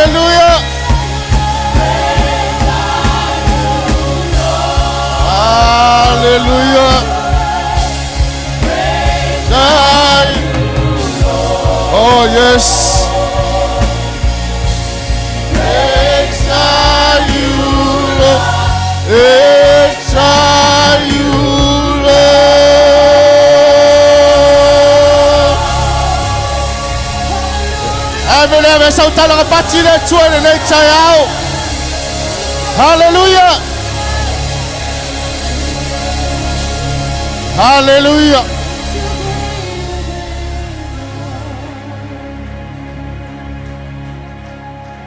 Hallelujah. Hallelujah. Oh, yes. Great are you, Lord. Great are you, Lord. Ave le ave sau talaga pati le Atua i lenei taeao. Hallelujah. Hallelujah.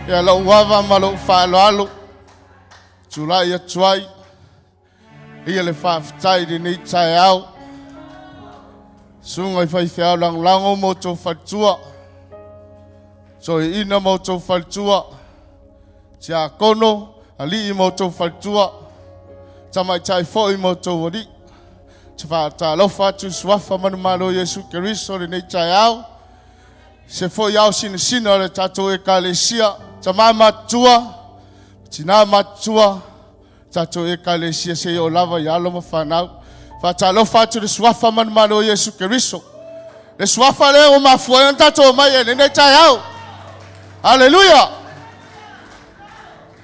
Ia lou ava ma lou faaaloalo, tulai atu ai ia le faafetai i lenei taeao. Susuga i faifeau lagolago ma outou faletua, toeaina ma outou faletua, tiakono, alii ma outou faletua, tamaitai foi ma outou alii. Te faatalofa atu i suafa manumalo o Iesu Keriso i lenei taeao. Se foi ao sinasina o le tatou ekalesia, tama matutua, tina matutua, tatou ekalesia se i oo lava i alo ma fanau. Faatalofa atu i le suafa manumalo o Iesu Keriso. Le suafa lea ua mafua ai ona tatou omai ai lenei taeao. Haleluia!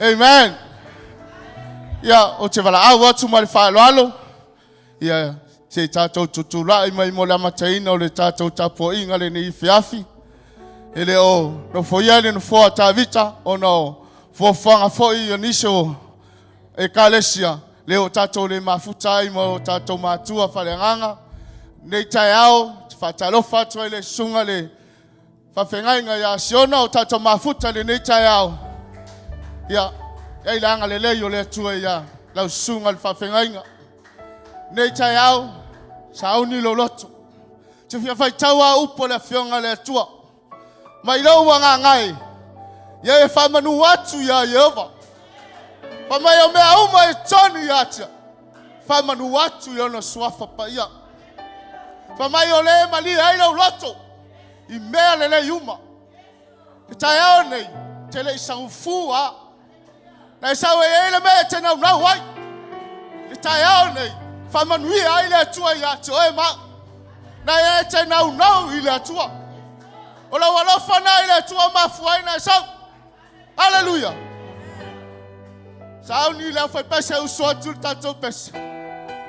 Amen. Ia, ou te valaau atu ma le faaaloalo, ia se i tatou tutulai mai mo le amataina o le tatou tapuaiga lenei afiafi. E le o nofoia le nofoa a Tavita ona o fuafuaga foi o nisi o ekalesia le o tatou le mafuta ai ma o tatou matua faaleagaga. Nei taeao, te faatalofa atu ai le susuga le faafeagaiga ia Siona o tatou mafuta i lenei taeao. Ia, e ai le agalelei o le Atua ia lau susuga le faafeagaiga. Nei taeao, sauni lou loto. Te fia faitau a upu a le Afioga a le Atua. Mai lou agaga e, ia e faamanu atu iā Ieova. Fa mai o mea uma e tonu ia tia. Faamanu atu i ona suafa paia. Fa mai o le malie ai lou loto i mea lelei uma. Le taeao nei, te le i saufu a. Na e sau e ai le mea e te naunau ai. Le taeao nei, faamanuia ai le Atua ia te oe ma au. Na e te naunau i le Atua. O lau alofa na i le Atua mafua ai na e sau. Haleluia! Sauni le aufaipese uso atu le tatou pese.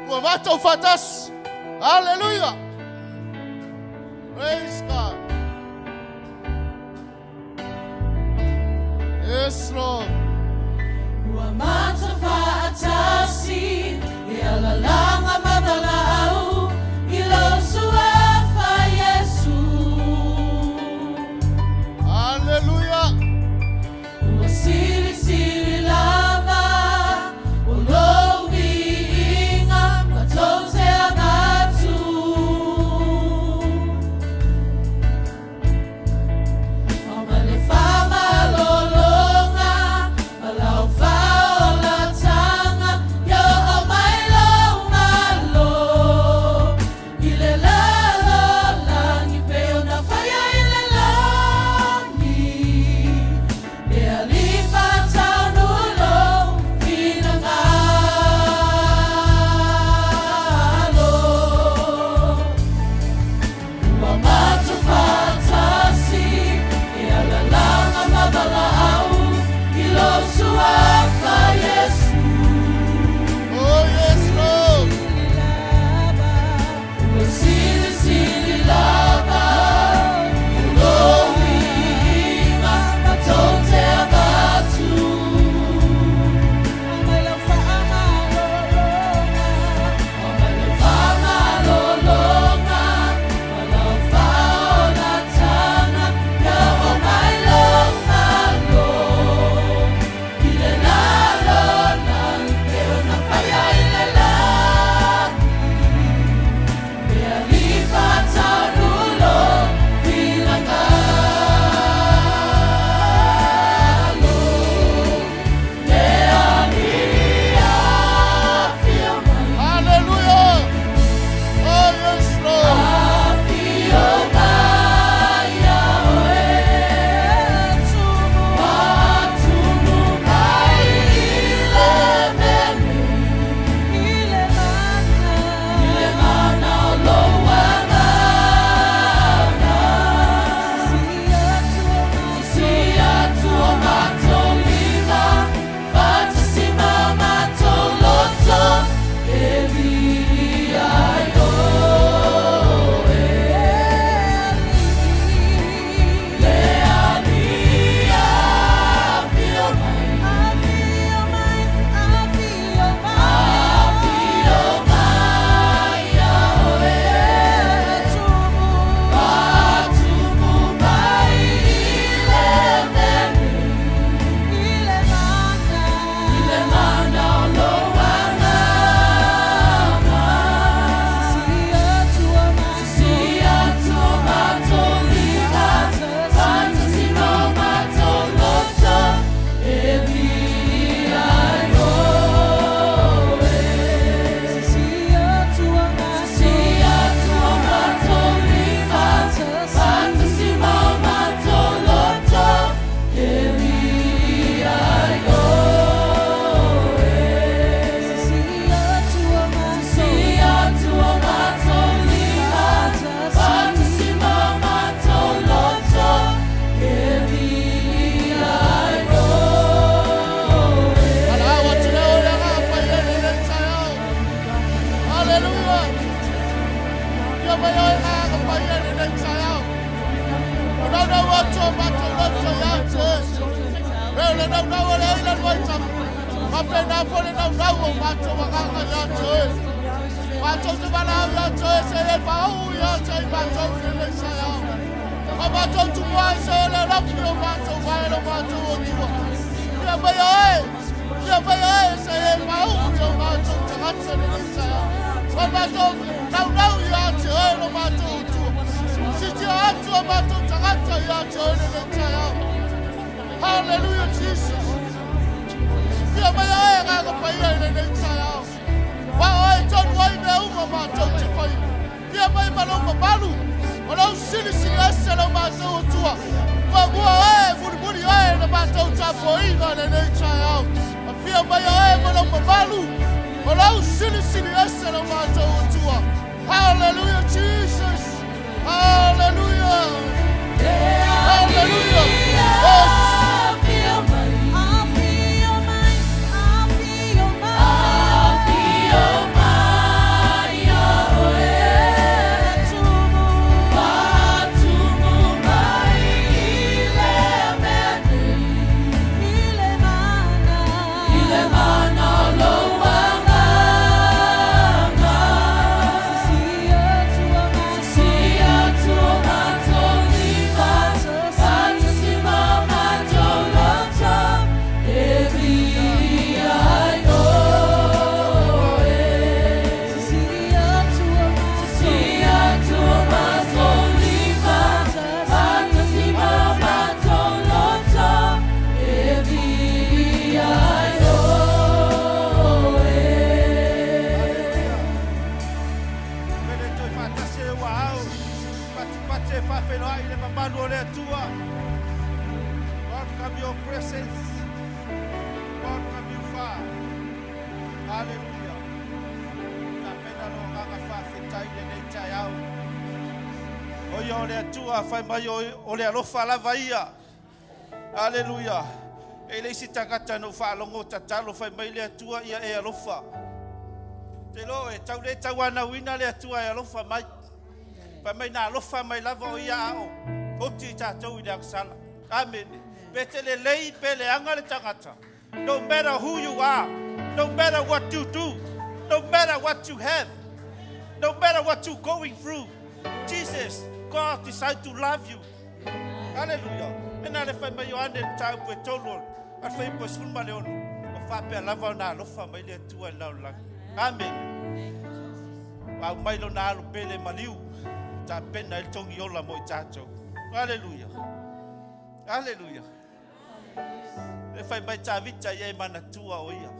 Ua matou faatasi. Haleluia! Praise God. Yes, Lord. Ua mata faatasi e alalanga ma valaau i lou suafa Iesu. Haleluia. Ua silisili lava o lou viiga matou te avatu. Ao ma le faamalologa ma lau faaolataga mai oe agaga paia i lenei taeao. O naunau atu o matou loto ia te oe. E o le naunau o le aila le vaitapu. Faapena foi le naunau o matou agaga ia te oe. Matou te valaau ia te oe se e faauu ia te i matou i lenei taeao. O matou tumuai se e le lafi o matou vae lo matou otua. Fia mai oe, fia mai oe se e faauu i o matou tagata i lenei taeao. O matou naunau ia te oe lo matou otua. Sitia atu o matou tagata ia te oe lenei taeao. Hallelujah, Jesus. Fia mai oe agaga paia i lenei taeao. Ua oe tonu ai mea uma matou te faia. Fia mai ma lou mamalu, o lou silisili ese lo matou Atua. Muamua oe, mulimuli oe na matou tapuaiga i lenei taeao. Afio mai oe ma lou mamalu, o lou silisili ese lo matou Atua. Hallelujah, Jesus. Hallelujah. Hallelujah. Yes. Afio mai, afio mai, afio mai, afio mai, oe faatumu mai i le mea nei, i le mana o lou agaga. Sisi atu o matou lima, faatasi ma matou loto, e viia ai oe. Sisi atu o matou lima, faatasi ma matou loto, e viia ai oe. Pele toe faatasi e ua ao patipati e faafeiloai le mamalu o le Atua. Welcome your presence. Welcome you far. Hallelujah. Tapena lo agaga faafetai lenei taeao. O ia o le Atua fai mai o le alofa lava ia. Hallelujah. E le isi tagata na ou faalogo tatalo fai mai le Atua ia e alofa. Te lo e tau le tauanauina le Atua e alofa mai. Fai mai na alofa mai lava o ia ao. Oti i tatou i le agasala. Amen. Pe te le lei pe le anga le tagata. No matter who you are, no matter what you do, no matter what you have, no matter what you're going through, Jesus, God decided to love you. Hallelujah. E na le fai mai Ioane le taupu e tolu a le fai po e 16. O faapea lava o na alofa mai le Atua i le lalolagi. Amen. Au mai lo na alo pele maliu. Ta pena i le togi ola mo i tatou. Hallelujah. Hallelujah. E fai mai Tavita ia e manatua o ia.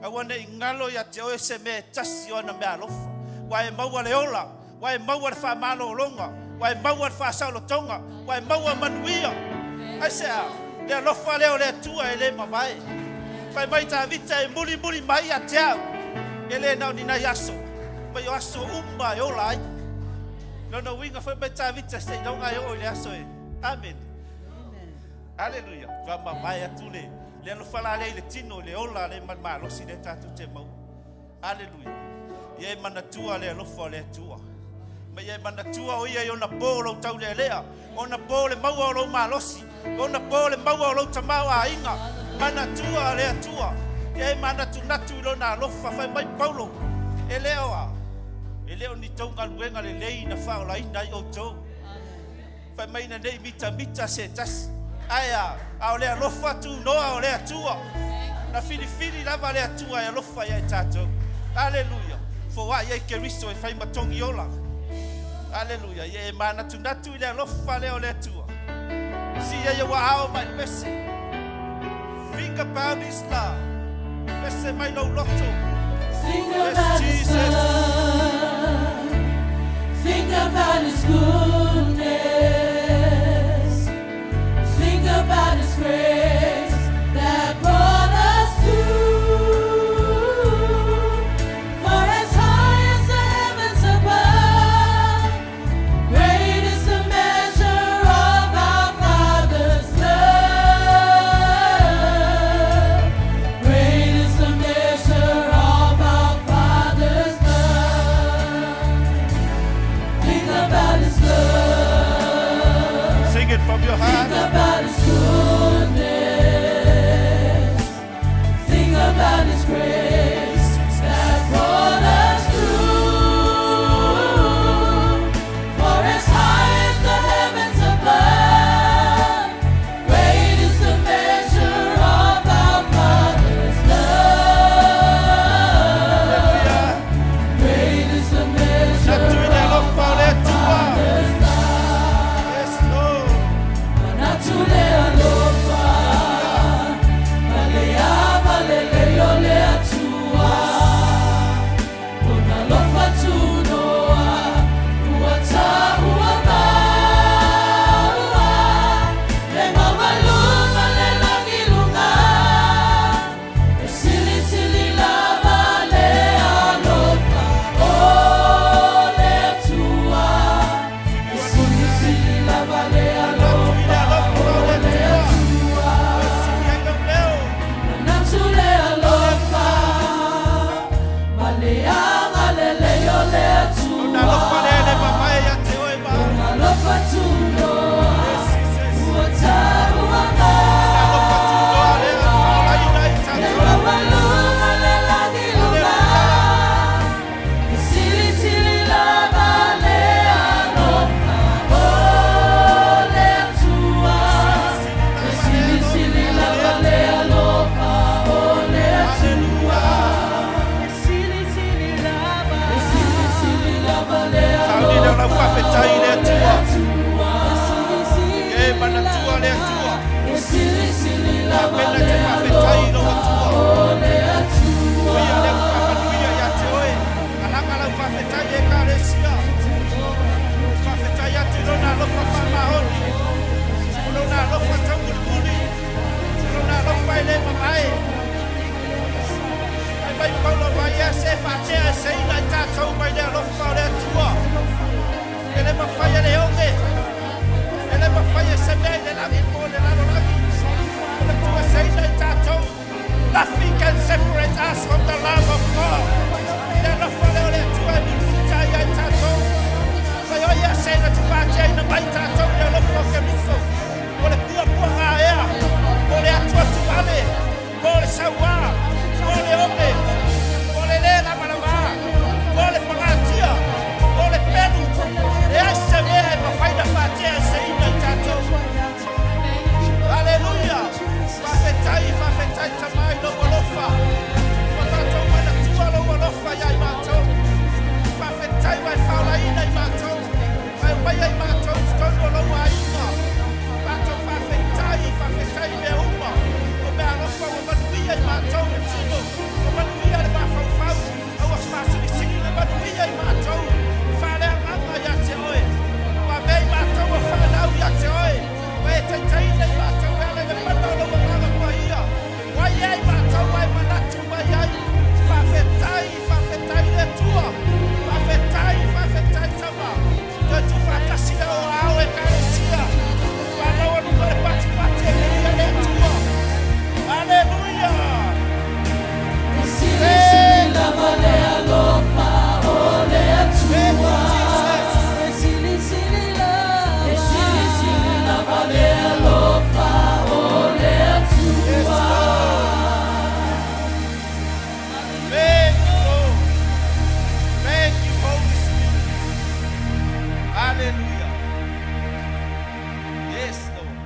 Aua nei ngalo ia te oe se mea e tasi o ana mea alofa. Ua e maua le ola, ua e maua le whaamalōlōga, ua e maua le whaasaolotoga, ua e maua manuia. Ai se a, le alofa lea o le Atua e le mavae. Fai mai Tavita e muli muli mai ia te au. E le nao ni nai aso. Mai o aso uma e ola ai. Lona uiga fai mai Tavita se iloga e oo i le aso e. Amen. Hallelujah. Ua mavae atu le le alofa la lea i le tino i le ola le ma le malosi le tatou te maua. Hallelujah. Ia e manatua le alofa o le Atua. Ma ia e manatua o ia i ona pō lou taulealea, ona pō le maua o lou malosi, ona pō le maua o lou tamao aiga. Manatua le Atua. Ia e manatunatu i lona alofa fai mai Paulo. E le oa. E le o ni tou galuega lelei na faaolaina ai outou. Fai mai na nei mita mita se tasi. Ae a, a o le alofa tunoa o le Atua. Na filifili lava le Atua e alofa ia i tatou. Hallelujah. Foai ai Keriso e fai matogi ola. Hallelujah. Ia e manatunatu i le alofa lea o le Atua. Si ia ia ua ao mai pese. Think about his love. Pese mai lou loto. Think Yes, about his Jesus. love. Think about his goodness. Think about his grace that brought us through. For as high as the heavens above, great is the measure of our Father's love. Great is the measure of Le agalelei o le Lona Atua, alofa lea e le mamae ia te oe ma au. Lona alofa tunoa, Yes, yes. ua taua Lona alofa tunoa lea e faolaina ai Le tatou. maualuga le lagi luga, e silisili lava le alofa o le Atua. E silisili lava le alofa o le Atua. E silisili lava, e silisili lava le Sauni lea o lau alofa faafetai i le o le Atua. Atua. E silisili E manatua le Atua. e silisili lava Tapena le te faafetai i lou alofa Atua. o le Atua. O ia lea ua faamanuia ia te oe. Alaga lau faafetai i Ekalesia. Faafetai atu i lona alofa faamaoni. O lona alofa taumulimuli. O lona alofa e le mamae. Ai mai Paulo mai ia se faatea e seina i tatou mai le alofa o le Atua. E le mafai e le oge. E le mafai e se mea i le lagi po o le lalolagi. O le Atua seina i tatou. Nothing can separate us from the love of God. Le alofa lea o le Atua e mulimulitai ai tatou. Mai o ia se na te faateaina mai tatou le alofa o Keriso. O le puapuaga ea. O le atuatuvale. Po o le sauā. Po o le oge. Po o le lē lamalama. Po o le pagatia. Po o le pelu. Leai se mea e mafai na faatea e seina i tatou. Haleluia! Faafetai, faafetai Tama i lou alofa. Ua tatou manatua lou alofa ia i matou. Faafetai ua e faolaina i matou. Ma e umaia i matou i totonu o lou aiga. Matou faafetai, faafetai i mea uma. O mea alofa ua manuia i matou le tino. Ua manuia le mafaufau. A ua faasilisili le manuia i matou. Faaleagaga ia te oe. Ua avea i matou o fanau ia te oe. Ua e taitaiina i matou e ala i le mana o lou Agaga Paia. Ua i ai matou ua e manatu mai ai. Faafetai, faafetai i le Atua. Faafetai, faafetai Tama. Toe tuufaatasi le o ao Ekalesia. Faamaualuga le patipati e viia le Atua. Aleluia! E silisili lava le alofa o le Thank you, Atua. Jesus. E silisili lava, e silisili lava le alofa o le Yes, Atua. Lord. Thank you, Lord. Thank you, Holy Spirit. Hallelujah. Yes, Lord.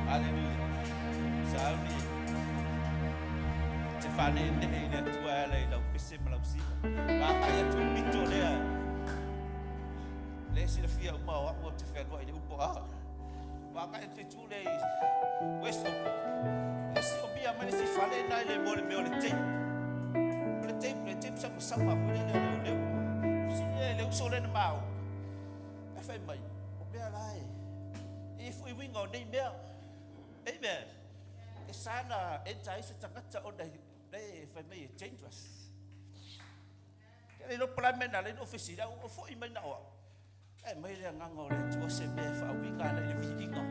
Hallelujah. Sauni. Te faaneenee i le Atua e ala i lau pese ma lau sima. Vaai atu i le pito lea. Le silafia uma o au ou te fealuai i le upo a. Vaai atu i tu lea i West Opo. E siomia mai le isi fale na i le mo le mea o le tape. O le tape, le tape samasama foi lea le leoleo. Sili le uso lea na mao. E fai mai, o mea la e. E foi uiga o nei mea. Amen. E sana enter ai se tagata ona le fai mai e dangerous. Ke le lopo la mea na le ofisi la o foi mai na o. E mai le agaga o le Atua se mea e faauiga ana i le viiga.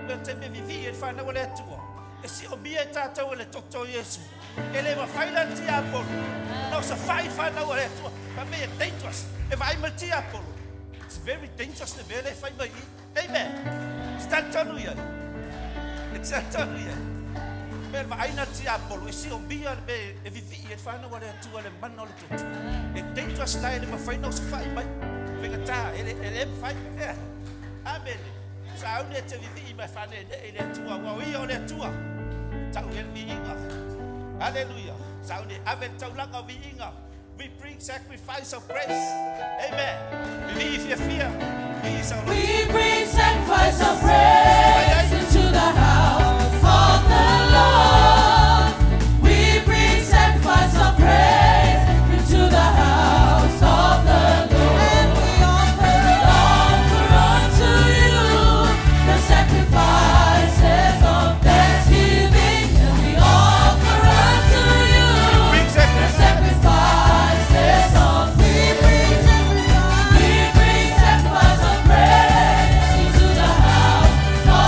Mea te me vivii e le whanau o le Atua. E siomia e tātou e le toto o Iesu. E le mafai la le tiapolo. Na o sa whai whanau o le Atua. Fa mea e dangerous. E vaai ma le tiapolo. It's very dangerous le mea le fai mai i. Amen. Te tonu ia. E te tonu ia. Mea le vaaina le tiapolo. E siomia le mea e vivii e le whanau o le Atua le mana o le toto. E dangerous la e le mafai na o sa whai mai. Whengatā, e le, e le mafai. Yeah. Amen. Sauni e te vivii mai whanene i le Atua. Ua o ia o le Atua. Tau e le viiga. Hallelujah. Sauni ave le taulaga o viiga. We bring sacrifice of praise. Amen. Vivii fia fia. Vivii sa o We bring sacrifice of praise into the house of the Lord. We bring sacrifice of praise into the house of the Lord. And we offer, offer unto you the sacrifices of thanksgiving. And we offer unto you Bring the sacrifice. sacrifices of we bring sacrifice, we bring sacrifice of praise into the house of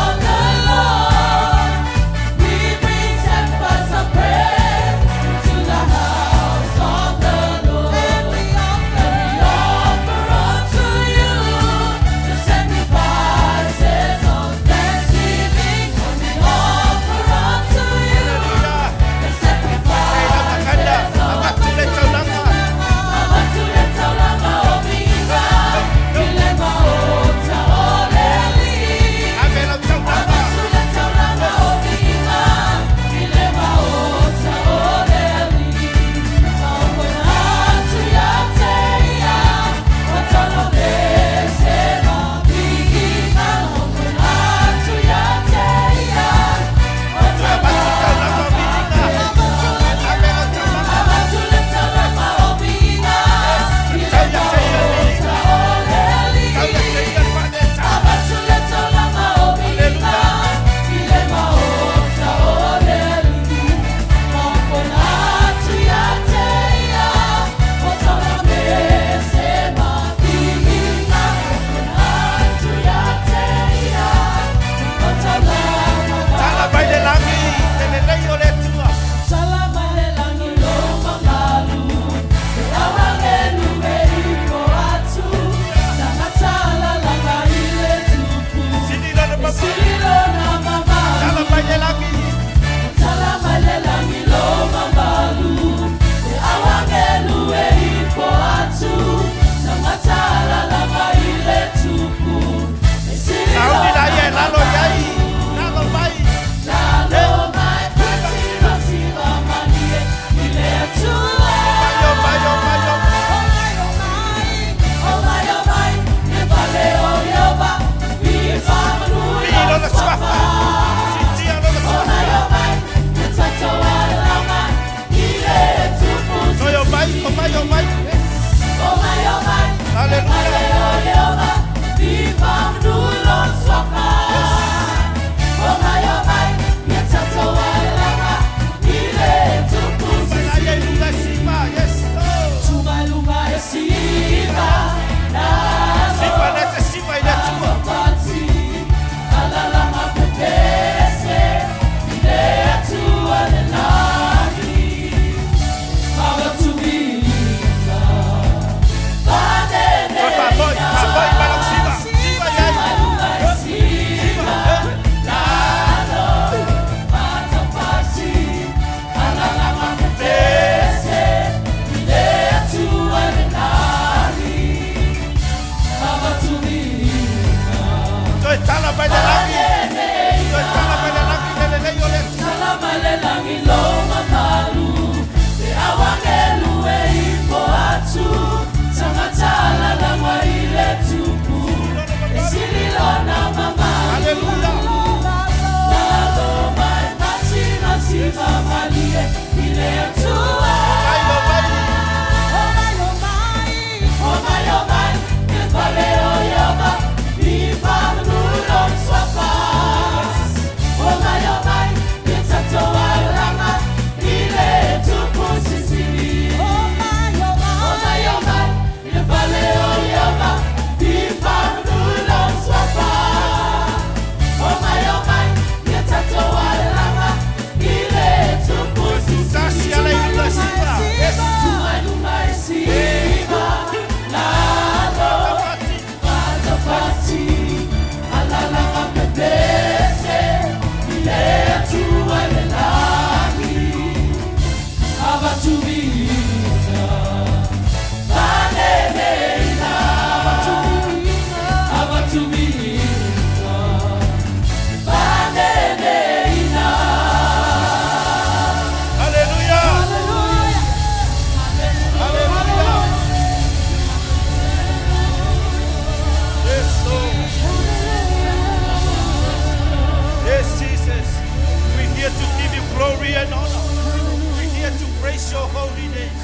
days.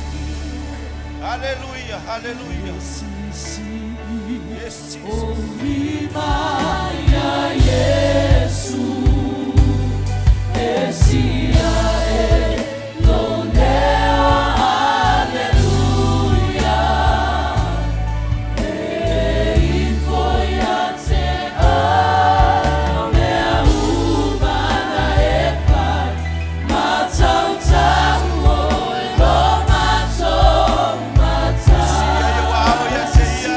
Hallelujah, hallelujah. Yes, Jesus. Sia ia ua ao ia te ia.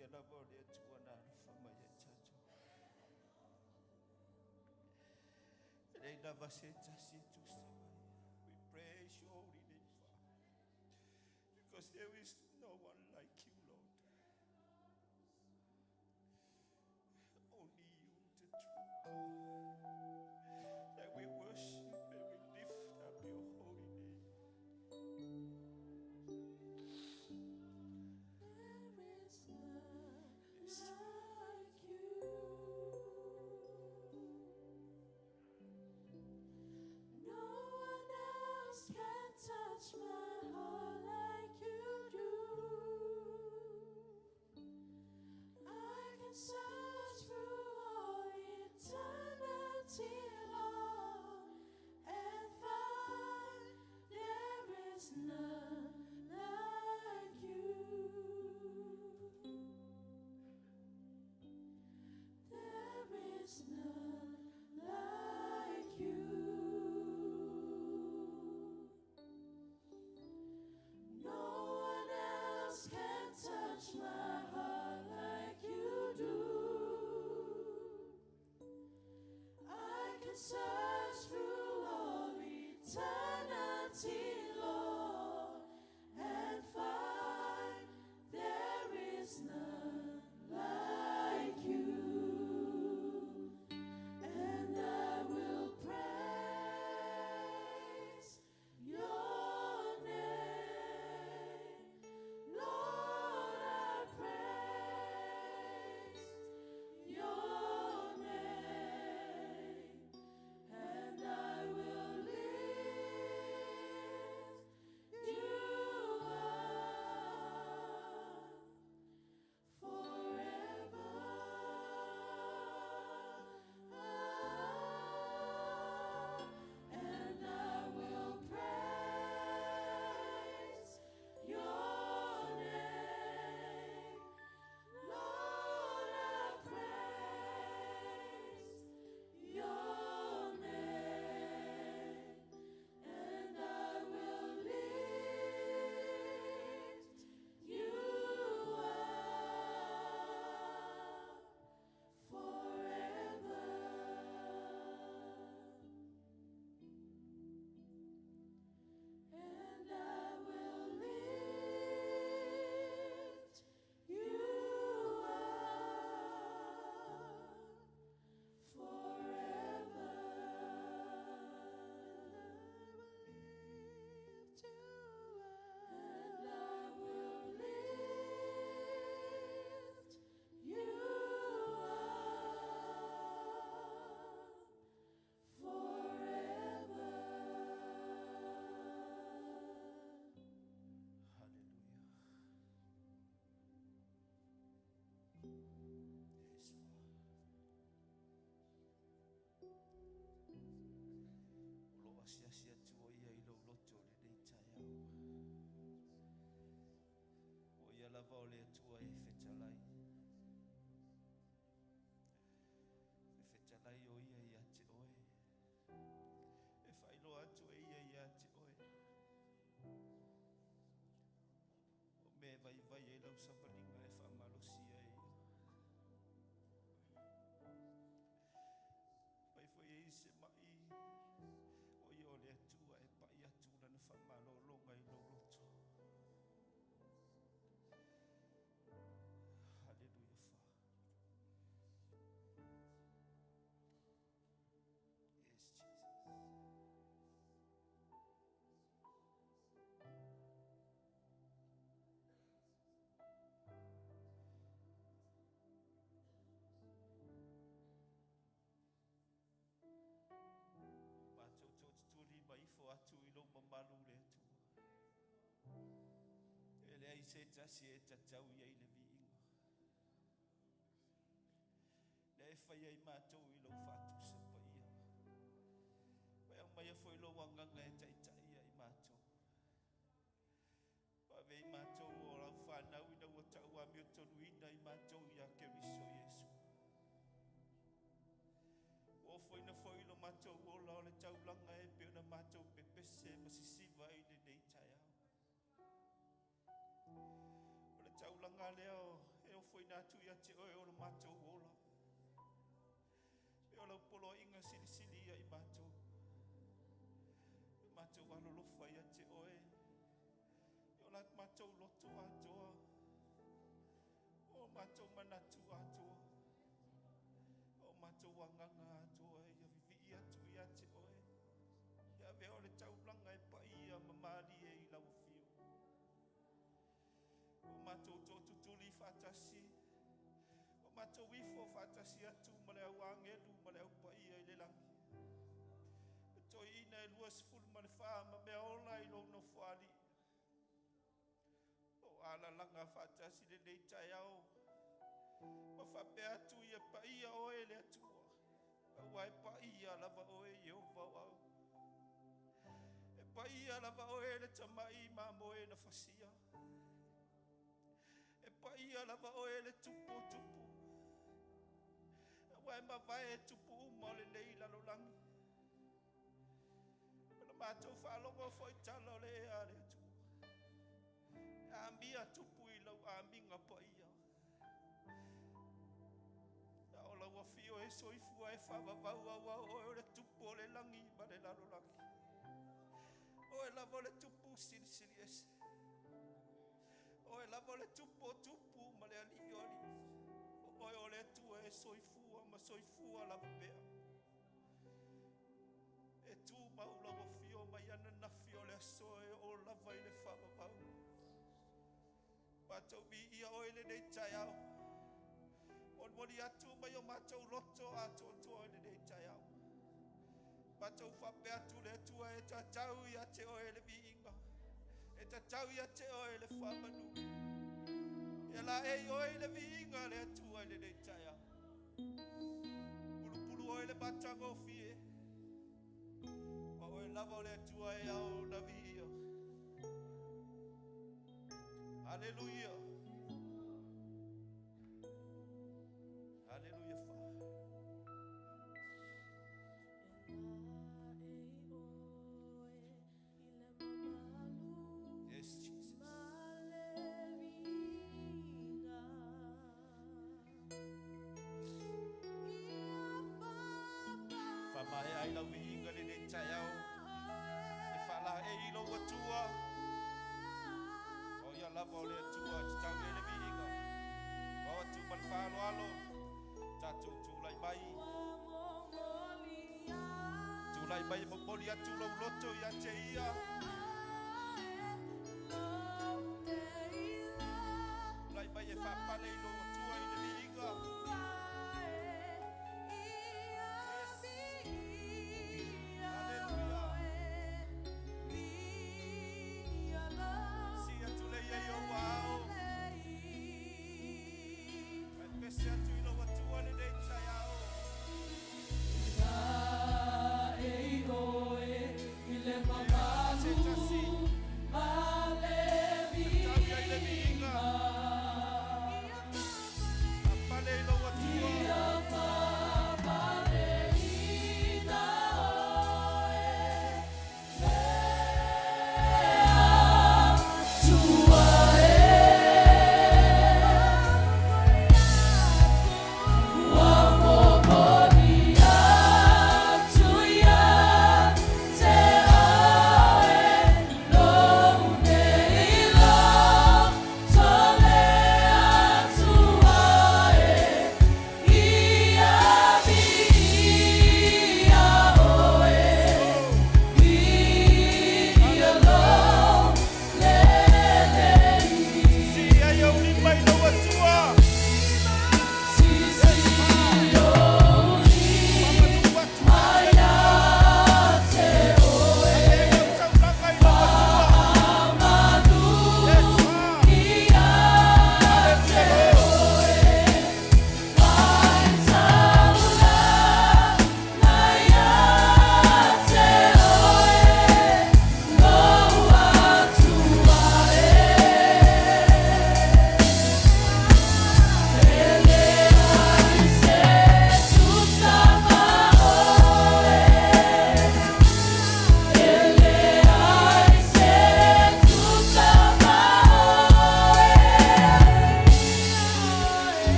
Ia lava o le Atua na alofa mai ia i tatou. E leai lava se tasi e tusa ma ia. We praise your holy name, Father. Because there is no one like you, Lord. Only you, the true God, that we worship and we lift up your holy name. There is none Yes. like you. No one else can touch my heart like you do. I can search through all eternity long and find there is none like you. There is none like you. No one else can touch my heart like you do. I can search through all eternity, Lord, and find there is none like you. And I will praise your name. Lord, I praise your name. And I will lift you up forever. And I will praise your name. Lord, I praise your name. And I will lift you up forever. And I will lift you up forever. And I will lift you up forever. Hallelujah. Yes, Father. O lo asiasi atu o ia i lou loto o lenei taeao. O ia lava o le Atua e fetalai. E fetalai o ia ia te oe. E faailoa atu e ia ia te oe. O mea e vaivai ai lau savaliga e faamalosia e ia. Fai foi e i se mai o ia o le Atua e pai atu lana faamalologa i lou loto. Hallelujah, Father. Yes, Jesus. Matou tutuli mai ifo atu i lou mamalu le Atua. E leai se tasi e tatau i ai le viiga. Lea e fai ai matou i lou faatusa paia. Vai aumaia foi lou agaga e taitai ai matou. Vave ai matou o lau fanau ina ua tauamiotonuina i matou ia Keriso Iesu. Ua ofoina foi lo matou ola o le taulaga e pei ona matou pepese ma sisiva ai lenei taeao. O le taulaga lea e ofoina tuuina atu ia te oe o lo matou ola. E o lau poloaiga silisili ia i matou. E matou alolofa ia te oe. E o la matou loto atoa. O matou manatu atoa. O matou agaga atoa ia vivii atu ia te oe. Ia avea o le taulaga e paia ma malie i lau afio. O matou tootutuli faatasi. O matou ifo faatasi atu ma le au agelu ma le au paia i le lagi. E toeaiina e 24 ma mea ola i lou nofoalii. O alalaga faatasi lenei taeao. Ma faapea atu ia paia oe le Atua. Aua e paia lava oe Ieova o au. E paia lava oe le tamai mamoe na fasia. E paia lava oe le tupu o tupu. Aua e mavae tupu uma o lenei lalolagi. O le matou faalogo foi tala o le ea a le Atua. E amia tupu i lau amiga paia. A o lau afio e soifua e faavavau aua o oe o le tupu o le lagi ma le lalolagi. Oe lava o le tupu silisili ese. Oe lava o le tupu o tupu ma le alii o alii. O oe o le Atua e soifua ma soifua lava pea. E tu mau lau afio mai ananafi o le aso e oo lava i le faavavau. Matou viia oe lenei taeao. Molimoli atu mai o matou loto atoatoa i lenei taeao. Matou faapea atu le Atua e tatau ia te oe le viiga. E tatau ia te oe le faamanu. Ia laei oe i le viiga le Atua i lenei taeao. Pulupulu oe le matagofie. Ma oe lava o le Atua e ao na viia. Haleluia. Haleluia, Father. Yes, Jesus. Faamaea ai lau viiga lenei taeao. E faalaei i lou Atua. O ia lava o le Atua tatau i ai le viiga. Vao atu ma le faaaloalo. Tatou tulai mai. Tulai mai e momoli atu lou loto ia te ia. Tulai mai e faapale i lou Atua i le viiga. Yes. Haleluia. Si atu le ia i ou ao. Ae pese atu i lou Atua lenei taeao. E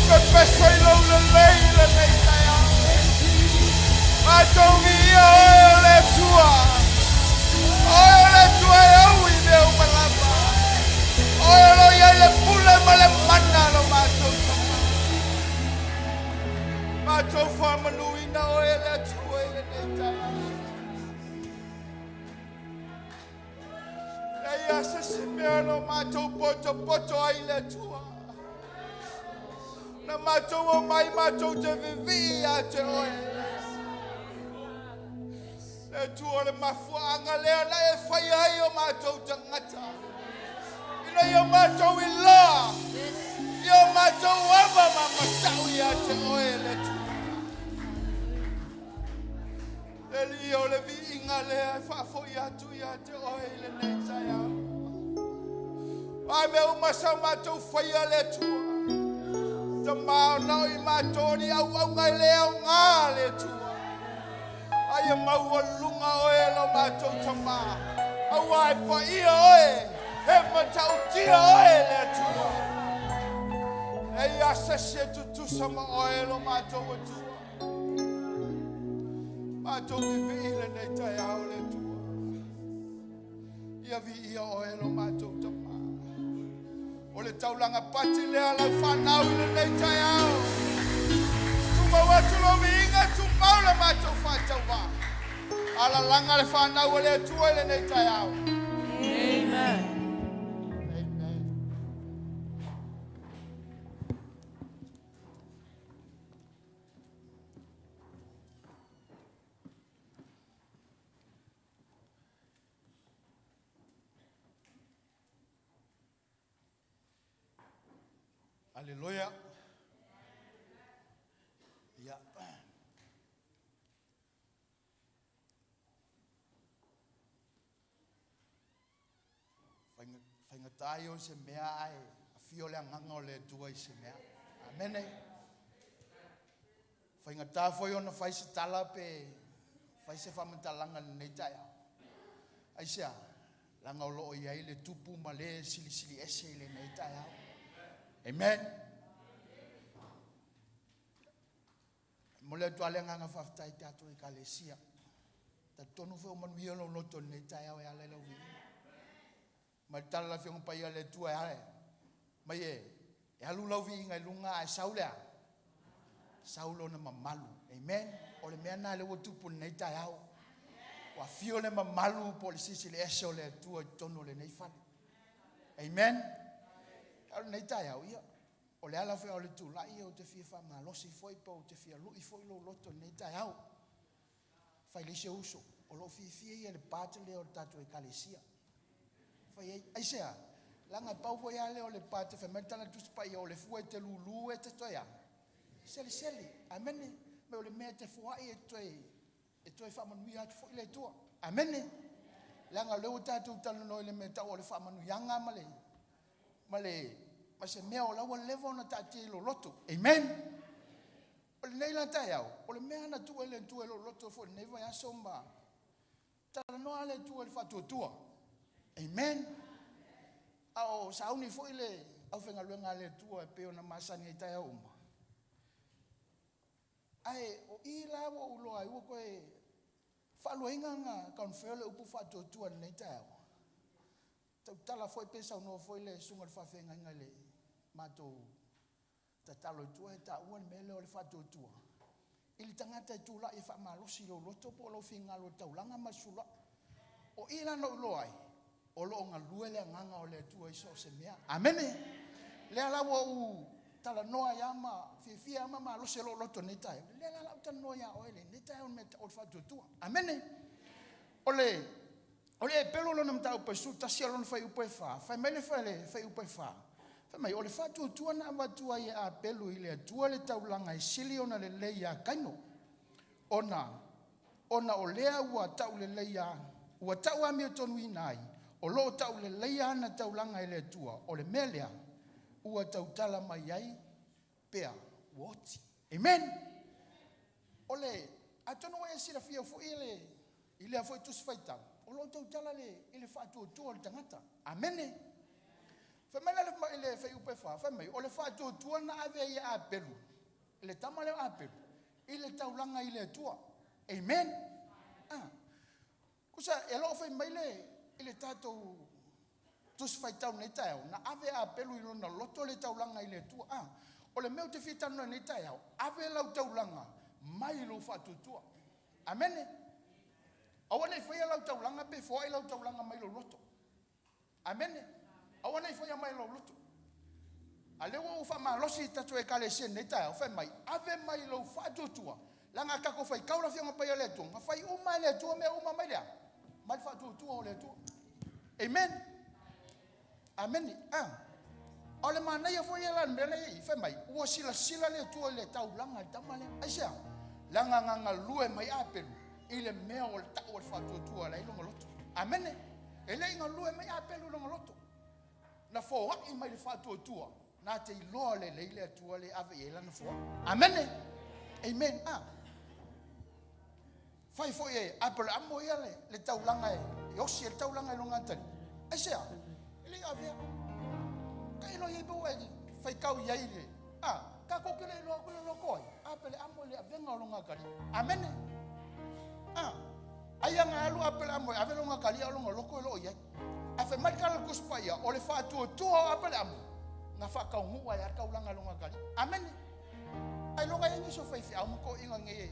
pepeso i lou lelei i lenei taeao. Matou viia oe o le Atua. Oe o le Atua e ou i mea uma lava. Oe o lo o i ai le pule ma le mana lo matou Tama. Matou faamanuina oe e le Atua i lenei taeao. Leai lava se isi mea o lo matou potopoto ai i le Atua. Na matou omai matou te vivii ia te oe. Le Atua o le mafuaaga lea na e faia ai o matou tagata. Ina ia matou iloa, ia o matou ava ma matau ia te oe le Atua. Le Alii o le viiga lea e faafoi atu ia te oe i lenei taeao. O a mea uma sa matou faia le Atua, Tama o nao i matou o ni auauna e le aoga le Atua. A ia maualuga oe e lo matou Tama, aua e paia oe, e matautia oe le Atua. Leai lava se isi e tutusa ma oe lo matou Atua. Matou vivii lenei taeao le Atua. Ia viia oe lo matou Tama. O le taulaga pati lea lau fanau i lenei taeao. Tumau atu lou viiga, tumau le matou faatauvaa. Alalaga le fanau a le Atua i lenei taeao. Amen. Amen. Aleloia. Ia. Faigata ia o se mea ae afio le agaga o le Atua i se mea. Amene. Faigata foi ona fai se tala pe fai se faamatalaga i lenei taeao. Aisea? Leaga o lo o i ai le Tupu ma le Silisili Ese i lenei taeao. Amen. E momoli atu lava le agaga faafetai i tatou Ekalesia. Talitonu foi ua manuia lou loto i lenei taeao e ala i lau viiga. Mai le tala a le Afioga Paia a le Atua e a mai e, e alu lau viiga i luga ae sau le a? Sau lona mamalu. Amen. O le mea lena lea ua tupu i lenei taeao. Ua afio le mamalu po o le Silisili Ese o le Atua i totonu o lenei fale. Amen. A o lenei taeao, ia, O le ala foi o le tulai, ou te fia faamalosi foi pe ou te fia lui foi lou loto i lenei taeao. Fai le isi uso, o lou fiafia ia i le part lea o le tatou Ekalesia. Fai ai, aisea? Leaga e pau foi lava lea o le part, fai mai le tala a le Tusi Paia, o le fua e te lulu e te toe a? Selesele. Amene. Ma o le mea e te foai e toe, e toe faamanuia atu foi le Atua. Amene. Leaga o lea ua tatou talanoa i le mea tau o le faamanuiaga ma le, ma le, ma se mea o la ua leva ona taatia i lou loto. Amen. O lenei la taeao, o le mea na tuu e le Atua i lou loto foi i lenei vaiaso ma talanoa le Atua i le faatuatua. Amen. A o sauni foi le aufaigaluega a le Atua e pei ona masani ai taeao uma. Ae o i la ua ou iloa ai ua toe faaluaina na confer le upu faatuatua i lenei taeao. Tautala foi pe saunoa foi le susuga i le faafeagaiga i le matou tatalo i tua e taua le mea lea o le faatuatua i le tagata e tulai e faamalosi i lou loto po o lou finagalo i le taulaga ma le sulai. O i la na ou iloa ai, o lo o galue le agaga o le Atua i so o se mea. Amene! Lea la ua ou talanoa ai lava ma fiafia lava ma malosi lou loto i lenei taeao. Lea la o le a ou talanoa ia oe i lenei taeao i le mea o le faatuatua. Amene! O le O le Epelo lona mataupu e 11 a lona fuaiupu e 4, fai mai le fuaiupu e 4, fai mai, o le faatuatua na avatu ai e Apelu i le Atua le taulaga e sili ona lelei ia Kaino, ona, ona o lea ua tauleleia, ua tau amiotonuina ai, o lo o tauleleia ana taulaga e le Atua, o le mea lea ua tautala mai ai pea ua oti. Amen. O le, atonu ua e silafia foi le, i lea foi tusi faitau, o lo o tautala le, i le faatuatua o le tagata. Amene. Fai mai la le, le fuaiupu 4, fai mai, o le faatuatua na ave ai e Apelu, le tama lea o Apelu, i le taulaga i le Atua. Amen. Ah. Kusa, e loo fai mai le, i le tatou tusi faitau nei taeao, na ave Apelu i lona loto le taulaga i le Atua. Ah. O le mea ou te fia talanoa nei taeao, ave lau taulaga mai lou faatuatua. Amene. Aua ne i faia lau taulaga pe foai lau taulaga mai lou loto. Amene. Aua ne i faia mai lou loto. A lea ua ou faamalosi i tatou ekalesia i lenei taeao, fai mai, ave mai lou faatuatua, leaga a tatou faitau le Afioga Paia a le Atua, na fai uma e le Atua mea uma mai le a? Mai le faatuatua o le Atua. Amen. Amene. Ah. O le manaia foi ia la le mea lea i, fai mai, ua silasila le Atua i le taulaga i le tama lea. Aisea? Leaga na galue mai Apelu i le mea o le tau o le faatuatua la i lona loto. Amene. E le i galue mai Apelu i lona loto. Na foai mai le faatuatua, na te iloa lelei le Atua le ave i ai lana foai. Amene. Amen. Ah. Fai foi e Aperamo ia le, le taulaga e, e osi e le taulaga i lona atalii. Aisea? E le i avea. Ka iloa iai pe ua e faitau iai le, a, tatou te le iloa atu le loto ai. Apeleamo i le avega o lona atalii. Amene. A, ai ana alu Apeleamo e ave lona atalii a o lona loto e le o iai. Ae fai mai le tala a le Tusi Paia, o le faatuatua o Apeleamo, na faataunuu ai lava le taulaga i lona atalii. Amene. Ailoga e i ai nisi o faifeau ma toeaiina nei e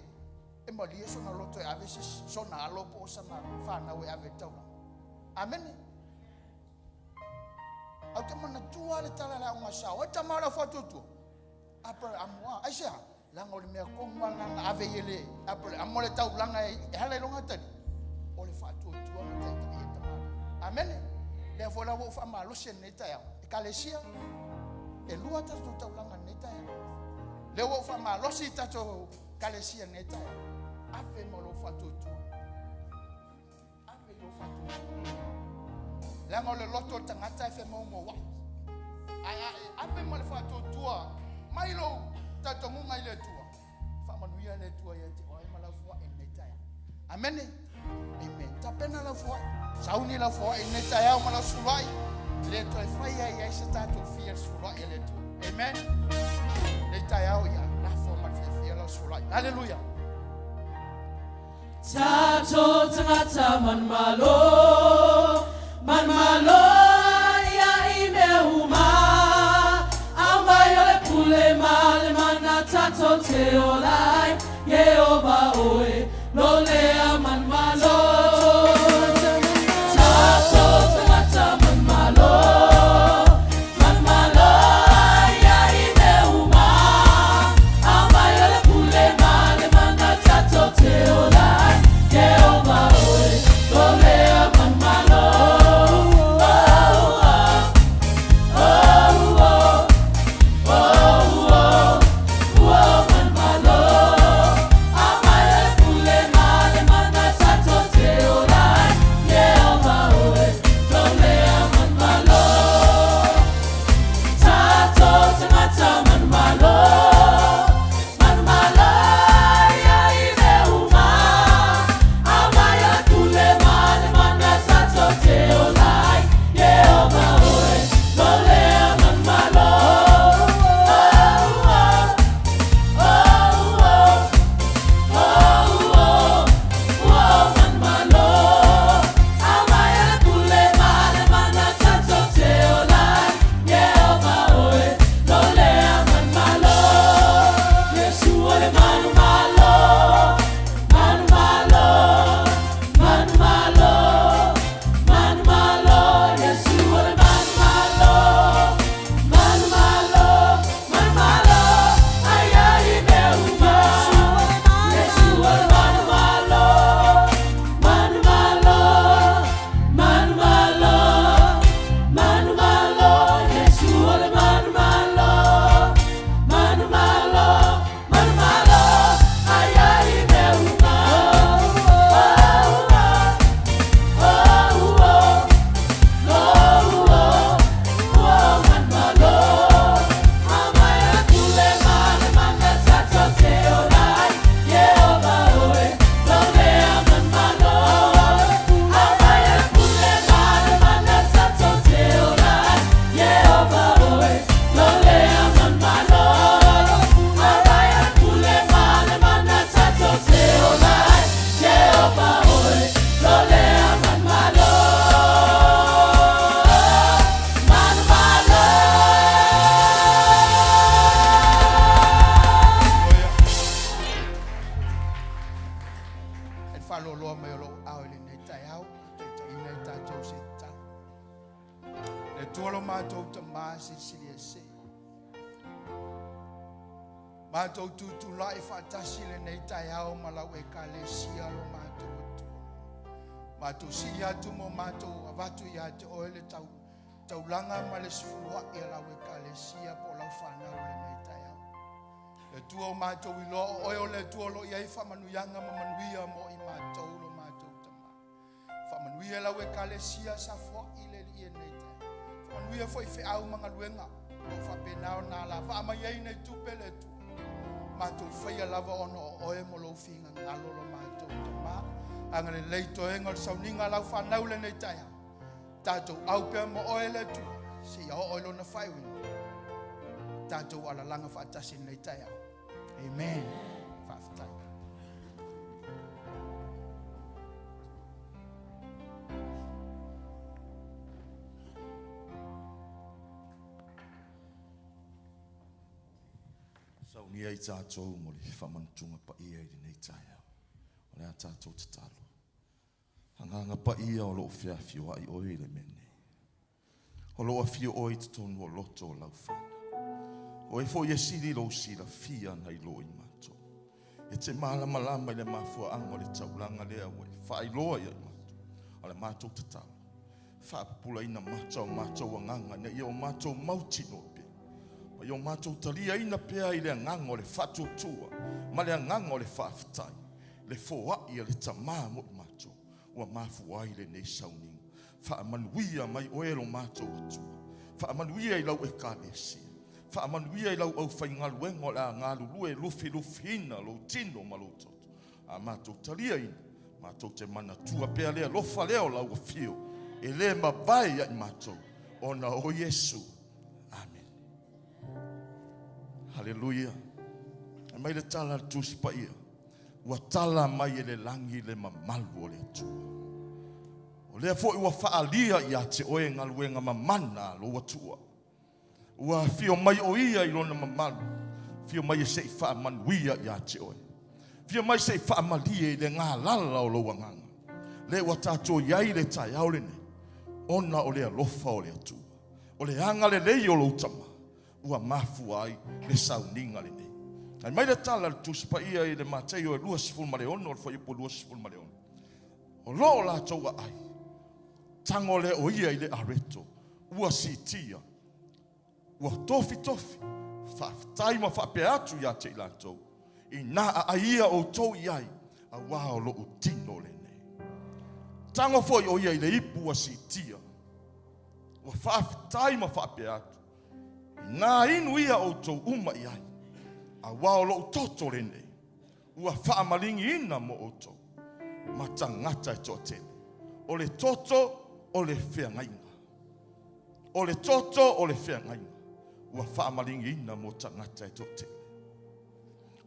e malie sona loto e ave se sona alo po o sana fanau e ave i le taulaga. Amene. Ae ou te manatua le tala a le aoga sao, ai tama o le au faatuatua. Aperamo a, aisea? Leaga o le mea tonu lava lena na ave i le Aperamo le taulaga e ala i lona atalii, o le faatuatua na taitai ai tamalii. Amene. Lea foi la ua ou faamalosi i lenei taeao. Ekalesia, e lua tatou taulaga i lenei taeao. Lea ua ou faamalosi i tatou Ekalesia i lenei taeao. Ave ma lou faatuatua. Ave i lou faatuatua. Leaga o le loto o le tagata e femaumauai. Ae a e ave ma le faatuatua mai lou talitonuga i le Atua, faamanuia le Atua ia te oe ma lau foai i lenei taeao. Amene. Amen. Tapena lau foai. Sauni lau foai i lenei taeao ma lau sefuluai. Le toe fai ai ai se tatou fia le sefuluai a le Atua. Amen. Lenei taeao ia lafo ma le fiafia lau sefuluai. Hallelujah. Tatou tagata manumalo, manumalo ia i mea uma. Aumai o le pule ma le mana tatou te ola ai, Ieova oe, no lea manumalo. Tatou tagata manumalo, manumalo ia i mea uma. Aumai o le pule ma le mana tatou te ola ai, Ieova oe, no lea manumalo. Oh, oh, oh, oh, oh, oh, oh, manumalo. Aumai o le pule ma le mana. Tama Silisili Ese. Matou tutulai faatasi i lenei taeao ma lau Ekalesia lo matou Atua. Matou sii atu ma matou avatu ia te oe le tau, taulaga ma le sefuluai a lau Ekalesia po o lau fanau i lenei taeao. Le Atua o matou iloa o oe o le Atua o lo o i ai faamanuiaga ma manuia mo i matou lo matou Tama. Faamanuia lau Ekalesia safoai i le Alii i lenei taeao. Faamanuia foi i feau ma galuega o lo o faapena ona alavaa mai ai nei tupe le Atua. Matou faia lava ona o oe mo lou finagalo lo matou Tama. Agalelei toega o le sauniga a lau fanau i lenei taeao. Tatou au pea ma oe le Atua seia oo i lona faaiuina. Tatou alalaga faatasi i lenei taeao. Amen. Faafetai. Saunia i tatou mo le faamanutuga paia i lenei taeao. O le a tatou tatalo. Agaga paia o lo o feafioai oe i le mea nei. O lo o afio oe i totonu o loto o lau fanau. O oe foi e sili lou silafia nai lo i matou. E te malamalama i le mafuaaga o le taulaga lea ua e faailoa ia i matou. O le matou tatalo, faapupulaina mata o matou agaga ina ia o matou mautinoa pea, ma ia o matou taliaina pea i le agaga o le faatuatua ma le agaga o le faafetai, le foai a le Tama mo i matou ua mafua ai lenei sauniga. Faamanuia mai oe lo matou Atua. Faamanuia i lau Ekalesia. Faamanuia i lau aufaigaluega o le a galulue e lufilufiina lou tino ma lou toto. A matou taliaina, matou te manatua pea le alofa lea o lau afio e le mavae ia i matou, ona o Iesu. Amene. Haleluia. Aumai le tala a le Tusi Paia. Ua tala mai e le lagi le mamalu o le Atua. O lea foi ua faaalia ia te oe galuega mamana a lou Atua. Ua afio mai o ia i lona mamalu, afio mai e se i faamanuia ia te oe. Afio mai se i faamalie i le galala o lou agaga. Lea ua tatou i ai i le taeao lenei, ona o le alofa o le Atua. O le agalelei o lou Tama ua mafua ai le sauniga lenei. Fai mai le tala a le Tusi Paia i le Mataio e 26, o le fuaiupu 26. O lo o latou aai, tago lea o ia i le areto, ua siitia, ua tofitofi, faafetai ma faapea atu ia te i latou, Inā aai ia outou i ai, auā o lou tino lenei. Tago foi o ia i le ipu ua siitia, ua faafetai ma faapea atu, Inā inu ia outou uma i ai, auā o lou toto lenei, ua faamaligiina mo outou ma tagata e toatele. O le toto o le feagaiga. O le toto o le feagaiga ua faamaligiina mo tagata e toatele.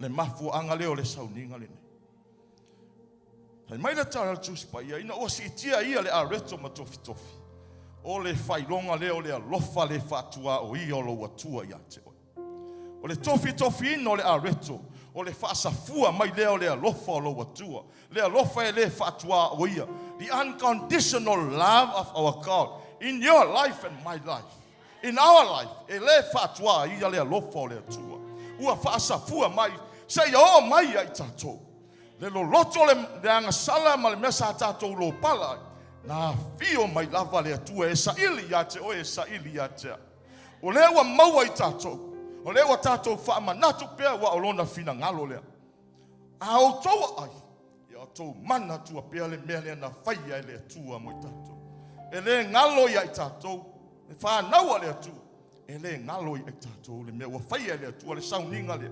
Le mafuaaga lea o le sauniga lenei. Fai mai le tala a le Tusi Paia, ina ua siitia ia le areto ma tofitofi, o le faailoga lea o le alofa le faatuaoia o lou Atua ia te oe. O le tofitofiina o le areto, o le faasafua mai lea o le alofa o lou Atua, le alofa e le faatuaoia, the unconditional love of our God in your life and my life. In our life, e le faatuaia le alofa o le Atua. Ua faasafua mai seia oo mai ia i tatou. Le loloto le, le agasala ma le mea sa tatou lopala ai, na afio mai lava le Atua e saili ia te oe, e saili ia te au. O lea ua maua i tatou, o lea ua tatou faamanatu pea ua o lona finagalo lea. A outou aai, ia outou manatua pea le mea lea na faia e le Atua mo i tatou. E le galo ia i tatou, le fanau a le Atua, e le galo ia i tatou le mea ua faia e le Atua, le sauniga lea.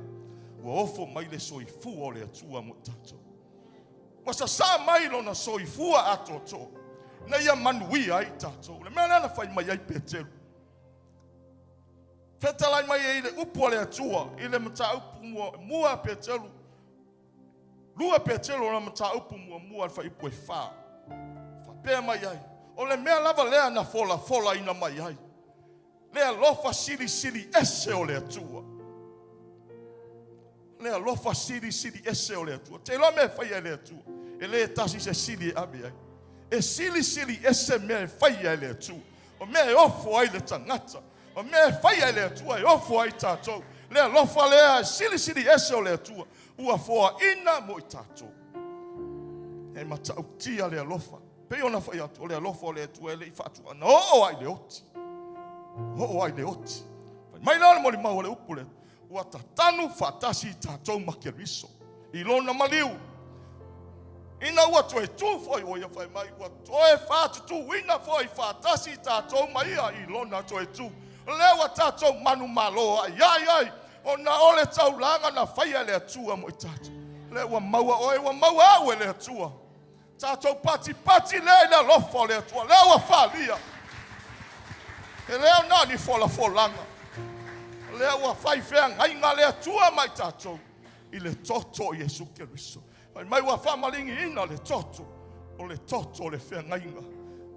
Ua ofo mai le soifua o le Atua mo i tatou. Ua sasā mai lona soifua atoatoa ina ia manuia ai i tatou. Le mea lea na fai mai ai Peteru. Fetalai mai ai le upu a le Atua i le mataupu muamua a Peteru, 2 Peteru o le mataupu muamua le fuaiupu e 4. Faapea mai ai, o le mea lava lea na folafolaina mai ai, le alofa silisili ese o le Atua. Le alofa silisili ese o le Atua. Te iloa mea e faia e le Atua. E le tasi se sili e ave ai. E silisili ese mea e faia e le Atua. O mea e ofo ai le tagata. O mea e faia e le Atua e ofo ai tatou. Le alofa lea e silisili ese o le Atua ua foaina mo i tatou. E matautia le alofa. Pei ona fai atu, o le alofa o le Atua e le i faatuaina. Oo ai le oti. Oo ai le oti. Fai mai la le molimau a le upu lea, ua tatanu faatasi i tatou ma Keriso i lona maliu. Ina ua toe tu foi o ia, fai mai ua toe faatutuina foi faatasi i tatou ma ia i lona toe tu. O lea ua tatou manumalo ai ai ai, ona o le taulaga na faia e le Atua mo i tatou. Lea ua maua oe, ua maua au e le Atua. Tatou patipati lea i le alofa o le Atua, lea ua falia. E leo na ni folafolaga. Lea ua fai feagaiga le Atua mai tatou i le toto o Iesu Keriso. Fai mai ua faamaligiina le toto, o le toto o le feagaiga.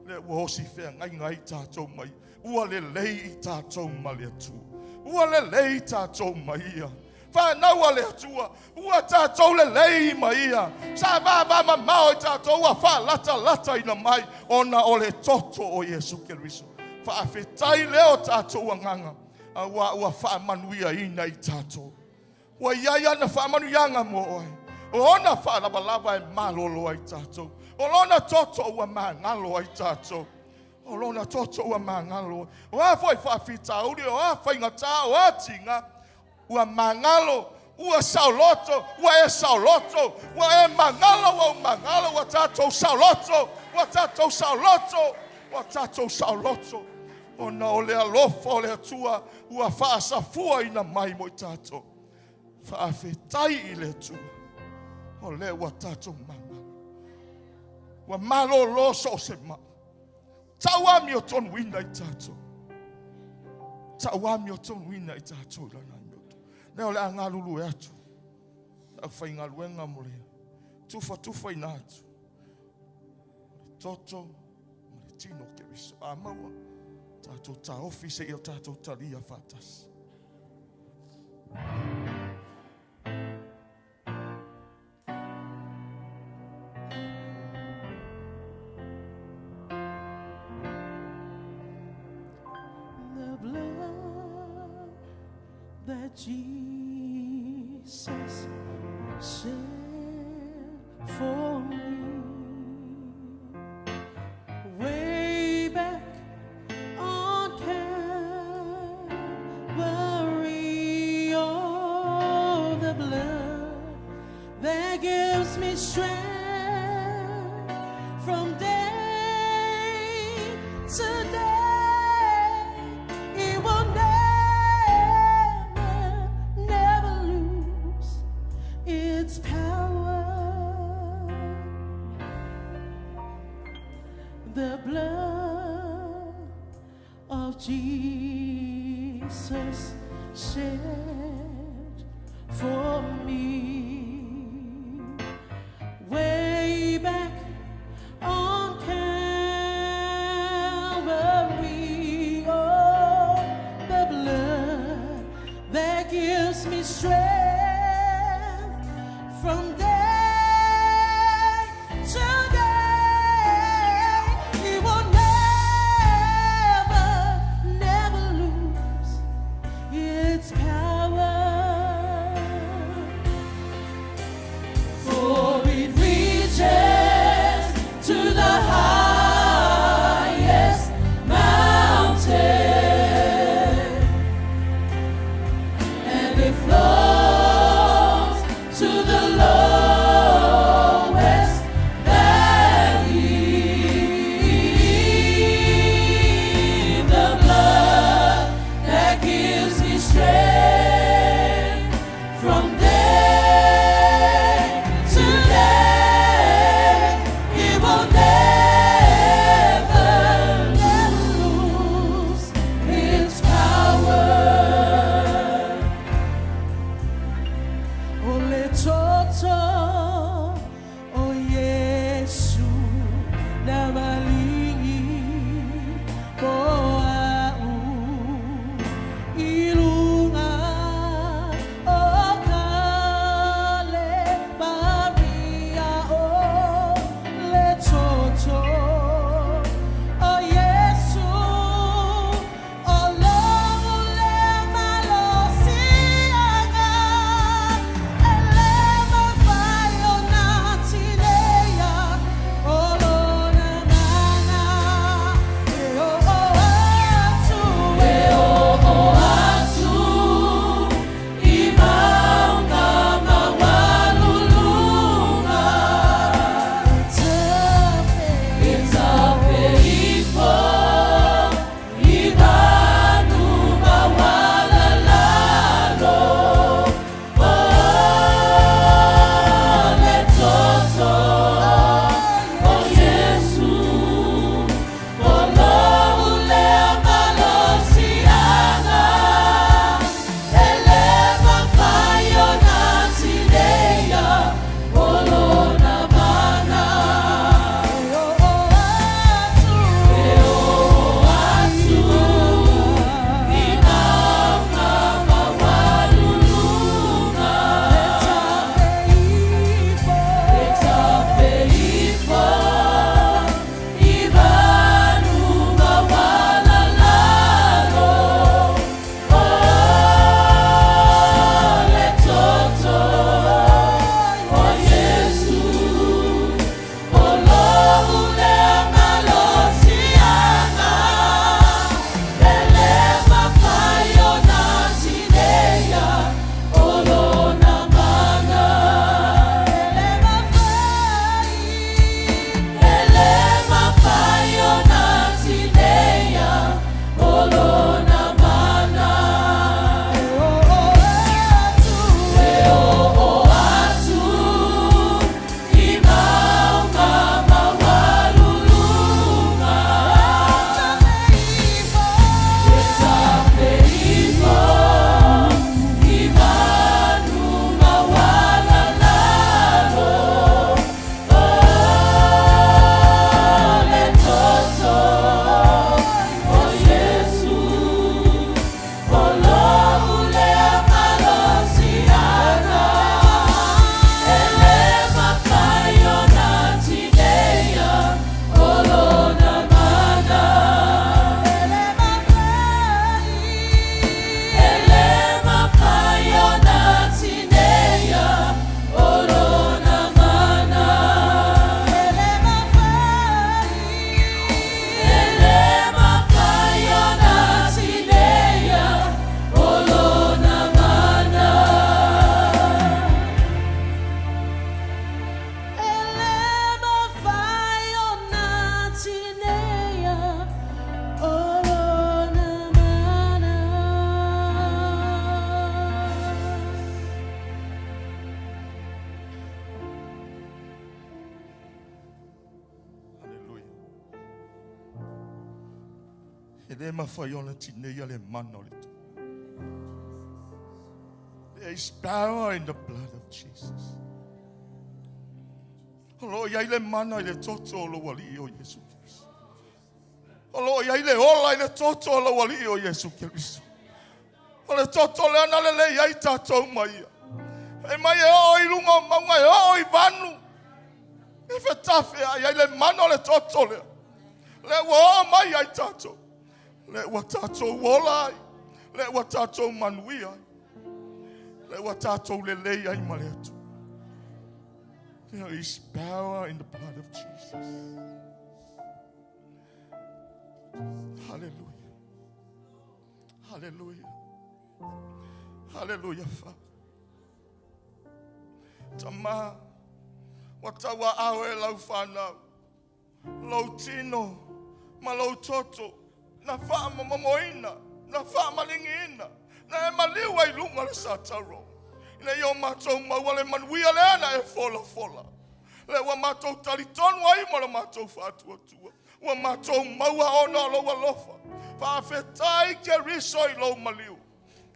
Lea ua osi feagaiga ai tatou mai. Ua lelei i tatou ma le Atua. Ua lelei i tatou ma ia. Fanau a le Atua, ua tatou lelei ma ia. Sa vavamamao i tatou ua faalatalataina mai ona o le toto o Iesu Keriso. Faafetai lea o tatou agaga, aua ua faamanuiaina i tatou. Ua i ai ana faamanuiaga mo oe. O ona faalavalava e malolo ai tatou. O lona toto ua magalo ai tatou. O lona toto ua magalo. O a foi faafitauli, o a faigata, o a tiga, ua magalo, ua saoloto, ua e saoloto, ua e magalo, ua ou magalo, ua tatou saoloto, ua tatou saoloto, ua tatou saoloto. Ona o le alofa o le Atua ua faasafuaina mai mo i tatou. Faafetai i le Atua, o lea ua tatou magalo. Ua malolo so o se mai. Tau amiotonuina i tatou. Tau amiotonuina i tatou i lana amioto. Lea o le a galulue atu. Le aufaigaluega mo le tufatufaina atu. Le toto ma le tino o Keriso. A maua, tatou taofi seia tatou talia faatasi. The blood that Jesus shed for me way back on Calvary, oh, the blood that gives me strength from day to day. It will never, never lose its power. The blood of Jesus shed for me way back on Calvary. Oh, the blood that gives me strength from day to day. It will never, never lose its power. For it reaches to the highest mountain, and it flows. E le mafai ona tineia le mana o le Atua. There is power in the blood of Jesus. O lo o i ai le mana i le toto o lou Alii o Iesu Keriso. O lo o i ai le ola i le toto o lou Alii o Iesu Keriso. O le toto lea na lelei ai tatou ma ia. E mai e oo i luga o mauga, e oo i vanu. E fetafeai ai le mana o le toto lea. Lea ua oo mai ai tatou. Lea ua tatou ola ai. Lea ua tatou manuia ai. Lea ua tatou lelei ai ma le Atua. There is power in the blood of Jesus. Hallelujah. Hallelujah. Hallelujah, Father. Tama, ua tauaao e lau fanau, lou tino ma lou toto, na faamomomoina, na faamaligiina, na e maliu ai luga le satauro, ina ia o matou maua le manuia lea na e folafola. Lea ua matou talitonu ai ma lo matou faatuatua. Ua matou maua ona o lou alofa. Faafetai Keriso i lou maliu.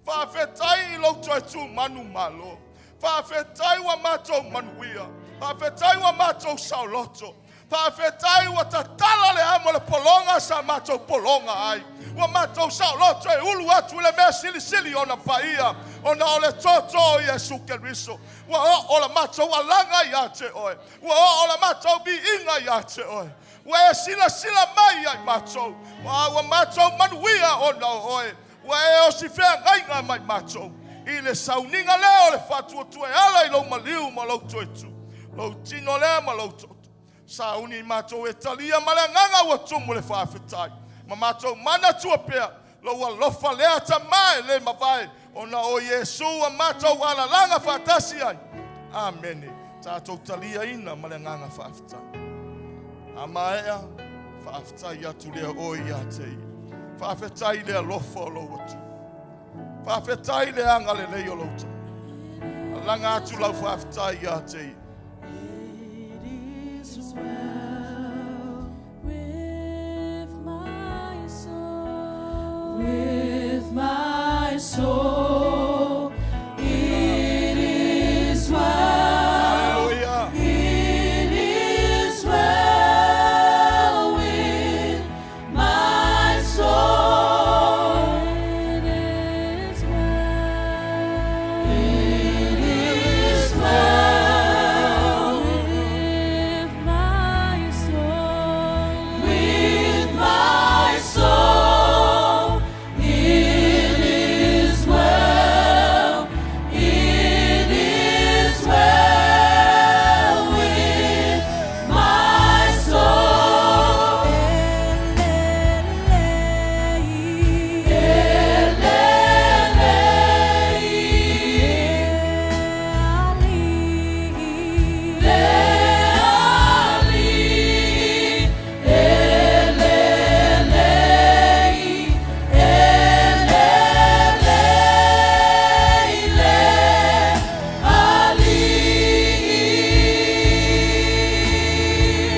Faafetai i lou toe tu manumalo. Faafetai ua matou manuia. Faafetai ua matou saoloto. Faafetai ua tatala le amo le pologa sa matou pologa ai. Ua matou saoloto e ulu atu i le mea silisili ona paia, ona o le toto o Iesu Keriso. Ua oo la matou alaga ia te oe. Ua oo la matou viiga ia te oe. Ua e silasila mai ia i matou. Ua matou manuia ona o oe. Ua e osi feagaiga mai matou i le sauniga lea o le faatuatua e ala i lou maliu ma lou toetu, lou tino lea ma lou toto. Sauni i matou e talia ma le agaga ua tumu le faafetai, ma matou manatua pea lou alofa lea Tama e le mavae, ona o Iesu ua matou alalaga faatasi ai. Amene. Tatou taliaina ma le agaga faafetai. A maea, faafetai atu lea oe ia te ia. Faafetai i le alofa o lou Atua. Faafetai i le agalelei o lou Tama. Alaga atu lau faafetai ia te ia. It is well with my soul. With my soul. It is well. Hallelujah. It is well with my soul. It is well. It is well with my soul. With my soul. It is well. It is well with my soul.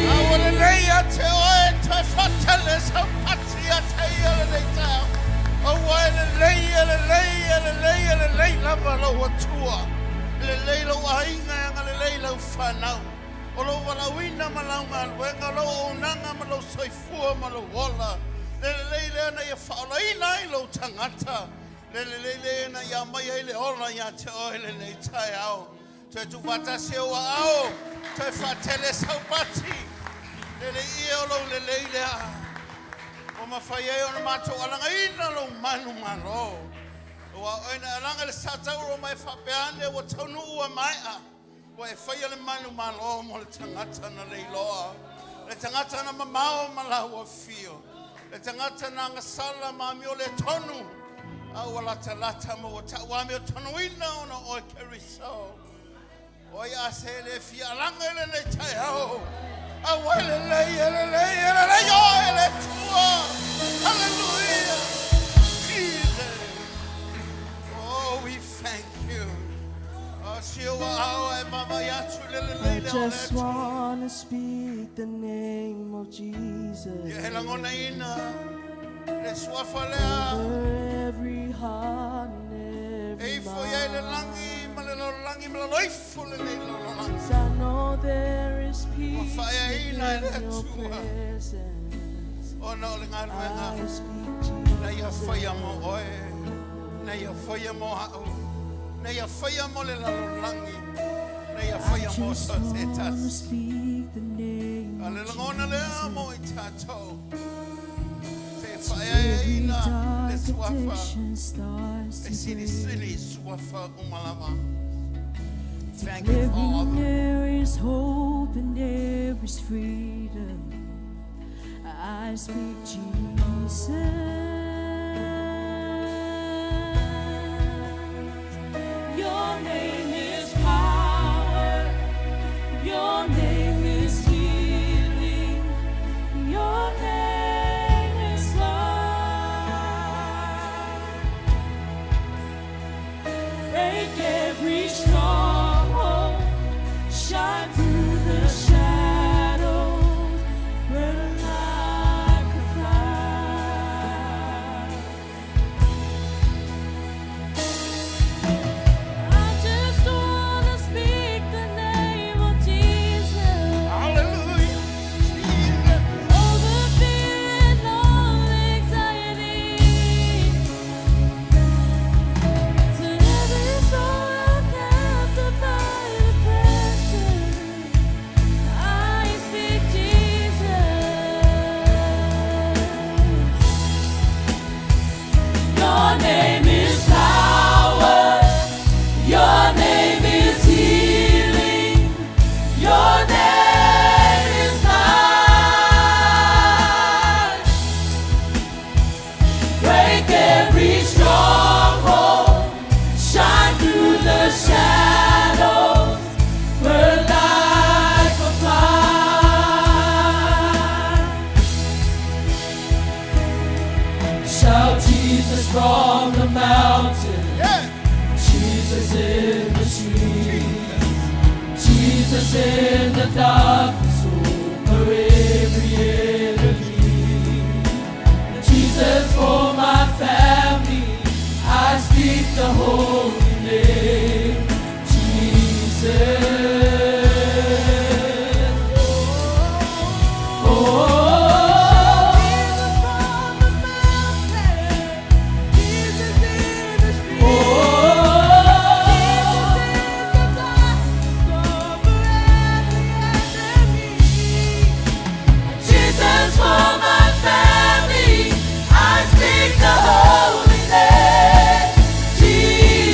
A ua lelei ia te oe toe faatele sau pati ia te ia lenei taeao. Aua e lelei, e lelei, e lelei, e lelei lava lou Atua. E lelei lou aiga, e agalelei lau fanau. O lou valaauina ma lau galuega, o lou auaunaga ma lou soifua ma lou ola. Le lelei lea na ia faaolaina ai lou tagata. Le lelei lea na ia aumai ai le ola ia te oe lenei taeao. Toe tuufaatasi ou aao, toe faatele sau pati. Lelei ia o lou lelei lea. Ua mafai ai ona matou alagaina lou manumalo. Aua o oe na e alaga i le satauro ma e faapea ane ua taunuu ua maea. Ua e faia le manumalo mo le tagata na leiloa, le tagata na mamao ma lau afio, le tagata na agasala ma amioletonu, a ua latalata ma ua tauamiotonuina ona o oe Keriso. O ai a se le fia alaga i lenei taeao? Aua e lelei, e lelei, e lelei oe le Atua. Hallelujah. Jesus. Oh, we thank you. Oh, si ua ao e vaavaai atu i le lelei I lea o le just Atua. wanna speak the name of Jesus Ia he lagonaina. Le suafa lea. Over every heart and E every ifo i ai le mind. lagi ma le lalolagi ma laloifo lenei lalolagi. 'Cause I know there is Ua peace faaeaina e le within your Atua presence. ona o le galuega I speak na ia faia mo Jesus. oe, na ia faia mo a'u, na ia faia mo le lalolagi, na ia I faia mo just so se wanna tasi. speak the name A le of lagona lea mo i tatou. Se Jesus. Every faaeaina le dark suafa addiction starts e to break. silisili suafa uma lava. Thank you, Declaring Father. there is hope and there is freedom. I speak Jesus. Your name is power. Your name is healing. Your name is life. Break every stronghold, shine through the shadows, burn like a fire. I just wanna speak the name of Jesus Hallelujah. Jesus. over fear and all anxiety. To every soul held captive by depression, I speak Jesus. Your name is power. Your name is healing. Your name is life. Break every stronghold, shine through the shadows, burn like a fire. Shout Jesus from the mountain, Yeah. Jesus in the streets, Jesus in the darkness over every enemy. Jesus for my family, I speak the holy name, Jesus. Oh, Jesus from the mountain, Jesus in the street, oh, Jesus in the darkness over every enemy. Jesus for my family, I speak the holy name, Jesus.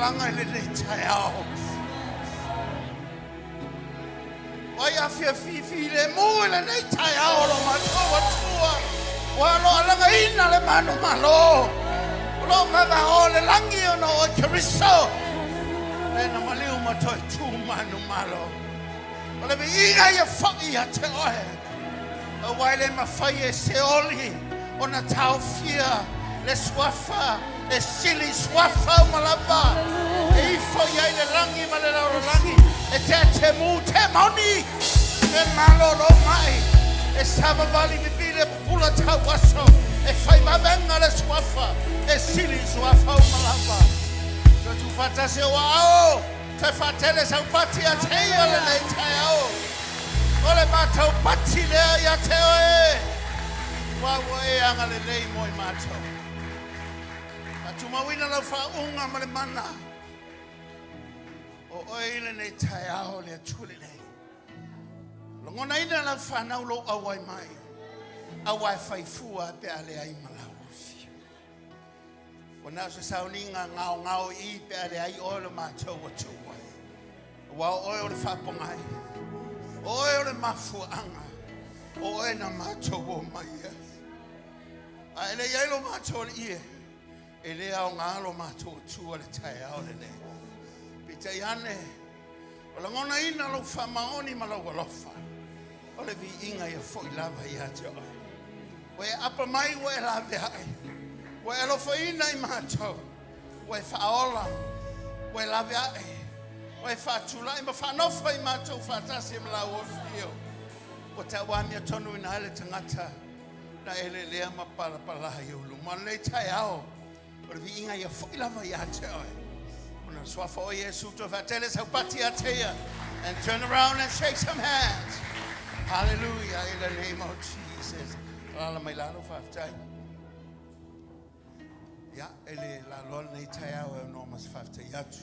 alaga i lenei taeao? O ai a fia filemu i lenei taeao o lo matou Atua, ua o lo o alagaina le manumalo, o lo o vavao le lagi ona o oe Keriso, le na maliu ma toe tu manumalo. O le viiga ia foi ia te oe, aua e le mafai e Seoli ona taofia le suafa e sili suafa uma lava e ifo i ai le lagi ma le lalolagi e teatemu te moni e malolo mai e savavali vivile pupula tauaso e fai vavega le suafa e sili suafa uma lava. Toe tuufaatasi ou aao, toe faatele sau pati ia te ia lenei taeao. O le matou pati lea ia te oe, aua ua e agalelei mo i matou. Faatumauina lau faauuga ma le mana o oe i lenei taeao le Atua lelei. Lagonaina lau fanau lou auai mai, aua e fai fua pe a leai ma lau afio. Ua na o se sauniga gaogao i i pe a leai oe lo matou Atua. Aua o oe o le faapogai, o oe o le mafuaaga, o oe na matou o mai ai. A e le i ai lo matou alii e, e le aoga lo matou Atua le taeao lenei. Peitai ane, o lagonaina lou faamaoni ma lou alofa, o le viiga ia foi lava ia te oe. Ua e apa mai, ua e laveai, ua e alofaina i matou, ua e faaola, ua e laveai, ua e faatulai ma faanofo i matou faatasi ma lau afio. Ua tauamiotonu ai le tagata na elelea ma palapala i ou luma. O lenei taeao, o le viiga ia foi lava ia te oe. Ona o le suafa o Iesu toe faatele sau pati ia te ia. And turn around and shake some hands. Hallelujah, in the name of Jesus. Alala mai lalo, faafetai. Ia, e le laloa lenei taeao e ono ma se faafetai atu.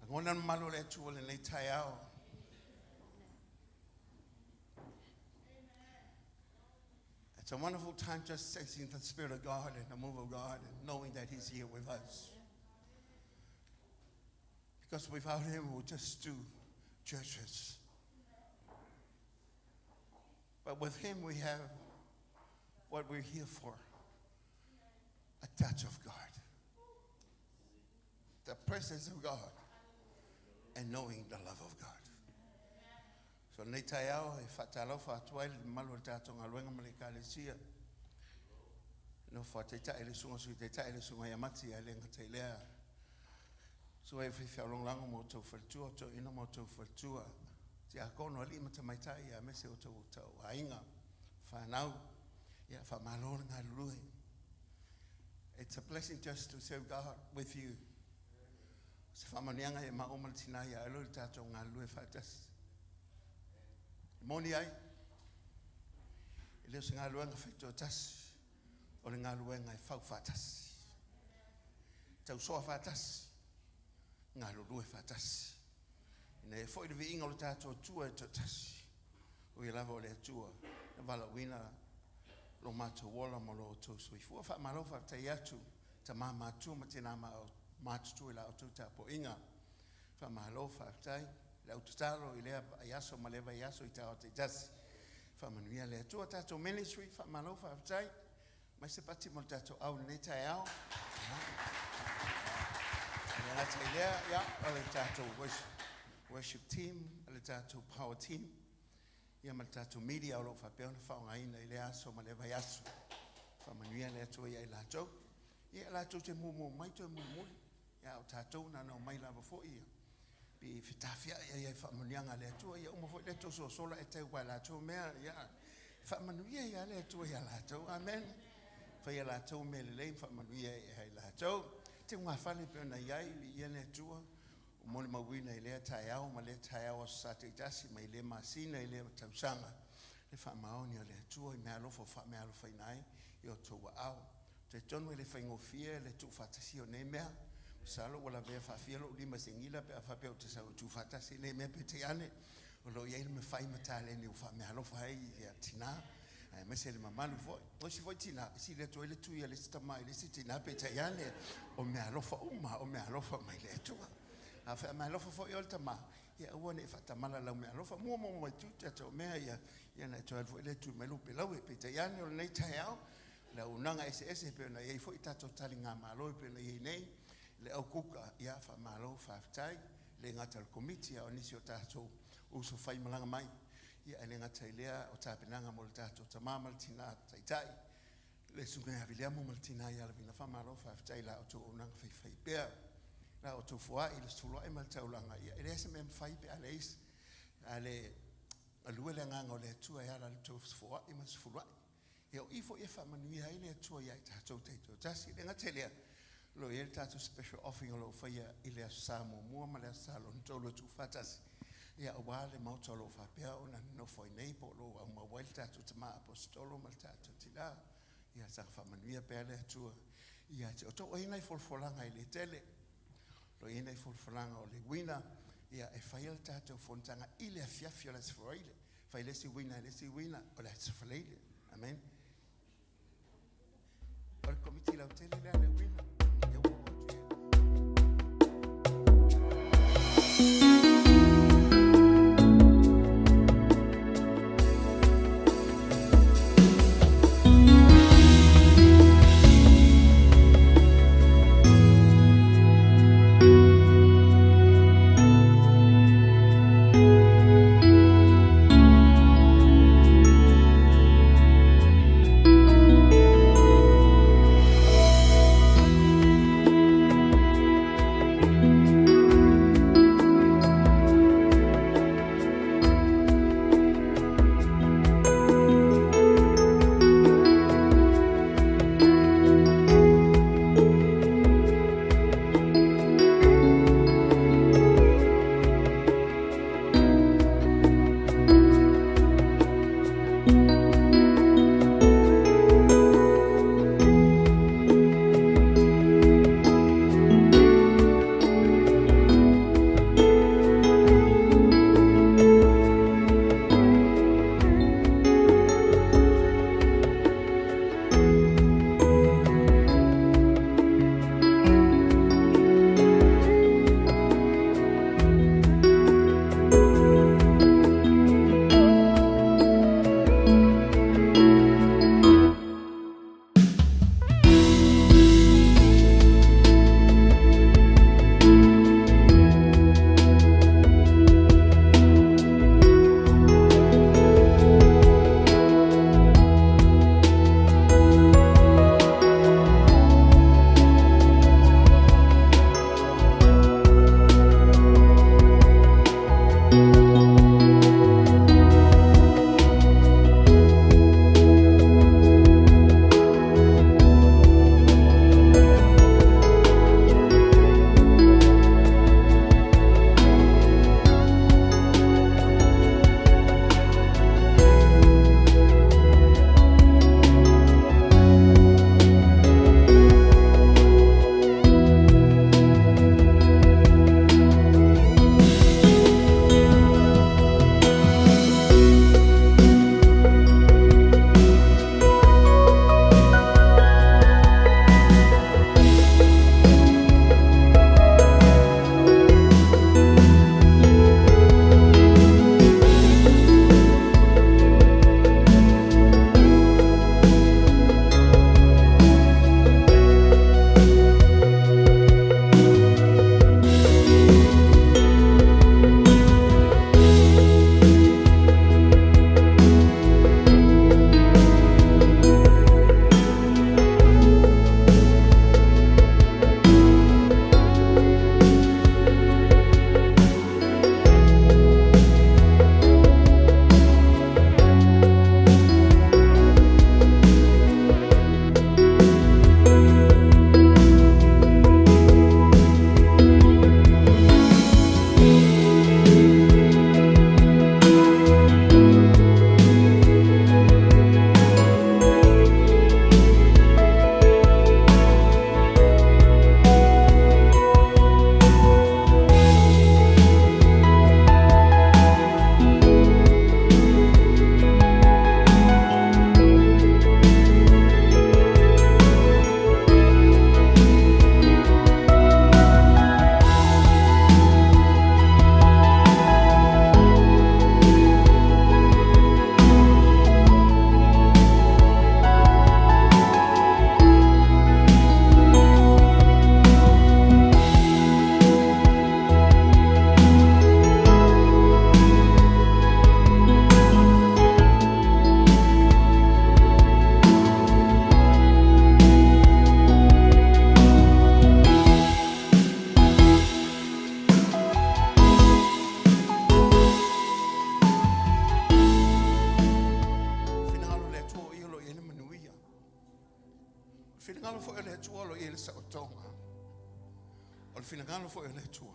Lagona le mamalu o le Atua lenei taeao. It's a wonderful time just sensing the Spirit of God and the move of God and knowing that He's here with us. Because without Him, we'll just do churches. But with Him, we have what we're here for, a touch of God, the presence of God, and knowing the love of God. So lenei taeao e faatalofa atu ai le mamalu o le tatou galuega ma le Ekalesia. Nofo a taitai le susuga sui taitai le susuga ia Mati ae le gata i lea. Susuga i faifeau lagolago ma outou faletua, toeaina ma outou faletua, tiakono, alii ma tamaitai aemaise outou tauaiga, fanau. Ia faamalo le galulue. It's a blessing just to serve God with you. Se faamanuiaga ia maua ma le tina ia alo le tatou galulue faatasi. E moni ai, e le o se galuega faitoatasi, o le galuega e fau faatasi. Tausoa faatasi, galulue faatasi. Ina ia foi le viiga o le tatou Atua e toatasi. O ia lava o le Atua na valaauina lo matou ola ma lo outou soifua. Faamalo faafetai atu tama matua ma tina matutua i la outou tapuaiga. Faamalo faafetai le au tatalo i lea vaiaso ma lea vaiaso i taeao taitasi. Faamanuia le Atua tatou ministry, faamalo faafetai. Mai se pati mo le tatou au i lenei taeao. Le gata i lea, ia, o le tatou worship team, o le tatou power team, ia ma le tatou media o lo o faapea ona faaaogaina i lea aso ma lea vaiaso. Faamanuia le Atua ia i latou. Ia, latou te mumu mai toe mulimuli. Ia, o tatou na na omai lava foi ia. Pe fetafiai ai ai faamanuiaga a le Atua, ia uma foi le tososola e tau ai latou mea, ia faamanuia ia le Atua ia latou. Amen. Fai ia latou mea lelei ma faamanuia ia i latou. Te ugafale pe ona iai, ia le Atua, o molimauina i lea taeao ma lea taeao aso Sa taitasi mai lea masina i lea tausaga, le faamaoni o le Atua i meaalofa o faameaalofaina ai i o outou aao. Talitonu e le faigofie le tuufaatasia o nei mea. Masalo ua lavea faafia lou lima i se gila pe a faapea ou te sau e tuufaatasi nei mea, peitai ane o lo o i ai le mafai ma taleni ua faameaalofa ai ia tina. Aemaise le mamalu foi. O isi foi tinā, e sili atu ai le tui a le isi tama i le isi tinā, peitai ane, o meaalofa uma, o meaalofa mai le Atua. A meaalofa foi oe le tama, ia aua ne i faatamala lau meaalofa. Mua mua mai tiute a tau mea ia, ia na e toe alu foi lea tui mai lou pelaue. Peitai ane o lenei taeao, le auaunaga eseese e pei ona i ai foi tatou taligamalo e pei ona i ai nei, le au kuka, ia faamalo faafetai. E le gata i le Komiti a o nisi o tatou uso faimalaga mai. Ia, e le gata i lea o tapenaga mo le tatou tama ma le tina taitai, le susuga ia Viliamo ma le tina ia Lavina, faamalo faafetai i la outou auaunaga faifaipea. La outou foai le sefuluai ma le taulaga, ia e leai se mea e mafai pe a leai a le galue le agaga o le Atua e ala i le tou foai ma le sefuluai. Ia o i foi e faamanuia ai le Atua ia i tatou taitoatasi. E le gata i lea, o lo o i ai le tatou special offering o lo o faia i le Aso Sa muamua ma le Aso Sa lona tolu e tuufaatasi, ia aua le maota o lo o faapea ona nonofo ai nei po o lo o aumau ai le tatou tama Aposetolo ma le tatou tina. Ia saga faamanuia pea le Atua ia te outou. O i ai nai folafolaga e le tele. O lo o i ai nai folafolaga o le uiga ia e faia le tatou fonotaga i le afiafi o le Aso Faraile. Fai le isi uiga i le isi uiga o le Aso Faraile. Amen. O le komiti lautele lea le uiga. Ia ua oo atu i finagalo foi o le Atua o lo o i ai le saotoga. O le finagalo foi o le Atua,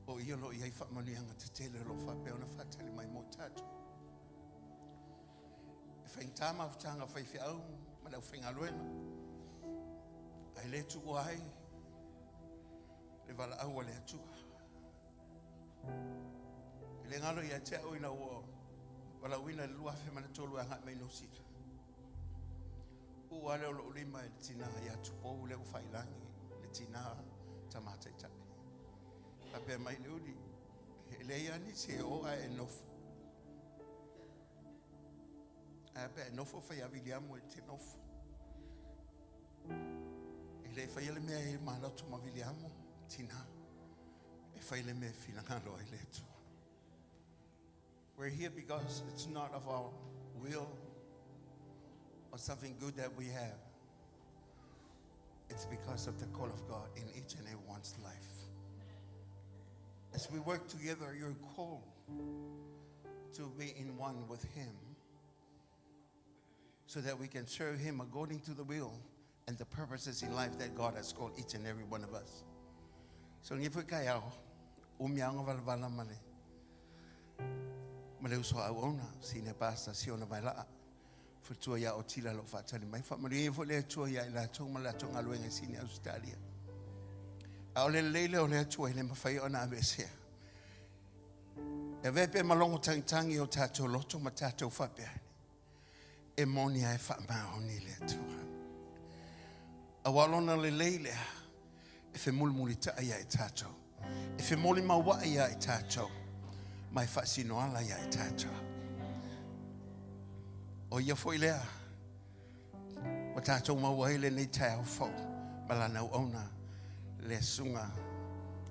o ia o lo o i ai faamanuiaga tetele o lo o faapea ona faatali mai mo tatou. E faigata mafutaga a faifeau ma le aufaigaluega, ae le tuua ai le valaau a le Atua. E le galo ia te au ina ua valaauina i le 2003 e agai mai Niu Sila. Uu lava lea o lou lima i le tina ia Tupou lea ua faiilagi, le tina tama taitai. Faapea mai le uli, e leai lava nisi e o ae e nofo. Ae a pe a e nofo, fai a Viliamu e te nofo. E le faia le mea e maloto ma Viliamu, tina, e fai le mea e finagalo ai le Atua. We're here because it's not of our will or something good that we have. It's because of the call of God in each and everyone's life. As we work together, you're called to be in one with Him so that we can serve Him according to the will and the purposes in life that God has called each and every one of us. So ngi fue kai au, umianga valavala ma le ma le uso auauna, sine pasta siona vailaa. Faletua ia Otila lo faatali mai. Faamanuia foi le Atua ia i latou ma le latou galuega i Sini Ausetalia. A o le lelei lea o le Atua e le mafai ona aveesea. E avea pea ma logo tagitagi o tatou loto ma tatou faapea ane, e moni lava e faamaoni le Atua. Aua o lona lelei lea e femulimulitai ia i tatou, e femolimauai ia i tatou, ma e faasinoala ia i tatou. O ia foi lea ua tatou maua ai lenei taeao fou ma lana auauna le susuga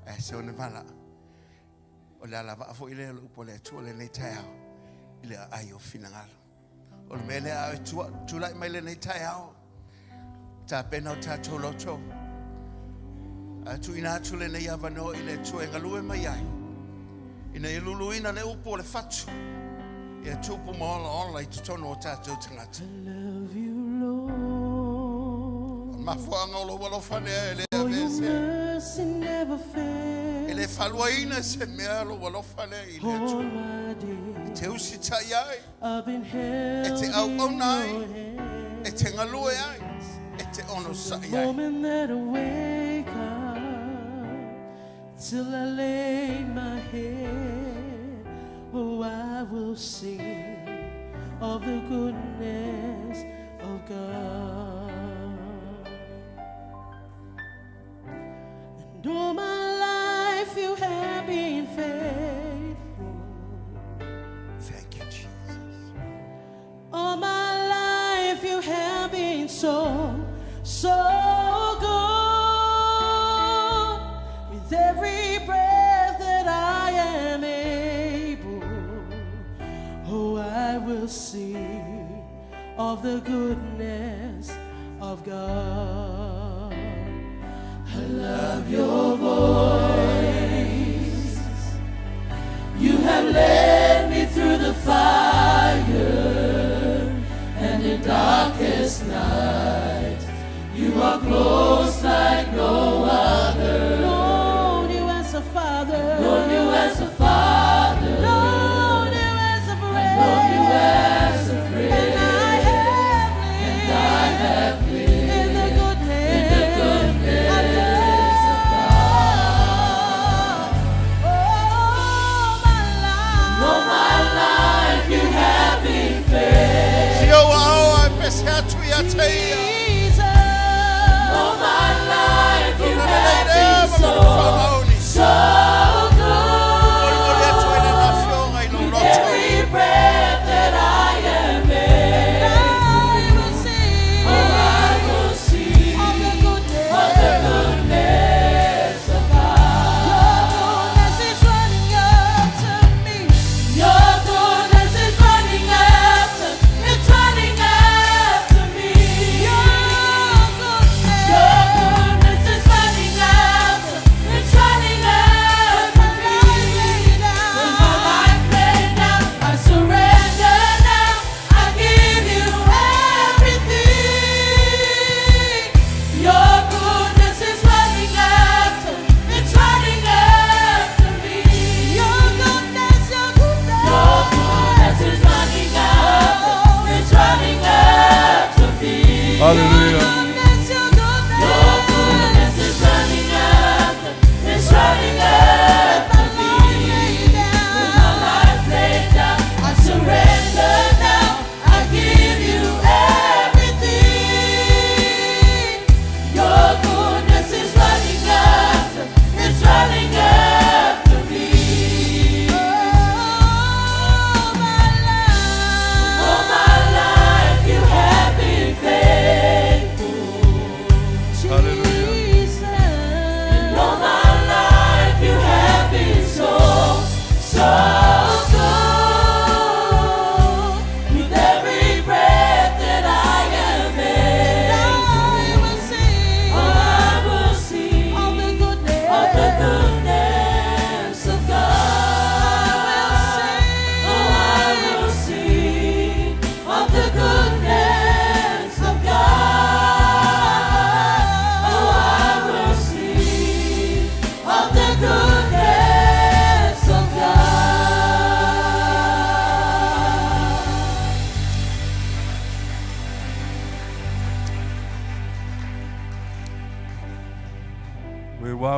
a Sione Vala. O le alavaa foi lea o le upu a le Atua lenei taeao i le aai o finagalo. O le mea lea a e tulai mai lenei taeao, tapena o tatou loto, a tuuina atu lenei avanoa i le Atua e galue mai ai, ina ia luluina le upu o le fatu, ia tupu ma olaola i totonu o tatou tagata. I love you, Lord. O le mafuaaga o lou alofa lea e le For your aveesea. mercy never E le fails. faaluaina se mea lou alofa lea i le All Atua. my days E te usitai ai, I've been e held te in auauna ai, your e te galue ai, hands. e te From the onosai ai. moment that I wake up till I lay my head, oh, I will sing of the goodness of God. And all my life you have been faithful. Thank you, Jesus. All my life you have been so, so good. With every breath that I am able, oh, I will sing of the goodness of God. I love your voice. You have led me through the fire and in darkest night. You are close like no other. Known you as a father. Known you as a father. Known you as a friend. Known you as a friend. And I have lived. And I have lived in the goodness, in the goodness of God. Oh, my life. All my life you have been faithful. Si ou ao e pese atu ia te ia. Jesus. All my life you Lona have lelei lea been ma so, lona faamaoni. so Molimoli atu ai good. lana afioga i lou With loto. every breath that I am able, I will sing. Oh, I will sing of the goodness, of the goodness of God. Your goodness is running after me. Your goodness is running after, it's running after me.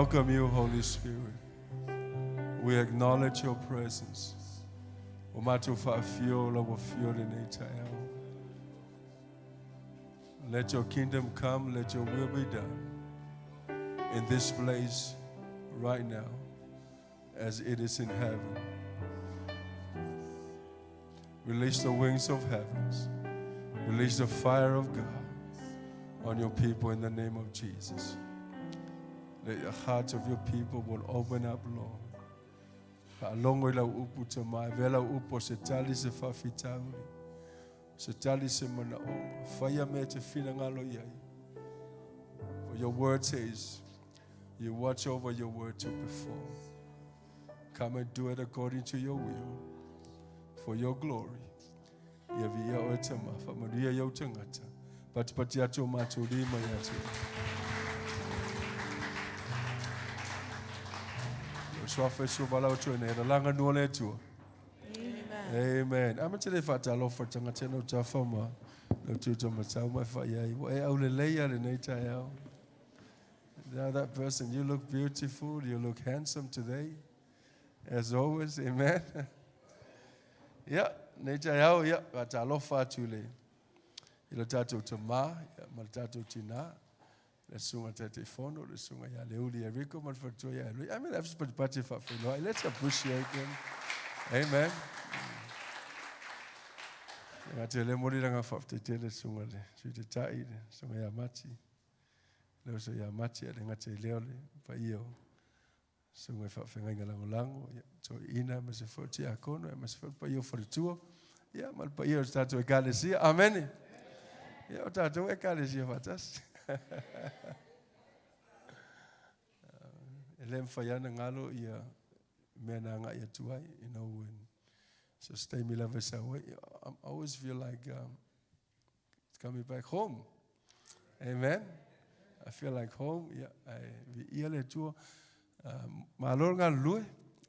welcome you, Holy Spirit. We acknowledge your presence. O matou faafio lau afio lenei taeao. Let your kingdom come, let your will be done in this place right now as it is in heaven. Release the wings of heavens. Release the fire of God on your people in the name of Jesus. Let the hearts of your people will open up, Lord. Faalogo i lau upu tama, avea lau upu o se tali se faafitauli, se tali se manaoga, faia mea e te finagalo i ai. For your word says, you watch over your word to perform. Come and do it according to your will, for your glory. Ia viia oe tama, faamanuia i ou tagata, patipati atu o matou lima ia te oe. O suafa e sua valaau atu ai nei, lalaga nua le Atua. Amen. Amen. A ma te le faatalofa tagata na utafa ma lau tuta matau mai fai ai. Ua e aulelei a lenei taeao. Now that person, you look beautiful, you look handsome today. As always, amen. Ia, nei taeao, ia, faatalofa atu le i lo tatou tamā, ia, ma le tatou tinā, le susuga Taitaifono, le susuga ia Leuli Eriko ma le faletua ia Eloi. I mean, patipati e faafeiloai. Let's appreciate them. Amen. Ngā te le mori ranga whaafetai tele susuga le Sui Taitai, le susuga ia Mati. Le uso ia Mati, le ngate i leo le paia o Susuga i faafeagaiga lagolago, ia, toeaiina aemaise foi o tiakono, aemaise foi le paia o faletua, ia, ma le paia o le tatou Ekalesia. Amene. Ia, o tatou Ekalesia faatasi. E le mafai lava ona galo ia mea na agai atu ai, you know, when so se taimi lava e sau ai, I always feel like it's coming back home. Amen. I feel like home. Yeah, ai viia le Atua. Malo le galulue,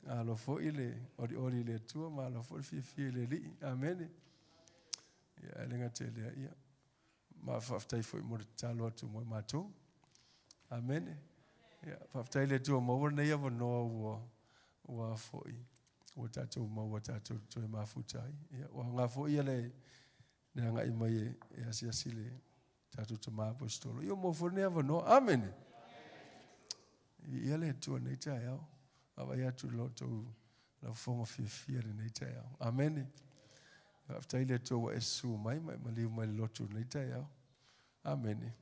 malo foi le olioli i le Atua, malo foi le fiafia i le Alii. Amene. Ia, e le gata i lea, ia, ma faafetai foi mo le tatalo atu mo i matou. Amene. Ia, faafetai i le Atua maua lenei avanoa ua ua foi ua tatou maua tatou toe mafuta ai. Ia, ua aoga foi ia le le agai mai e, e asiasi le tatou tama aposetolo. Ia maua foi lenei avanoa. Amene. Ia le Atua nei taeao. Vaavaai atu i lo outou laufofoga fiafia lenei taeao. Amene. Faafetai i le Atua ua e susu mai ma e maliu mai le lotu lenei taeao. Amene.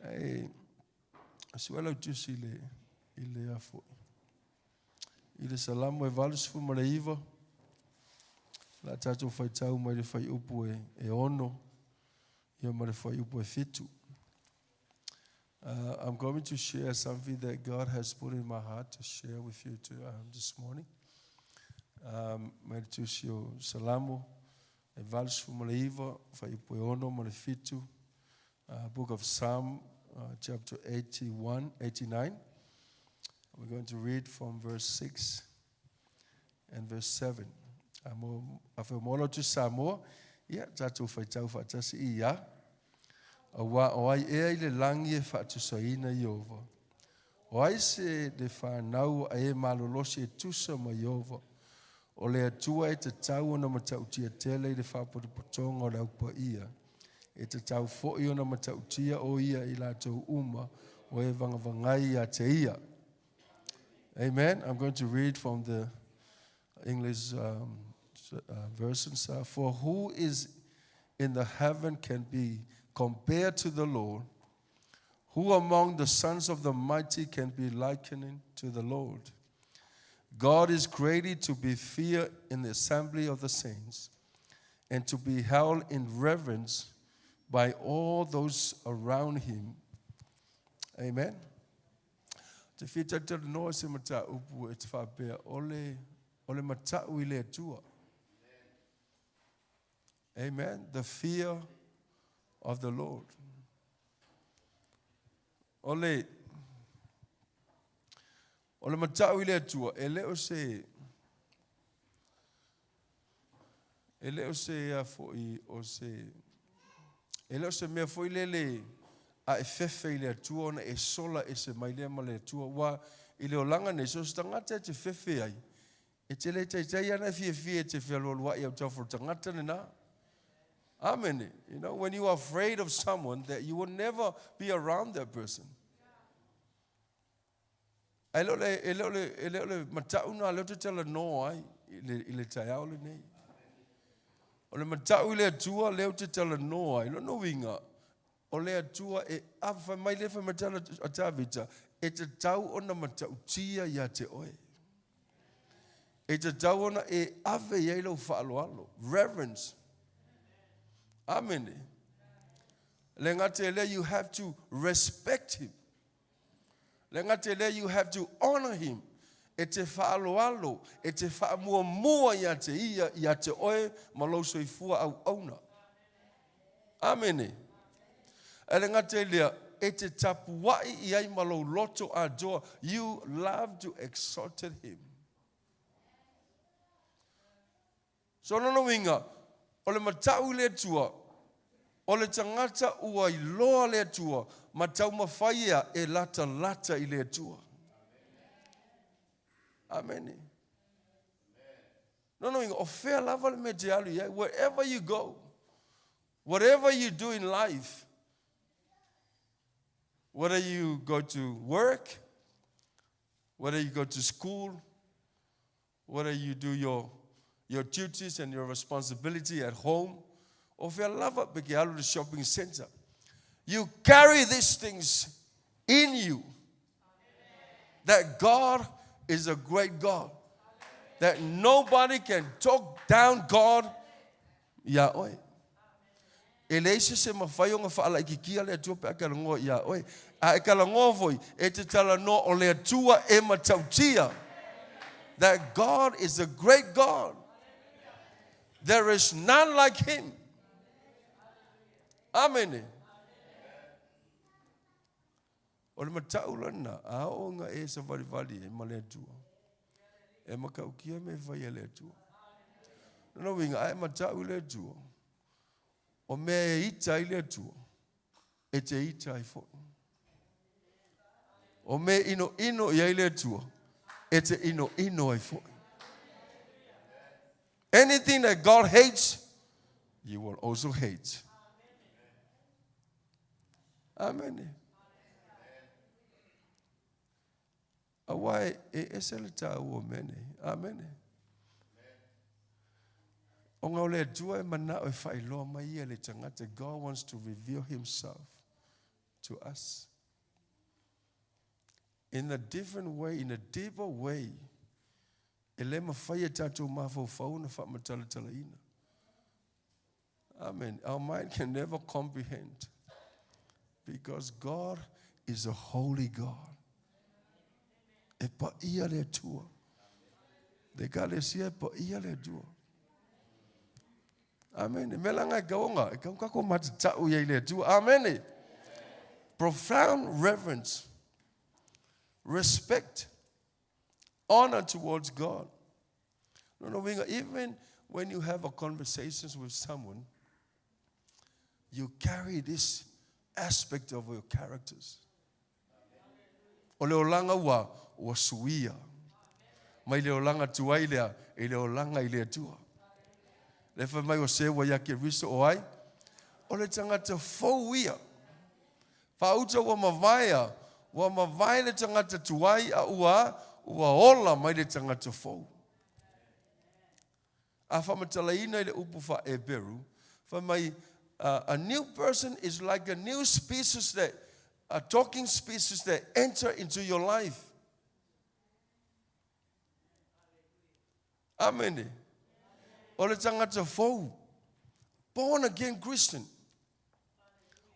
E sue lau tusi i le, i le a foi. I le Salamo e 89, la tatou faitau mai le fuaiupu e, e ono, ia ma le fuaiupu e fitu. I'm going to share something that God has put in my heart to share with you to, this morning. Mai le tusi o Salamo e 89, fuaiupu e ono ma le fitu. Book of Psalm, chapter 81, 89. We're going to read from verse 6 and verse 7. A mo, a whai mōlo tu Samoa, ia, tātou whaitau whaatasi i ia. Auā o ai ea i le lagi e faatusaina Ieova? O ai se le fanau a e malolosi e tusa ma Ieova? O le Atua e tatau ona matautia tele i le faapotopotoga o le Au Paia. E tatau foi ona matautia o ia i latou uma o e vagavagai ia te ia. Amen. I'm going to read from the English versions. For who is in the heaven can be compared to the Lord? Who among the sons of the mighty can be likened to the Lord? God is greatly to be feared in the assembly of the saints and to be held in reverence by all those around him. Amen. Te fia talatalanoa se mataupu e te faapea o le, o le matau i le Atua. Amen. The fear of the Lord. O le, o le matau i le Atua, e le o se, e le o se a foi, o se, e le o se mea foi lele A e fefe i le Atua ona e sola ese mai lea ma le Atua. Ua i le olaga nei, so o se tagata e te fefe ai, e te le taitai ana e fiafia e te fealualuai autafa o le tagata lena. Amene. You know, when you are afraid of someone that you will never be around that person. Ae le o le, e le o le, e le o le matau na lea ou te talanoa ai i le, i le taeao lenei. O le matau i le Atua lea ou te talanoa ai. Lona uiga, o le Atua e ave, fai mai le fai mai tala a Tavita, e tatau ona matautia ia te oe. E tatau ona e ave i ai lau faaaloalo. Reverence. Amene. Le gata i lea, you have to respect him. Le gata i lea, you have to honor him. E te faaaloalo, e te faamuamua ia te ia, ia te oe ma lou soifua auauna. Amene. Ae le gata i lea, e te tapuai i ai ma lou loto atoa. You love to exalted him. So lona uiga, o le matau i le Atua, o le tagata ua iloa le Atua ma taumafai ea e latalata i le Atua. Amene. Lona uiga, o fea lava le mea e te alu i ai, wherever you go, whatever you do in life, whether you go to work, whether you go to school, Whether you do your your duties and your responsibility at home, o fea lava pe ke alu le shopping center. You carry these things in you. That God is a great God. That nobody can talk down God iā oe. E leai se se mawhai o ngā whaalaititia le Atua pe a talanoa iā oe. A e talanoa foi, e te talanoa o le Atua e matautia. That God is a great God. There is none like him. Amene. O le matau lana, a oo nga e savalivali ai ma le Atua, e matautia mea e fai e le Atua. Lona uiga, a e matau i le Atua, o mea e ita ai le Atua, e te ita ai foi. O mea e inoino i ai le Atua, e te inoino ai foi. Anything that God hates, you will also hate. Amene. Aua e, e ese le tāua o mea nei. Amene. O ngā o le Atua e manao e whailoa mai ia le tangata. God wants to reveal himself to us. In a different way, in a deeper way. E le mawhai e tātou mafaufau na whaamatalatalaina. Amen. Our mind can never comprehend because God is a holy God. E paia le Atua. Le ekalesia e paia le Atua. Amen. E mea langa e kauga, e kauga ko matatau ia i le Atua. Amen. Profound reverence, respect, honor towards God. Lona uiga, even when you have a conversations with someone, you carry this aspect of your characters. O le olaga ua, ua suia. Mai le olaga tuai lea, i le olaga i le Atua. Le fai mai o se ua ia Keriso o ai? O le tagata fou ia. Faauta ua mavaea, ua mavae le tagata tuai a ua, ua ola mai le tagata fou. A faamatalaina i le upu faa-Eperu, fai mai, a new person is like a new species that, a talking species that enter into your life. Amene. O le tagata fou, born again Christian,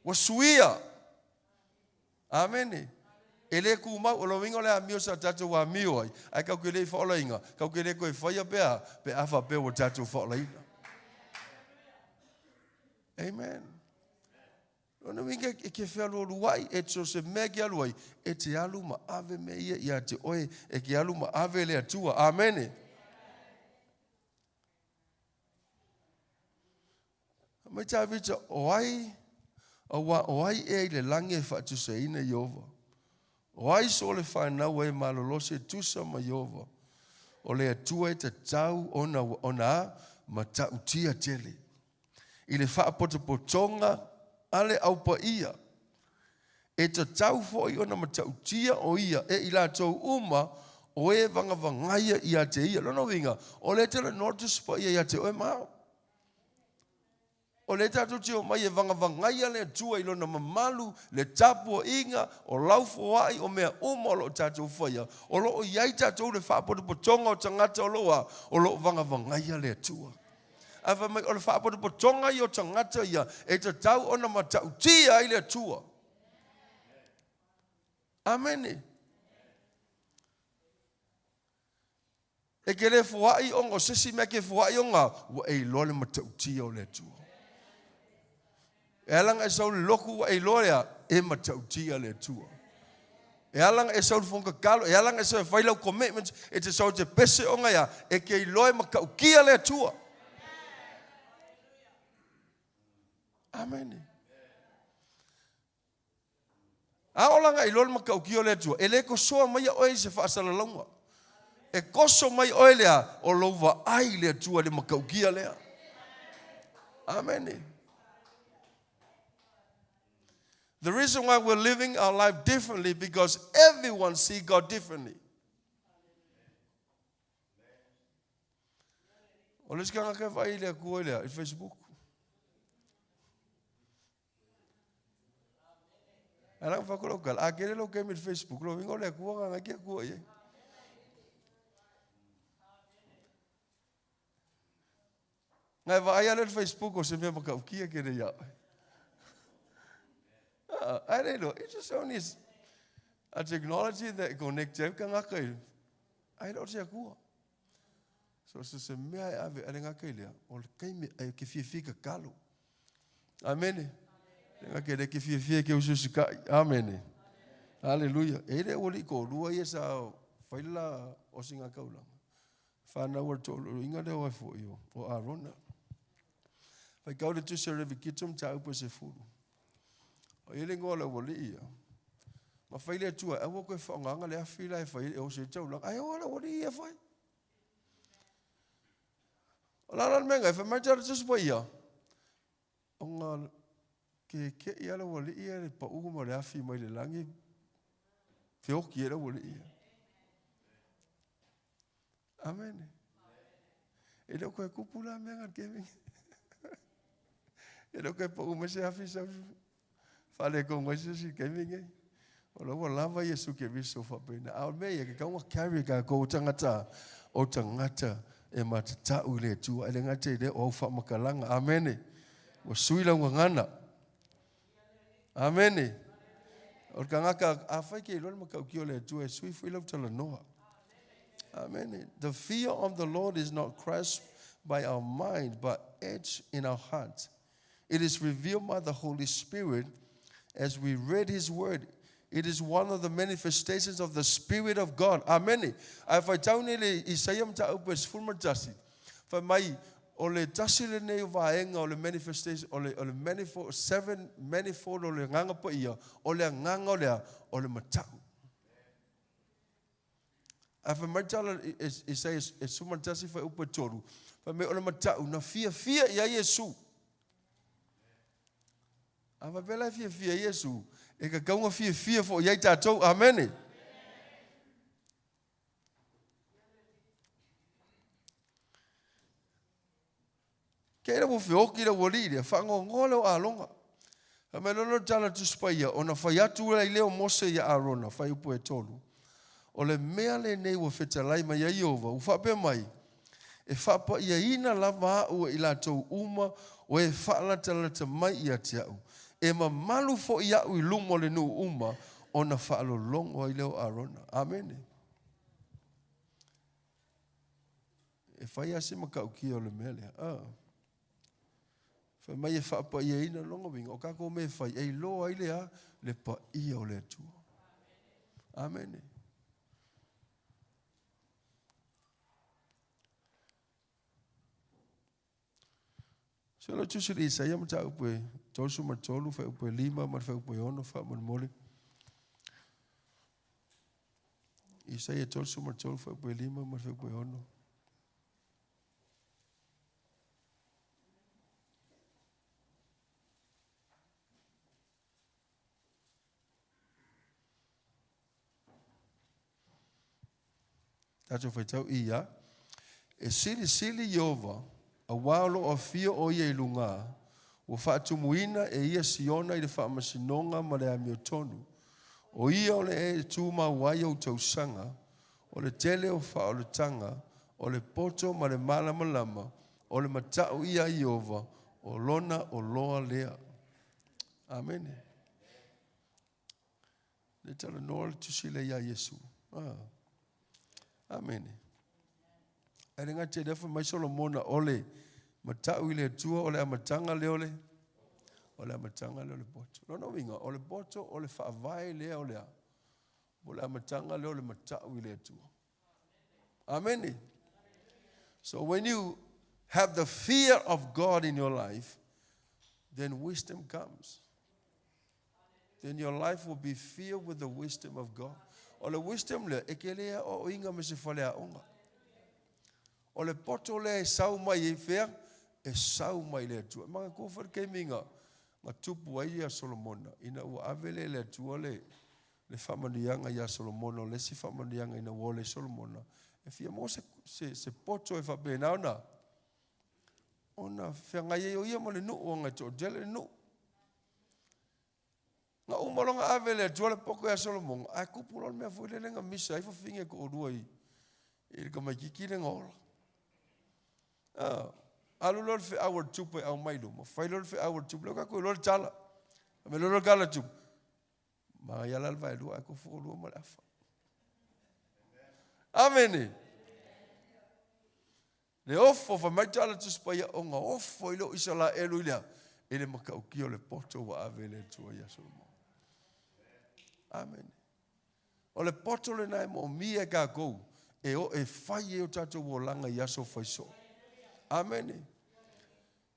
Ua suia. Amene. E le kumau, o le uiga o le amio sa tatou amio ai, ae kau ke le i faaolaina, kau ke le koe faia pe a, pe a faapea ua tatou faaolaina. Amen. Lona uiga e ke fealualuai, e so se mea ke alu ai, e te alu ma ave mea ia ia te oe, e ke alu ma ave le Atua. Amene. Mai Tavita, o ai? Auā o ai ea i le lagi e faatusaina Ieova? O ai so o le fanau a e malolosi e tusa ma Ieova? O le Atua e tatau ona ona a matautia tele. I le faapotopotoga a le Au Paia, e tatau foi ona matautia o ia e i latou uma o e vagavagaia ia te ia. Lona uiga, o lea e talanoa le Tusi Paia ia te oe ma au. O lea tatou te omai e vagavagaia le Atua i Lona mamalu, le tapuaiga, o lau foai, o mea uma o lo o tatou faia, o lo o i ai tatou le faapotopotoga o tagata o lo o a, o lo o vagavagaia le Atua. Ae fai mai, o le faapotopotoga ia o tagata ia e tatau ona matautia ai le Atua. Amene. E ke le foai ona o se isi mea ke foai ona ua e iloa le matautia o le Atua. E ala ona e sau le lotu ua e iloa lea e matautia le Atua. E ala ona e sau le fono tatalo, e ala ona e sau e fai lau commitment, e te sau e te pese ona ia, e ke iloa e matautia le Atua. Amene. A oo la iloa le matautia o le Atua, e le tosoa maia oe i se faasalalauga. E toso mai oe lea o lou vaai i le Atua i le matautia lea. Amene. The reason why we're living our life differently because everyone see God differently. O le isi tagata e vaai i le Atua i le, i Facebook. Ae la whako lau kala, a kere lau kemi i Facebook, lo winga o le Atua nga ngai ke Atua i ai. Ngai vaai ale le Facebook o se mea makaukia ke le ia. I don't know. It's just only a technology that connects ai kangaka i. Ai le o se Atua. So se se mea e ave ale ngaka i lea, o le taimi e ke fiafia tatalo. Amene. Le ngaka le ke fiafia ke ususu kai. Amene. Hallelujah. E le ua li ko lua ia sa whaila o singa kaulanga. Whanau al tō inga leo ai fo i o Arona. Whai kau le tusi o revi kitum ta upo se fulu. O ia le ngoa le ua li ia. Ma whai le atua, aua koe whaonganga le awhi la e whai e o se taulanga. Ai o le ua li ia whai. O la la le mea e whai mai tara tusi pa ia. O ngā ke ke ia le ua li ia le pa ugu ma le awhi mai le langi. Whioki e le ua li ia. Amene. E le o koe kupu la mea ngā kevin. E le o koe pa ugu mai se awhi sa whale ko mai se si kevin e. O la ua lava Iesu Keriso faapena. A o le mea ia, ke kaunga carry ka ko o tangata, o tangata e matatau i le Atua. E le gata i lea o au faamakalaga. Amene. Ua sui lau gagana. Amene. O le kangaka, a fai ke iloa le matautia o le Atua, e sui foi lau talanoa. Amene. The fear of the Lord is not grasped by our mind, but etched in our heart. It is revealed by the Holy Spirit as we read His Word. It is one of the manifestations of the Spirit of God. Amene. Ae faitau nei le Isaia mataupu e 11, fai mai, o le tasi lenei o vaega o le manifestation, o le, o le manifold, seven manifold o le agaga paia, o le agaga o le a, o le matau. Ae fai mai tala Isaia e 11 fuaiupu e 3, fai mai o le matau na fiafia i ai Iesu. A faapea la e fiafia i Iesu, e tatau ona fiafia foi i ai tatou. Amene. Ke ila ua feoki le ualii lea, faanoanoa lea o Alona. Fai mai loa le tala Tusi Paia, ona fai atu ai lea o Mose ia Arona, fuaiupu e 3, O le mea lenei ua fetalai mai ai Ieova, ua faapea mai, E faapaiaina lava au e i latou uma o e faalatalata mai ia te au, e mamalu foi au i luma o le nuu uma, ona faalologo ai lea o Arona. Amene. E fai lava si matautia o le mea lea. Ah. Fai mai e faapaiaina lona uiga, o tatou mea e fai, e iloa ai le a? Le paia o le Atua. Amene. Se o le tusi le Isaia mataupu e 33 fuaiupu e 5 ma le fuaiupu e 6 faamolemole. Isaia 33 fuaiupu e 5 ma le fuaiupu e 6. Tatou faitau ia, E silisili Ieova, auā o lo o afio ʻo ia i lugā, ua faatumuina e ia Siona i le faamasinoga ma le amiotonu. ʻO ia o le e tumau ai ou tausaga, o le tele o faaolataga, o le poto ma le malamalama, o le mataʻu ia a Ieova, o lona oloa lea. Amene. Le talanoa le tusi lea iā Iesu. Ah. Amene. Ae le gata i lea, fai mai Solomona, o le matau i le Atua, o le amataga lea o le o le amataga lea o le poto. Lona uiga, o le poto o le faavae lea o le a? O le amataga lea o le matau i le Atua. Amene. So when you have the fear of God in your life, then wisdom comes. Then your life will be filled with the wisdom of God. O le wisdom lea, e ke le aoaoina me se faleaoga. O le poto lea e sau mai i fea, e sau mai le Atua. Manatua foi le taimi na, na tupu ai ia Solomona, ina ua ave lea e le Atua le, le faamanuiaga iā Solomona, o le isi faamanuiaga ina ua ola ai Solomona, e fia maua se, se, se poto e faapena ona, ona feagai ai o ia ma le nuu, ona e toatele le nuu. Na uma loa ona ave e le Atua le poto ia Solomona, ae tupu loa le mea foi lele na misa ai fafine e toalua i, i le tamaitiiti lea na ola. Ah, alu loa le feau a le tupu e aumai i luma, fai loa le feau a le tupu, lea ua tatou iloa le tala. Fai mai loa le tala a le tupu, Manaia la le vaelua ae tofu oulua ma le afa. Amene. Le ofo fai mai tala Tusi Paia ona ofo i le o Isaraelu i lea i le matautia o le poto ua ave e le Atua ia Solomona. Amene. O le poto lena e moomia e kākou e o e fai ai o tātou olaga i aso faisoo. Amene.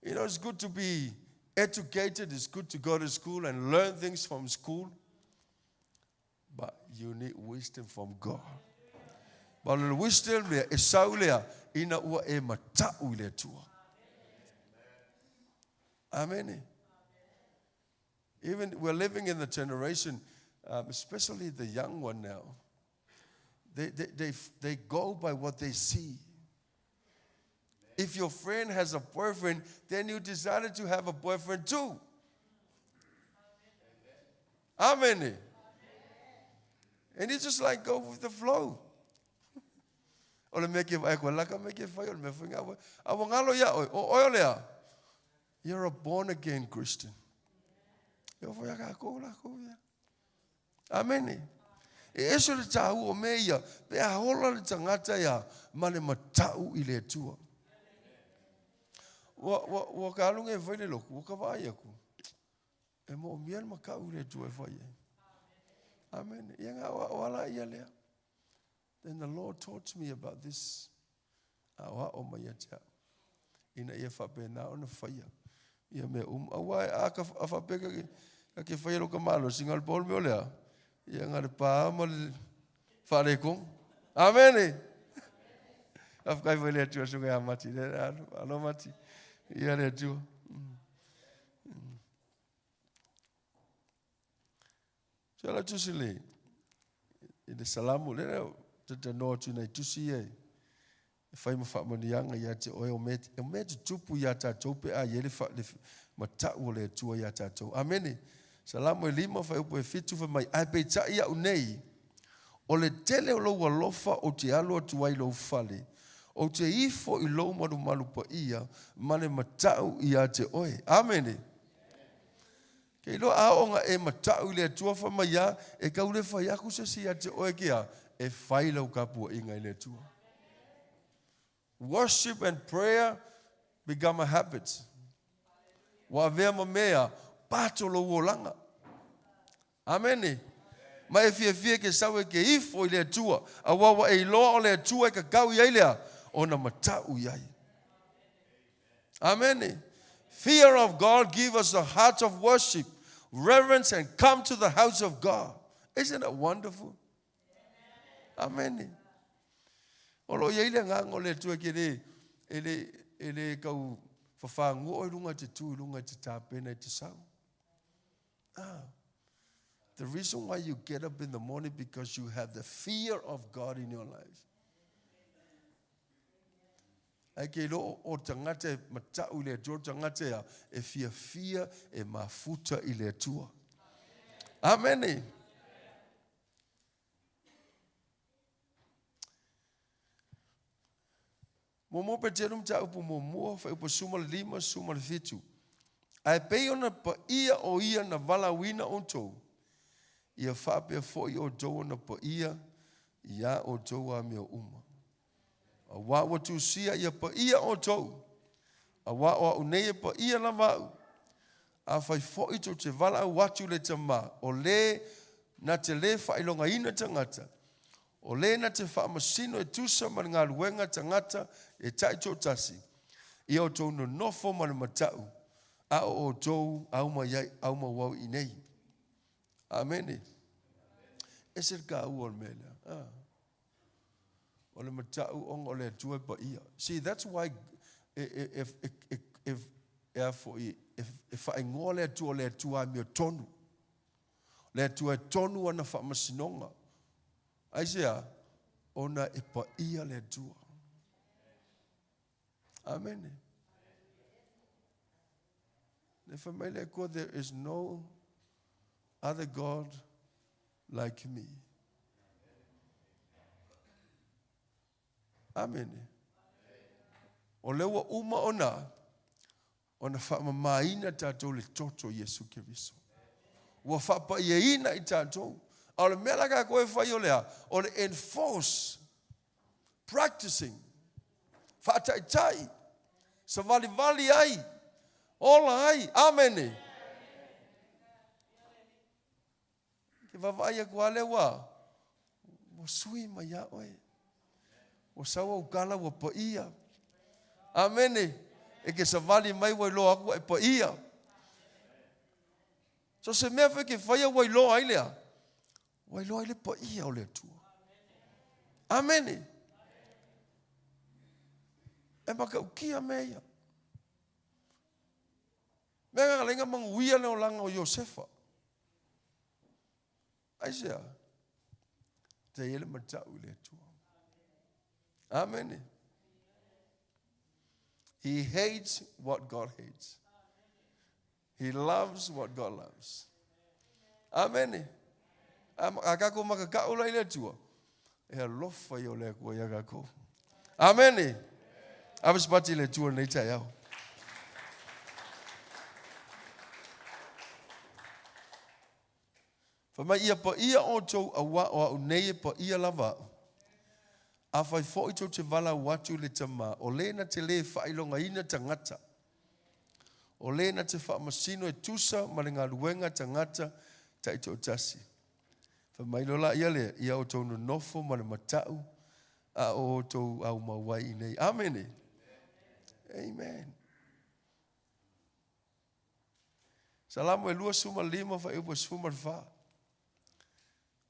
You know, it's good to be educated, it's good to go to school and learn things from school, but you need wisdom from God. But le wisdom lea, e sau lea, ina ua e matau i le Atua. Amen. Even we're living in the generation, especially the young one now, they, they, they, they go by what they see. If your friend has a boyfriend, then you decided to have a boyfriend too. Amen. And you just like go with the flow. O le mea ke vaai koe laka me ke whai, o le mea whai ngā A ua ngalo ia oe, o oe o lea. You're a born again Christian. E ofo ia kākou lākou ia. Amene. E ese le tāua o mea ia, pe a hola le tagata ia ma le matau i le Atua. Ua, ua, ua ka alunga e fai le loku, ua ka vaai aku. E moomia le matau i le Atua e fai ai. Amene. Ia ngā o, o ala ia lea. Then the Lord taught me about this. Aoao mai ia te au. Ina ia faapena ona faia ia mea uma. Aua e a ka a faapea ka ke, ka ke faia lo ka malosi, nga le pau le mea o lea, ia nga le pā ma le faaletonu. Amene! Faafetai foi i le Atua suka ia Mati. Le alo, alo Mati. Ia le Atua. Se ala tusi le, i le Salamu, le lea talanoa atu i nai tusi ia e fai ma faamanuiaga ia te oe, o mea, o mea tutupu iā tatou pe a i ai le, fa, le matau o le Atua iā tatou. Amene. Salamo e 5, fuaiupu e 7, fai mai, Ae peitai au nei, o le tele o lou alofa ou te alu atu ai i lou fale, ou te ifo i lou malumalu paia ma le matau ia te oe. Amene. Ke iloa a oo na e matau i le Atua fai mai a, e tau le fai aku se isi ia te oe ke a, e fai lau tapuaiga i le Atua. Worship and prayer become a habit. Ua avea ma mea pato lou olaga. Amene. Ma e fiafia ke sau e ke ifo i le Atua, auā ua e iloa o le Atua e kakau i ai lea, ona matau i ai. Amene. Fear of God give us a heart of worship, reverence, and come to the house of God. Isn't it wonderful? Amen. O lo i ai le agaga o le Atua ke le, e le, e le kau whawhāngoa i runga te tū, i runga te tāpena i te sau. Ah. The reason why you get up in the morning because you have the fear of God in your life. Ai ke lo o tangata e matau i le Atua, o tangata ia e fia fia e mafuta i le Atua. Amen. Muamua Peteru mataupu muamua, fuaiupu 15, 17. Ae pei ona paia o ia na valaauina outou, ia faapea foi outou ona paia iā outou amio uma. Auā ua tusia ia paia outou, auā o au nei e paia lava au. Afai foi tou te valaau atu i le Tamā, o le na te lē faailogaina tagata, o le na te faamasino e tusa ma le galuega tagata e taitoatasi, ia outou nonofo ma le mata'u, a o outou aumai ai, aumau au i nei. Amene. Ese le taua o le mea lea. Ah. O le mata'u ona o le Atua e paia. See, that's why e, e, e, e, e, e, a foi, e, e faaigoa le Atua o le Atua amiotonu. Le Atua e tonu ana faamasinoga. Aisea? Ona e paia le Atua. Amene. Le fai mai le Atua, there is no other God like me. Amene. O le ua uma ona, ona faamamaina tatou le toto Iesu Keriso. Ua faapaiaina i tatou. A o le mea la kākou e fai o le a? O le enforce, practicing, faataitai, savalivali ai, ola ai. Amene. Ke vaavaai aku lava lea ua, ua sui mai iā oe. Ua sau au kala ua paia. Amene. E ke savali mai ua iloa aku ua e paia. So se mea foi ke faia ua iloa ai lea. Ua iloa ai le paia o le Atua. Amene. E makaukia mea ia. Mea gagalenga manuia le olaga o Iosefa. Aisea? Te i ai le mata'u i le Atua. Amene. He hates what God hates. He loves what God loves. Amene. A kākou makaka'u la i le Atua, e alofa ia o le Atua iā kākou. Amene. Ave se pati i le Atua lenei taeao. Fai mai, Ia paia outou auā o au nei e paia lava au. Afai foi tou te valaau atu i le Tamā, o le na te lē faailogaina tagata, o le na te faamasino e tusa ma le galuega tagata taitoatasi. Fai mai loa laia lea, Ia outou nonofo ma le mata'u a o outou aumau ai i nei. Amene. Amen. Salamo e 25 fuaiupu e 14.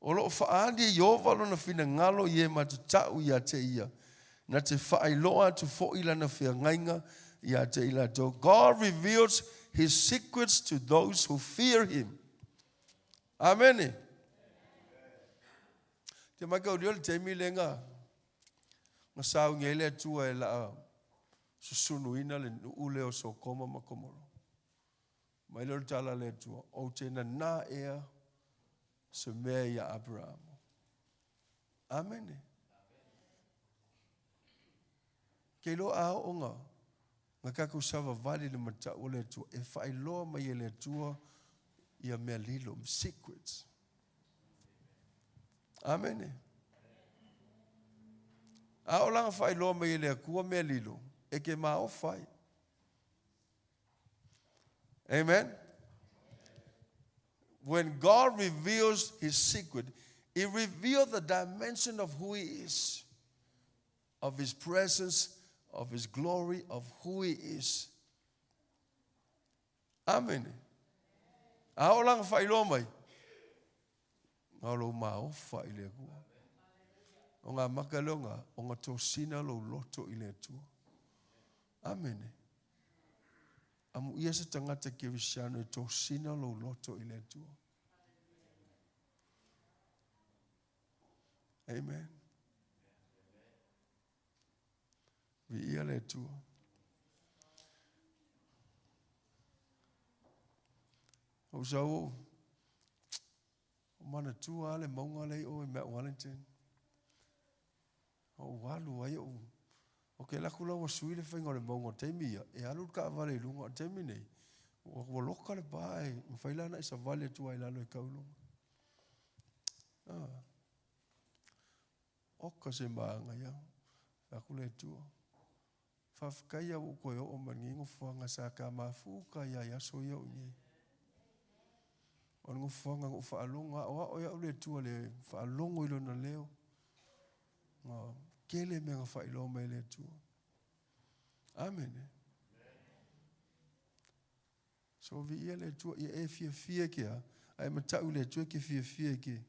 O lo o faaali e Ieova lona finagalo i e matatau iā te ia, na te faailoa atu foʻi lana feagaiga iā te i latou. God reveals his secrets to those who fear him. Amene. Te mai kau le taimi le nga nga saungi ai le Atua e laa susunuina le nuu lea o Sokoma ma Komoro. Mai lea o le tala a le Atua, Ou te nanā ea se mea iā Aperamo. Amene. Ke iloa a oo nga, nga kākou savavali le matau o le Atua, e faailoa mai e le Atua ia mea lilo, secrets. Amene. A o laga faailoa mai e le Atua mea lilo, e ke maofa ai. Amen. When God reveals his secret, he reveals the dimension of who he is, of his presence, of his glory, of who he is. Amene. A oo la faailoa mai, na o lou maofa i le Atua. O ngā maka leo ngā, o ngā tosina lou loto i le Atua. Amene. Amu ia se tagata kerisiano e tosina lou loto i le Atua. Amen. Viia le Atua. Ou sau ou, o manatua lava le mauga lea i o i Mount Wellington. Ou alu ai ou, o ke laku la ua sui le faiga o le mauga o le taimi ia, e alu le taavale i luga o le taimi nei, ua, ua loka le pa e mafai la ona e savali atu ai i lalo e kau i luga. Ah. Oka se māngaia, fai atu le Atua. Faafetai ia ua ou toe oo mai lenei nofoaga sa ta mafuta ia i aso ia o i nei. O le nofoaga na ou faalogo, aoao ai au le Atua le faalogo i lona leo. Na tele mea na faailoa mai e le Atua. Amene. So viia le Atua, ia e fiafia ke a, ae matau i le Atua e ke fiafia e ke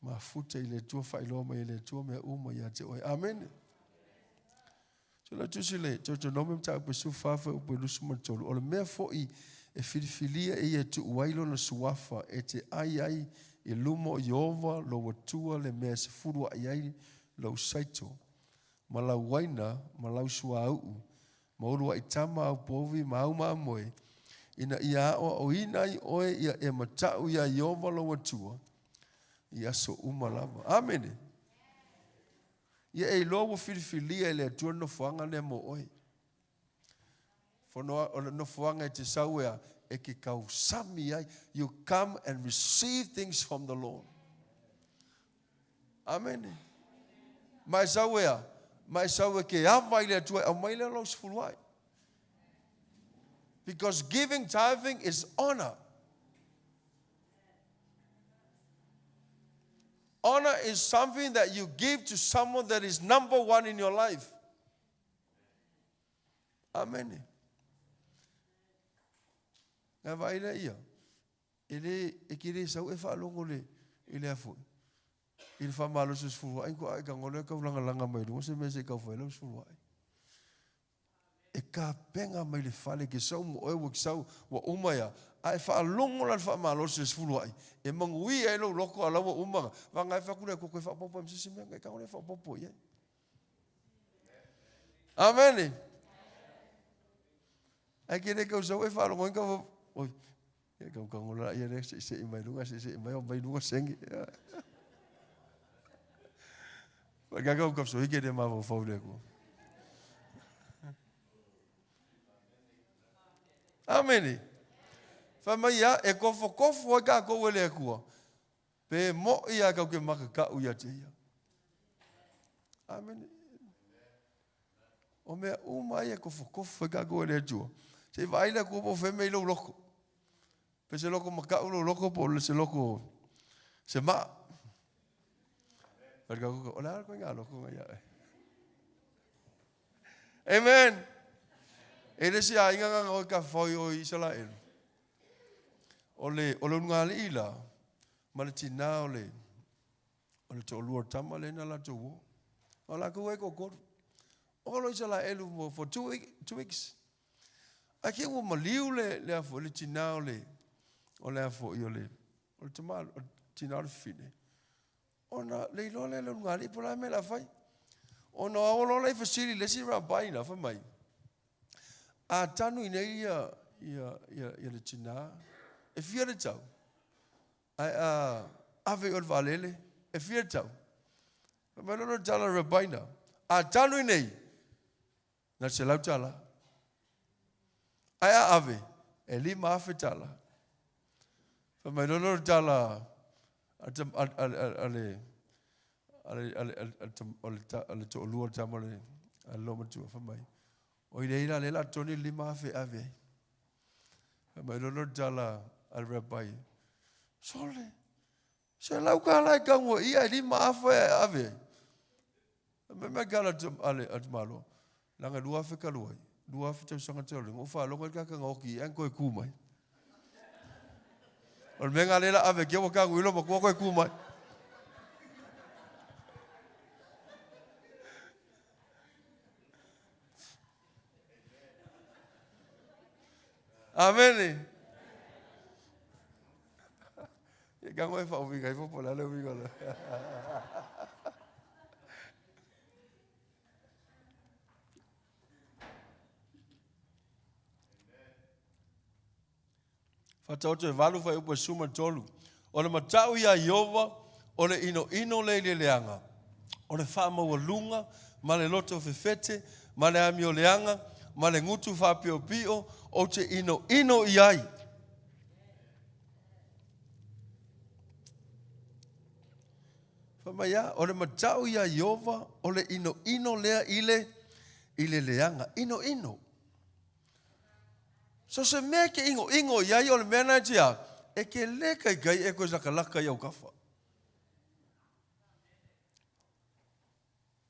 mafuta i le Atua, faailoa mai e le Atua mea uma ia te oe. Amene. So lau tusi le Deuteronomy mataupu e 14 fuaiupu e 23, o le mea foi e filifilia e ia e tuu ai lona suafa e te ai ai i luma o Ieova lou Atua le mea e sefuluai ai lou saito, ma lau uaina, ma lau suauu, ma uluai tama au povi ma au mamoe, ina ia aoaoina ai oe ia e matau iā Ieova lou Atua i aso uma lava. Amene. Ia e iloa ua filifilia e le Atua le nofoaga lea mo oe. Fono, o le nofoaga e te sau ea, e ke tausami ai. You come and receive things from the Lord. Amene. Ma e sau ea, ma e sau e ke ava i le Atua e aumai lea lou sefulu ai. Because giving tithing is honor. Honor is something that you give to someone that is number one in your life. Amene. Nga vaai lea ia, E le, e ke le sau e faalogo le, i le afu, i le faamalosi o le sefuluai, ko ae tago lea taulagalaga mai luga se mea se i tau fai lau sefuluai. E tapena mai le fale ke sau mo oe ua ke sau, ua uma ia, a e faalogo la le faamalosi o le sefuluai, e manuia ai lou loto a la ua uma, vaga e fai atu le Atua toe faaopoopo ai ma se isi mea, e tago lea e faaopoopo i ai. Amene. Ae ke le kau sau e faalogo ai kau, oi, e kau kau la ia le se se mai lunga se se mai o mai lunga sengi. Fa ka kau kau so ke le ma fau le ko. Amene. Fa mai ia e kofo kofo ai ka ko le kua. Pe mo ia kau ke maka ka u ia te ia. Amene. O mea uma ia kofokofo ai kākou e le Atua. Se i vaai le Atua po o fea mea i lou loko. Pe se loko makaʻu lou loko po o se loko se maa. Fai kākou, o le a koe ngā loko ngai ia. Amen. E le si aiga ngā ngoi ka whai o Isaraelu. O le, o le ulugalii la, ma le tinā o le, O le toalua o tama lea na latou o. O lakou ai toatolu. O lo Isalaelu mo for 2 weeks. Ae ke ua maliu le le afo le tina o le o le afo i o le o le tama o le tina o le fine. Ona le iloa lea le ulugalii po o le a mea o le a fai. Ona o loa lea i fesili i le isi rabbi la fai mai, a tanu i nei ia ia ia ia le tina, e fia le tau? Ae a ave i o le vaalele, e fia le tau? Fai mai loa le tala a Rabaina, a tanu i nei, na o le $100. Ae a ave, e $5,000. Fai mai loa le tala a le a le toalua o le tama a le loomatua, fai mai, oi leai la, lea o le a totogi le 5,000 e ave ai. Fai mai loa le tala a le rabbi, sole, $100 e tago i ia e 5,000 e ave ai. Fai mai mai tala a le malo, leaga 2000 talu ai. 2000 tausaga talu ai, na ou faalogo ai le tagata na oti i ae na toe tu mai. O le mea lena lea la ave ake ua tagu i lou matua toe tu mai. Amene. Ia ka ngoe whaowinga i popo le uiga le. Faataoto e valu fuaiupu e 13. O le matau iā Ieova, o le inoino le i le leaga, o le faamaualuga ma le loto fefete ma le amio leaga ma le gutu faapiopio ou te inoino i ai. Fai mai a, o le matau iā Ieova, o le inoino lea i le, i le leaga. Inoino. So se mea e ke inoino i ai o le mea na e tia, e ke le kaikai e koe lakalaka i au kafa.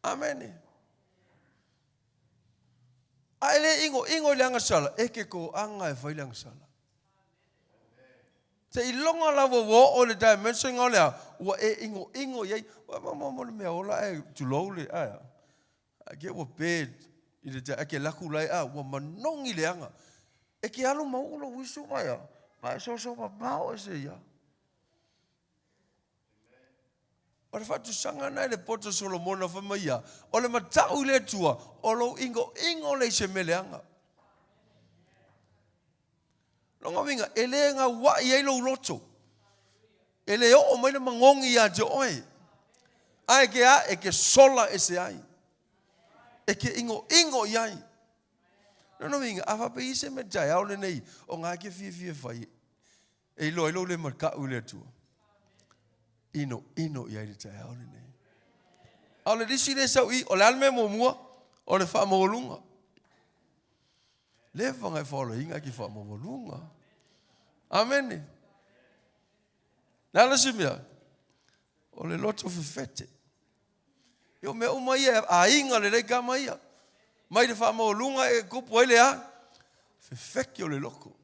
Amene. A e le inoino i le agasala, e ke toaga e fai le agasala. Seiloga lava ua oo i le dimension o lea, ua e inoino i ai, ua mo mo le mea ola e tulou le, ae a, a ke ua pe i le a ke laku lai a, ua manogi le aga. E ke alu ma ulo uisu mai a, ma e soso mamao e se ia. O le faatusaga na e le poto Solomona fai mai ia, o le matau i le Atua, o lou ingoingo le i se mea leaga. Lona uiga, e le gauai ai lou loto. E le oo mai le magogi ia te oe. Ae ke a, e ke sola ese ai. E ke ingoingo i ai. Lona uiga, a faapea i se mea taeao lenei, o ngā ke fiafia fai, E iloa ai lou le makaʻu i le Atua. Ino ino i ai le taeao lenei. A o le lisi le sau i, o le a le mea muamua? O le faamaualuga. Le fanga e faolaina ki faamaualuga. Amene. Le a le isi mea? O le loto fefete. E o mea uma ia, aiga lelei kama ia. Mai le faamaualuga e kupu ai le a? Fefeke o le loko.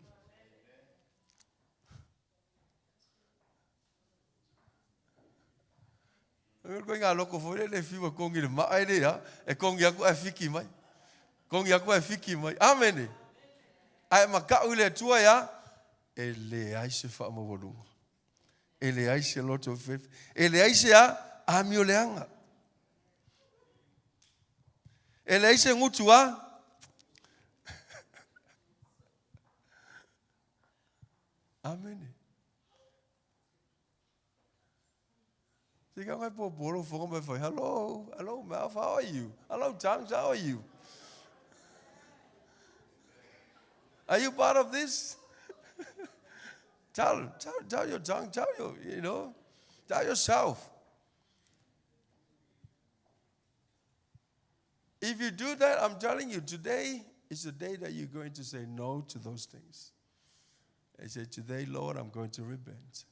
E koe ngā loko foi le fiu e kongi le maa e le a, e kongi aku e fiki mai. Kongi aku e fiki mai. Amene. Ae makau i le Atua ia, e leai se faamaualuga. E leai se loto fefe. E leai se a, amio leaga. E leai se gutu a. Amene. Se ka mai pōpō lo whanga mai whai, hello, hello mouth, how are you? Hello tongues, how are you? Are you part of this? tell, tell, tell your tongue, tell your, you know, tell yourself. If you do that, I'm telling you, today is the day that you're going to say no to those things. And say, Today, Lord, I'm going to repent.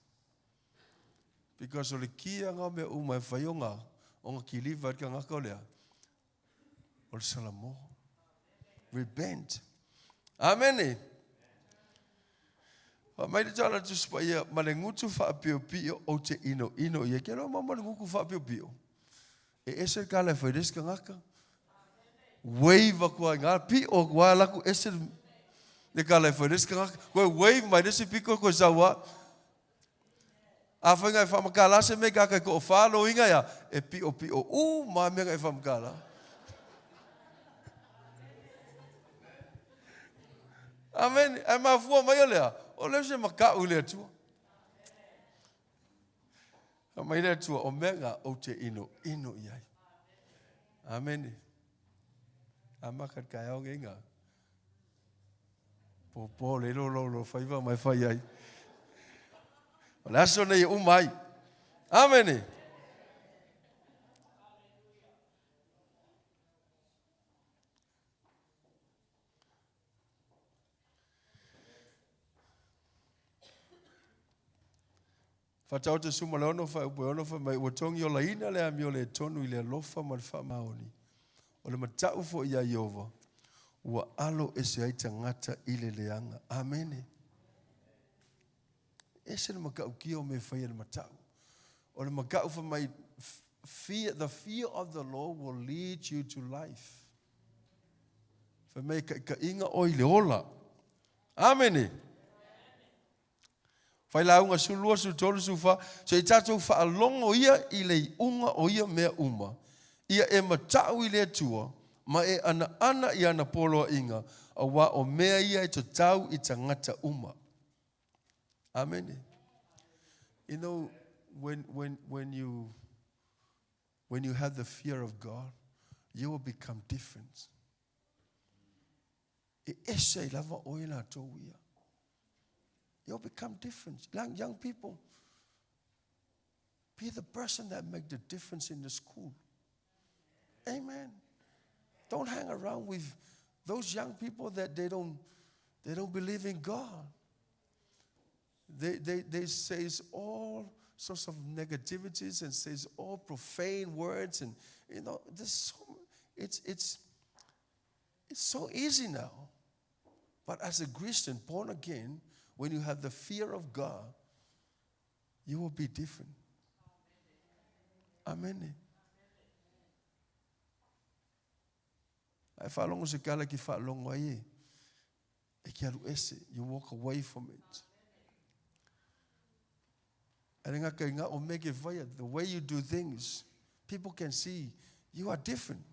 Because o le kia ngā mea uma e whai o ngā, o ngā kiliva ka ngaka o lea, o le salamo. Repent. Amen. Fa mai le tala tusi paia, ma le ngutu whaapiopio o te ino ino ia. Ke roa ma le nguku whaapiopio. E ese le kala e whai resi kangaka. Wave aku ai ngā pi o kua laku ese le kala e whai resi kangaka. Koe wave mai resi piko koe saua. A whai ngai whamakala se me kaka ko o whālo inga ia, e pio pio u ma mea ngai whamakala. Amen. E mafua mai o lea. O leo se makau le atua. Fai mai le Atua, o mea ngā ou te ino ino i ai. Amene. A maka te kai ao ngā. Po po le lo lo lo whaiwa mai whai ai. O le aso nei umai. Amene. Faataoto 16 fuaiupu e 6 fai mai, Ua togiolaina le amio le tonu i le alofa ma le faamaoni, o le matau foi iā Ieova. Ua alo ese ai tagata i le leaga. Amene. Ese le matautia o mea e fai e le matau. O le matau fai mai, fear, the fear of the Lord will lead you to life. Fai mai e taitaiga oe i le ola. Amene. Failauga 12, 13, 14, se i tatou faalogo ia i le iuga o ia mea uma, ia e matau i le Atua, ma e anaana i ana poloaiga, auā o mea ia e tatau i tagata uma. Amene. You know, when, when, when, you, when you have the fear of God, you will become different. E ese ai lava oe latou ia. You'll become different. Young, young people, be the person that make the difference in the school. Amen. Don't hang around with those young people that they don't they don't believe in God. They they they says all sorts of negativities and says all profane words and you know this so, it's it's it's so easy now. But as a Christian, born again, when you have the fear of God, you will be different. Amen. Ae faalogo se kala ki faalogo ai e. E ke alu ese. You walk away from it. Ae le ngaka i ngā o meke whaia, the way you do things, people can see you are different.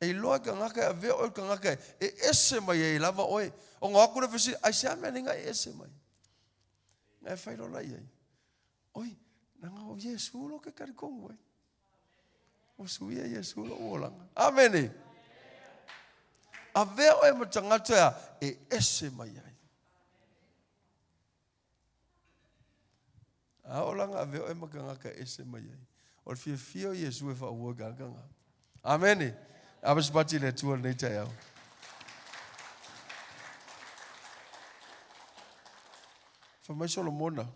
E iloa ka ngaka e avea oe ka ngaka e ese mai ai lava oe. O ngā aku le whasi, ai se ame ane ngā e ese mai. Ngā e whai lola i ai. Oi, na ngā o Yesu lo ke kari kongu ai. O suia Yesu lo uolanga. Amene. Avea oe ma tangata ea e ese mai ai. A o langa ave oe ma kangaka ese mai ai. O le fiafia o Iesu e whaua gaganga. Amene. Ave se pati le Atua lenei taeao. Fai mai Solomona.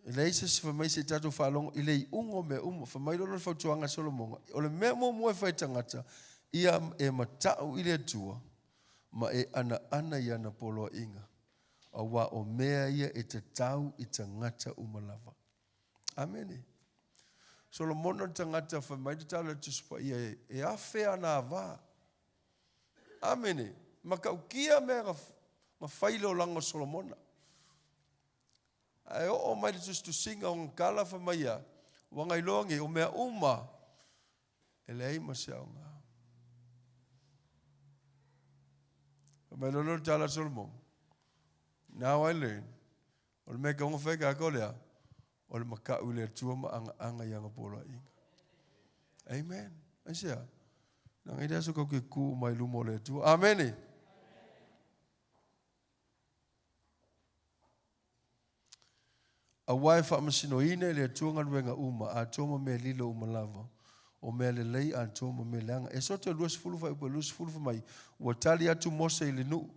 E leai se isi fai mai se i tatou faalogo i le iuga o mea uma. Fai mai loa le fautuaga a Solomona, o le mea muamua e fai e tagata, ia e matau i le Atua ma e anaana i ana poloaiga, auā o mea ia e tatau i tagata uma lava. Amene. Solomona le tagata fai mai le tala Tusi Paia e, e afe ana avā. Amene. Matautia mea na fai le olaga o Solomona. Ae oo mai le tusitusiga o gakala fai mai ia, ua gailoa nei, o mea uma e leai ma se aoga. Fai mai loa lea o le tala a Solomona, Now I learn, o le mea e taunga fai kākou lea, o le makaʻu i le Atua ma agaaga i ana poloaiga. Amen. Aisea? Leaga i le aso kau ke kū mai luma o le Atua. Amene. Aua e faamasinoina e le Atua galuega uma, atoa ma mea lilo uma lava, o mea lelei atoa ma mea leaga. E soto e 20 fuaiupu e 20 fai mai, Ua tali atu Mose i le nuu,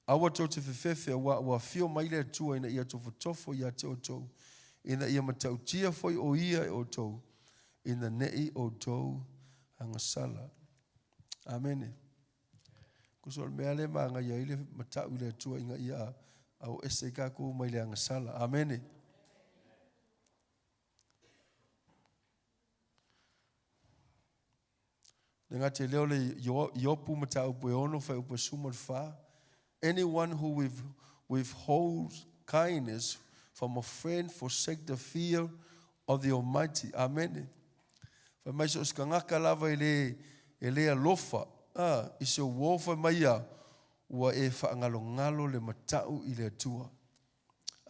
Aua tou te fefefe, auā ua afio mai le Atua ina ia tofotofo ia te outou, ina ia matautia foi o Ia e outou, ina neʻi outou agasala. Amene. Kusa o le mea lea e magaia ai le matau i le Atua ina ia ao ese i kākou mai le agasala. Amene. Le gata i lea o le Iopu mataupu e ono fuaiupu e 14. Anyone who with, withholds kindness from a friend forsake the fear of the Almighty. Amene. Fai mai so o se tagata lava e lē, e lē alofa, a, i se uō fai mai ia, ua e faagalogalo le matau i le Atua.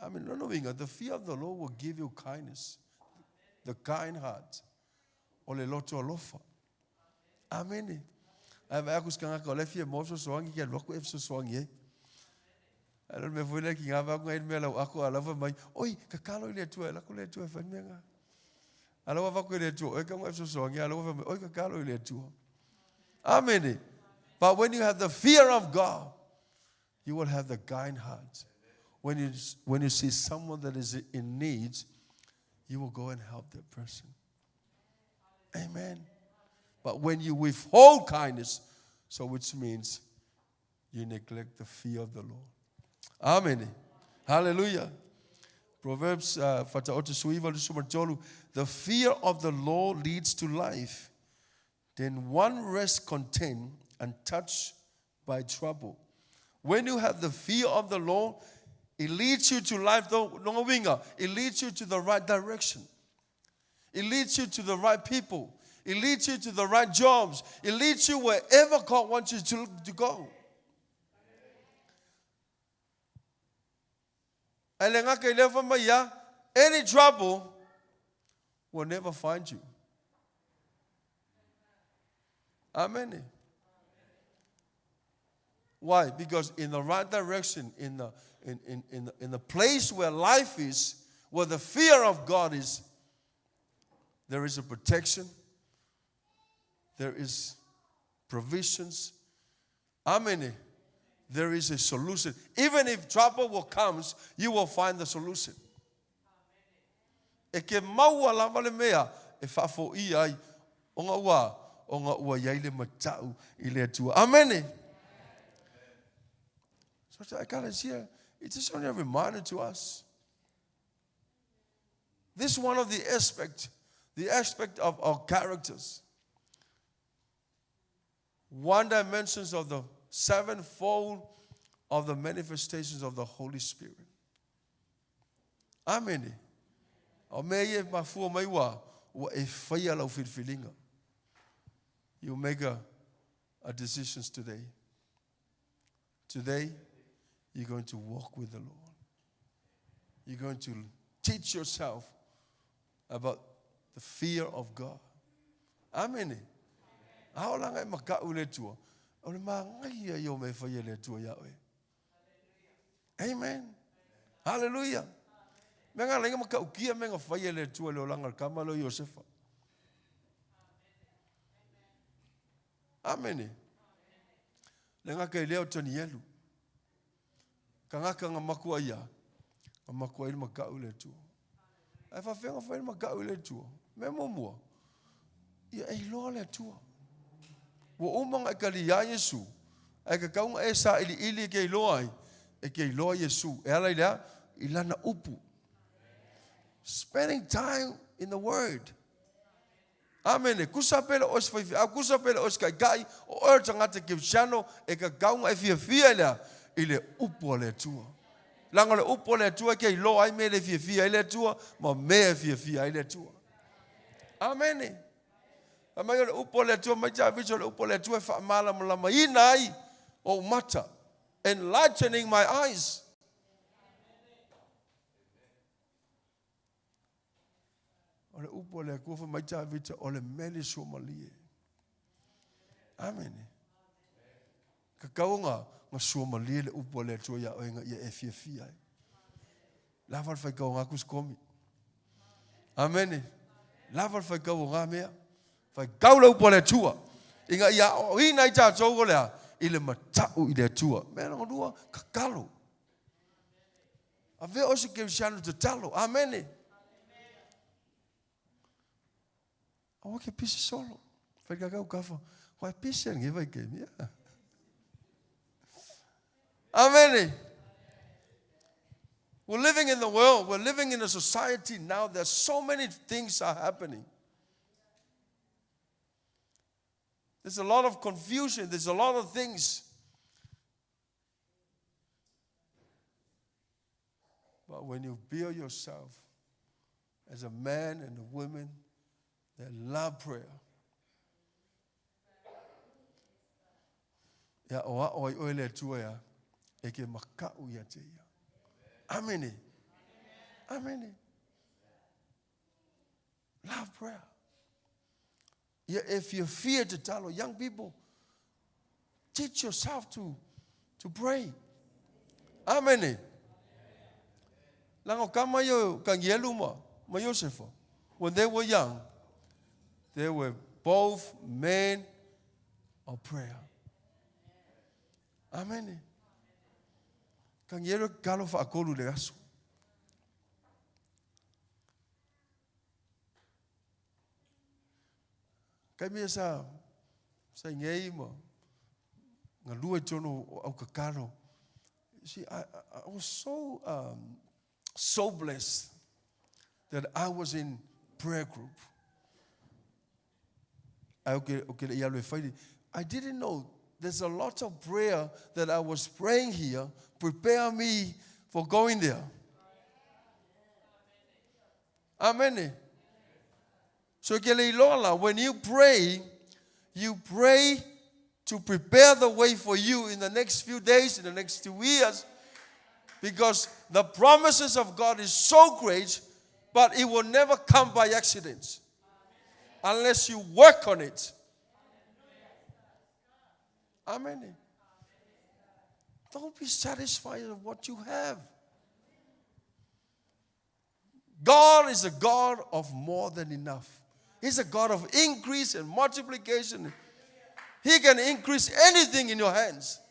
Amene. Lona uiga, the fear of the Lord will give you kindness, the kind heart, o le loto alofa. Amene. Ae vaai atu se tagata o la e fia maua fesoasoani, ke alu atu e fesoasoani ai. Ae le mea foi lea ki ngā vaai atu ngai le mea lau ako a lau fai mai, oi, tatalo i le Atua, e alu atu le Atua e fai le mea lena. A lau avatu i le Atua, oi, kau e fesoasoani, a lau fai mai, oi, tatalo i le Atua. Amene. But when you have the fear of God, you will have the kind heart. When you, when you see someone that is in need, you will go and help that person. Amen. But when you withhold kindness, so which means you neglect the fear of the Lord. Amen. Hallelujah. Proverbs uh, the fear of the Lord leads to life. Then one rests content and touched by trouble. When you have the fear of the Lord, it leads you to life, though, it leads you to the right direction. It leads you to the right people. It leads you to the right jobs. It leads you wherever God wants you to, to go. Any trouble will never find you. Amen. Why? Because in the right direction, in the, in, in, in, the, in the place where life is, where the fear of God is, there is a protection, there is provisions. Amen. There is a solution. Even if trouble will comes, you will find the solution. E ke maua lava le mea e whaafo i ai o ngā ua, o ngā ua iai le matau i le atua. Amen. So I gotta see, it's just only a reminder to us. This is one of the aspect, the aspect of our characters. One dimensions of the sevenfold of the manifestations of the Holy Spirit. Amen. O me e mafua mai ua, ua e whaia lau filfilinga. You make a, a decisions today. Today, you're going to walk with the Lord. You're going to teach yourself about the fear of God. Amen. A o langa e makau le tua. O le maangai ia o me whaia le tua ia oe. Amen. Hallelujah. Me ngā lenga makau kia me ngā whaia le tua le olanga le kama lo Iosefa. Amen. Le ngā kei leo tani elu. Ka ngaka ngā makua ia. Ngā makua i le makau le tua. Ai whawhenga whai le makau le tua. Me mua. Ia e loa le tua. Ua uma nga e kali ia Iesu. Ai ka kaunga e sa ili ili e ke iloa ai. E ke iloa Iesu. E ala i lea, i lana upu. Spending time in the Word. Amen. Kusa pele o se whaiwhi, au kusa pele o se kai kai, o oe tangata ke e ka kaunga e fia fia lea, i le upu a le Atua. Langa le upu a le Atua ke iloa ai me le fia fia i le Atua, ma me e fia fia i le Atua. Amen. A mai o le upu a le Atua, mai te aviso le upu a le Atua e whaamala malama ina ai o mata. Enlightening my eyes. O le upu a le Atua fa mai te avita o le mele sua malie. Amen. Ka kaunga nga sua malie le upu a le Atua ia oe nga ia e fia fia ai. Lava le whai kau ngā kuskomi. Amen. Lava le whai kau o ngā mea. Whai kau le upu a le Atua. Inga ia o ina i tātou o lea, i le matau i le Atua. Mea na ngolua, kakalo. A vea o se keristiano te talo. Amen. Awa ke pisi solo. Whai kakau kafa. Wai pisi ange vai ke mea. Amen. We're living in the world. We're living in a society now. There's so many things are happening. There's a lot of confusion. There's a lot of things. But when you build yourself as a man and a woman that love prayer, ia o a oi oi le atua ia, e ke makau ia te ia. Amen. Amen. Love prayer. Yeah, if you fear to tell young people, teach yourself to, to pray. Amen. Langa kama yo kangielu ma, ma Josefa. When they were young, they were both men of prayer. Amen. Kangielu kalo fa akolu le aso. Taimi e sa sa i ma galue i totonu o au kakalo. You see, I was so so blessed that I was in prayer group. Ai o ke, o ke le i alu e whairi. I didn't know there's a lot of prayer that I was praying here prepare me for going there. Amen. So ke le iloa la, when you pray, you pray to prepare the way for you in the next few days, in the next 2 years, because the promises of God is so great, but it will never come by accident unless you work on it. Amen. Don't be satisfied with what you have. God is a God of more than enough. He's a God of increase and multiplication. He can increase anything in your hands.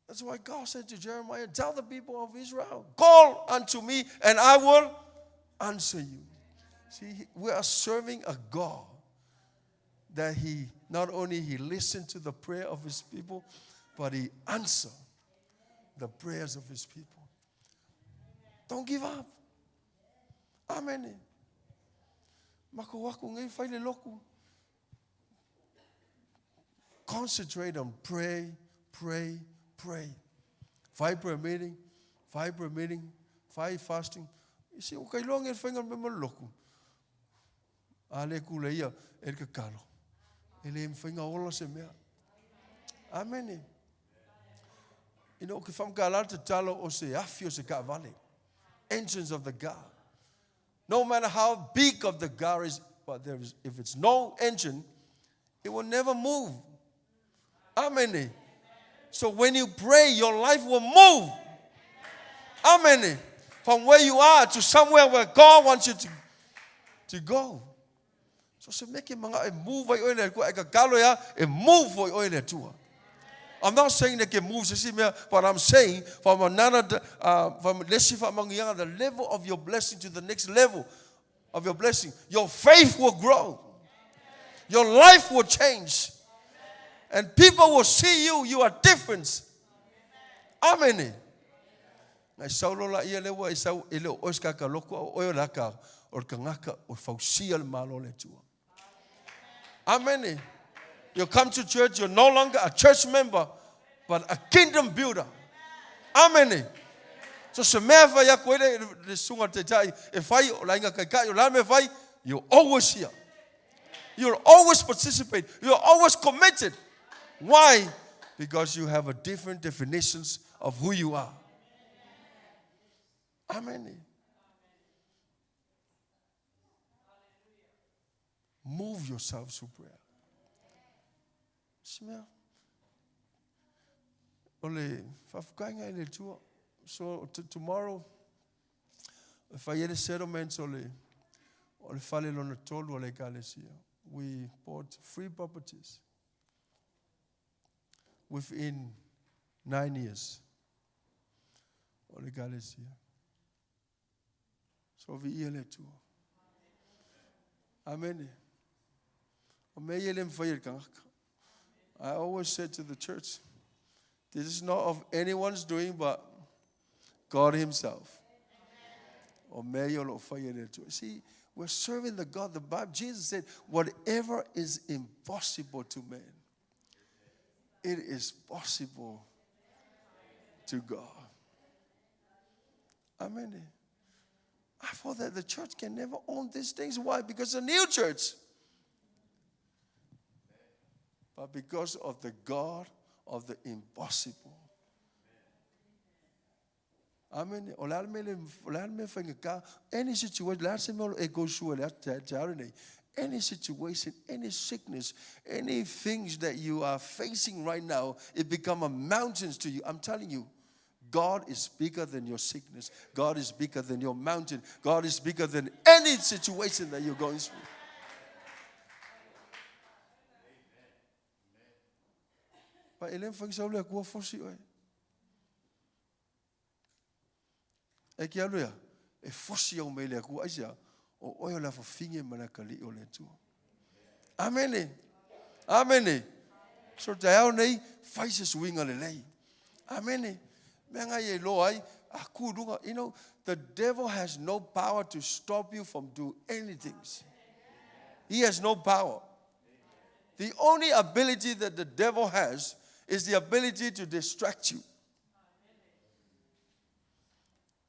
That's why God said to Jeremiah, "Tell the people of Israel, call unto me and I will answer you." See, we are serving a God that He not only He listened to the prayer of His people, but He answered the prayers of His people. Don't give up. Amen. Mako aku ngai fai le loku. Concentrate on pray, pray, pray. Five prayer meeting, five prayer meeting, five fasting. You see, o kai loa ngai whainga me ma loku. A le kule ia, e le kakalo. E le mwhainga ola se mea. Amen. O ke whamkala te talo o se afi o se ka'avale. Engines of the car. No matter how big of the car is, but if it's no engine, it will never move. Amen. So when you pray, your life will move. Amen. From where you are to somewhere where God wants you to go. So se meke mga e move ai oe le Atua, e kakalo ia, e move oi oe le Atua. I'm not saying they can move se si mea, but I'm saying from another, from lesi whaamangianga, the level of your blessing to the next level of your blessing, your faith will grow. Your life will change. And people will see you, you are different. Amen. Ngai saulo la ia le ua i sau e le o oe ka ka loko o oe o la ka o le kangaka o fausia le malo le Atua. Amen. You come to church, you're no longer a church member, but a kingdom builder. Amen. So se mea whai ako ele le sunga te tai, e whai o la inga kai kai o la me whai, you're always here. You'll always participate. You're always committed. Why? Because you have a different definitions of who you are. Amen. Move yourselves through prayer. Simea. O le whawhakainga i le tua. So tomorrow, if I get a settlement o le fale lona tolu o le ekalesia, we bought three properties within 9 years o le ekalesia. So vi ia le Atua. Amen. O me ia le mwhai e kangaka. I always said to the church, this is not of anyone's doing, but God Himself. O me ia lo whai e le Atua. See, we're serving the God. The Bible, Jesus said, whatever is impossible to man, it is possible to God. Amen. I thought that the church can never own these things. Why? Because it's a new church. But because of the God of the impossible. Amen. O le ale le o le ale whainga ka any situation, le se mea e go sure le te te are nei. Any situation, any sickness, any things that you are facing right now, it become a mountains to you. I'm telling you, God is bigger than your sickness. God is bigger than your mountain. God is bigger than any situation that you're going through. Pa e le whangi sa ule kua fosi oe. E ki alu ia, e fosi au mele aku aisia, O oe o le afafine ma le akalii o le Atua. Amene. Amene. So taeao nei, fai se suiga lelei. Amene. Mea nga ia iloa ai, a ku luga. You know, the devil has no power to stop you from do anything. He has no power. The only ability that the devil has is the ability to distract you.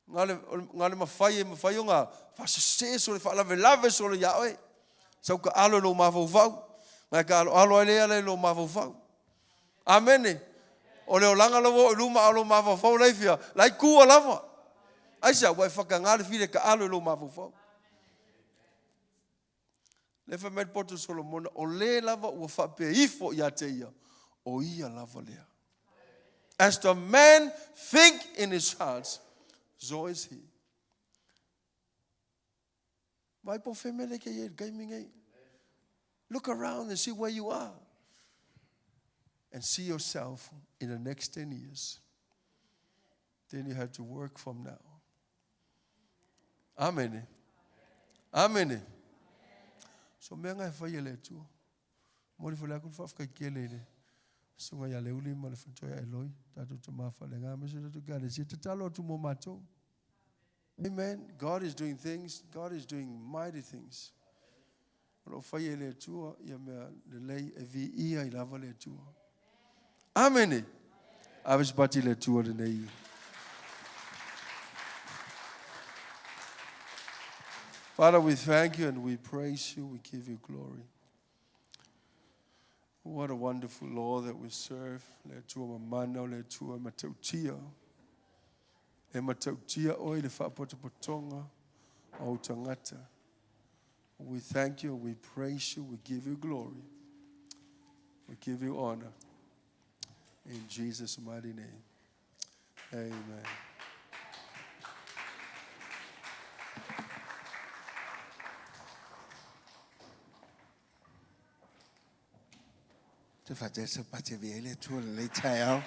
Na o le mafai e mafai ona faasese sole faalavelave sole iā oe. Sau ka alo i lou mafaufau. Ngai ka aloalo ai lea i lou mafaufau. Amene. O le olaga la ua oo i luma a o lou mafaufau la i fea? La i tua lava. Aisea? Ua e whakangā le file ka alo i lou mafaufau. Lea fai mai le poto Solomona, o le lava ua faapea ifo ia te ia, o ia lava lea. As the man think in his heart, so is he. Vai po whemele ke ye gaming ei. Look around and see where you are. And see yourself in the next 10 years. Then you have to work from now. Amene. Amene. So mea ngai whai e le Atua. Mori fo le aku whaafkai kele i le sunga ia Leuli ma le whantoia Eloi, tātou te māwha le ngā me se tātou kāre si te talo atu mō mātou. Amen. God is doing things. God is doing mighty things. O lo whai e le Atua ia mea lelei e vi ia i lava le Atua. Amene. Ave se pati le Atua lenei. Father, we thank you and we praise you. We give you glory. What a wonderful Lord that we serve. Le Atua mamana, le Atua matautia. E matautia oe le whaapotopotonga o tangata. We thank you, we praise you, we give you glory. We give you honor. In Jesus' mighty name. Amen. Te whaatesa pate vi ele tua le lei taeao.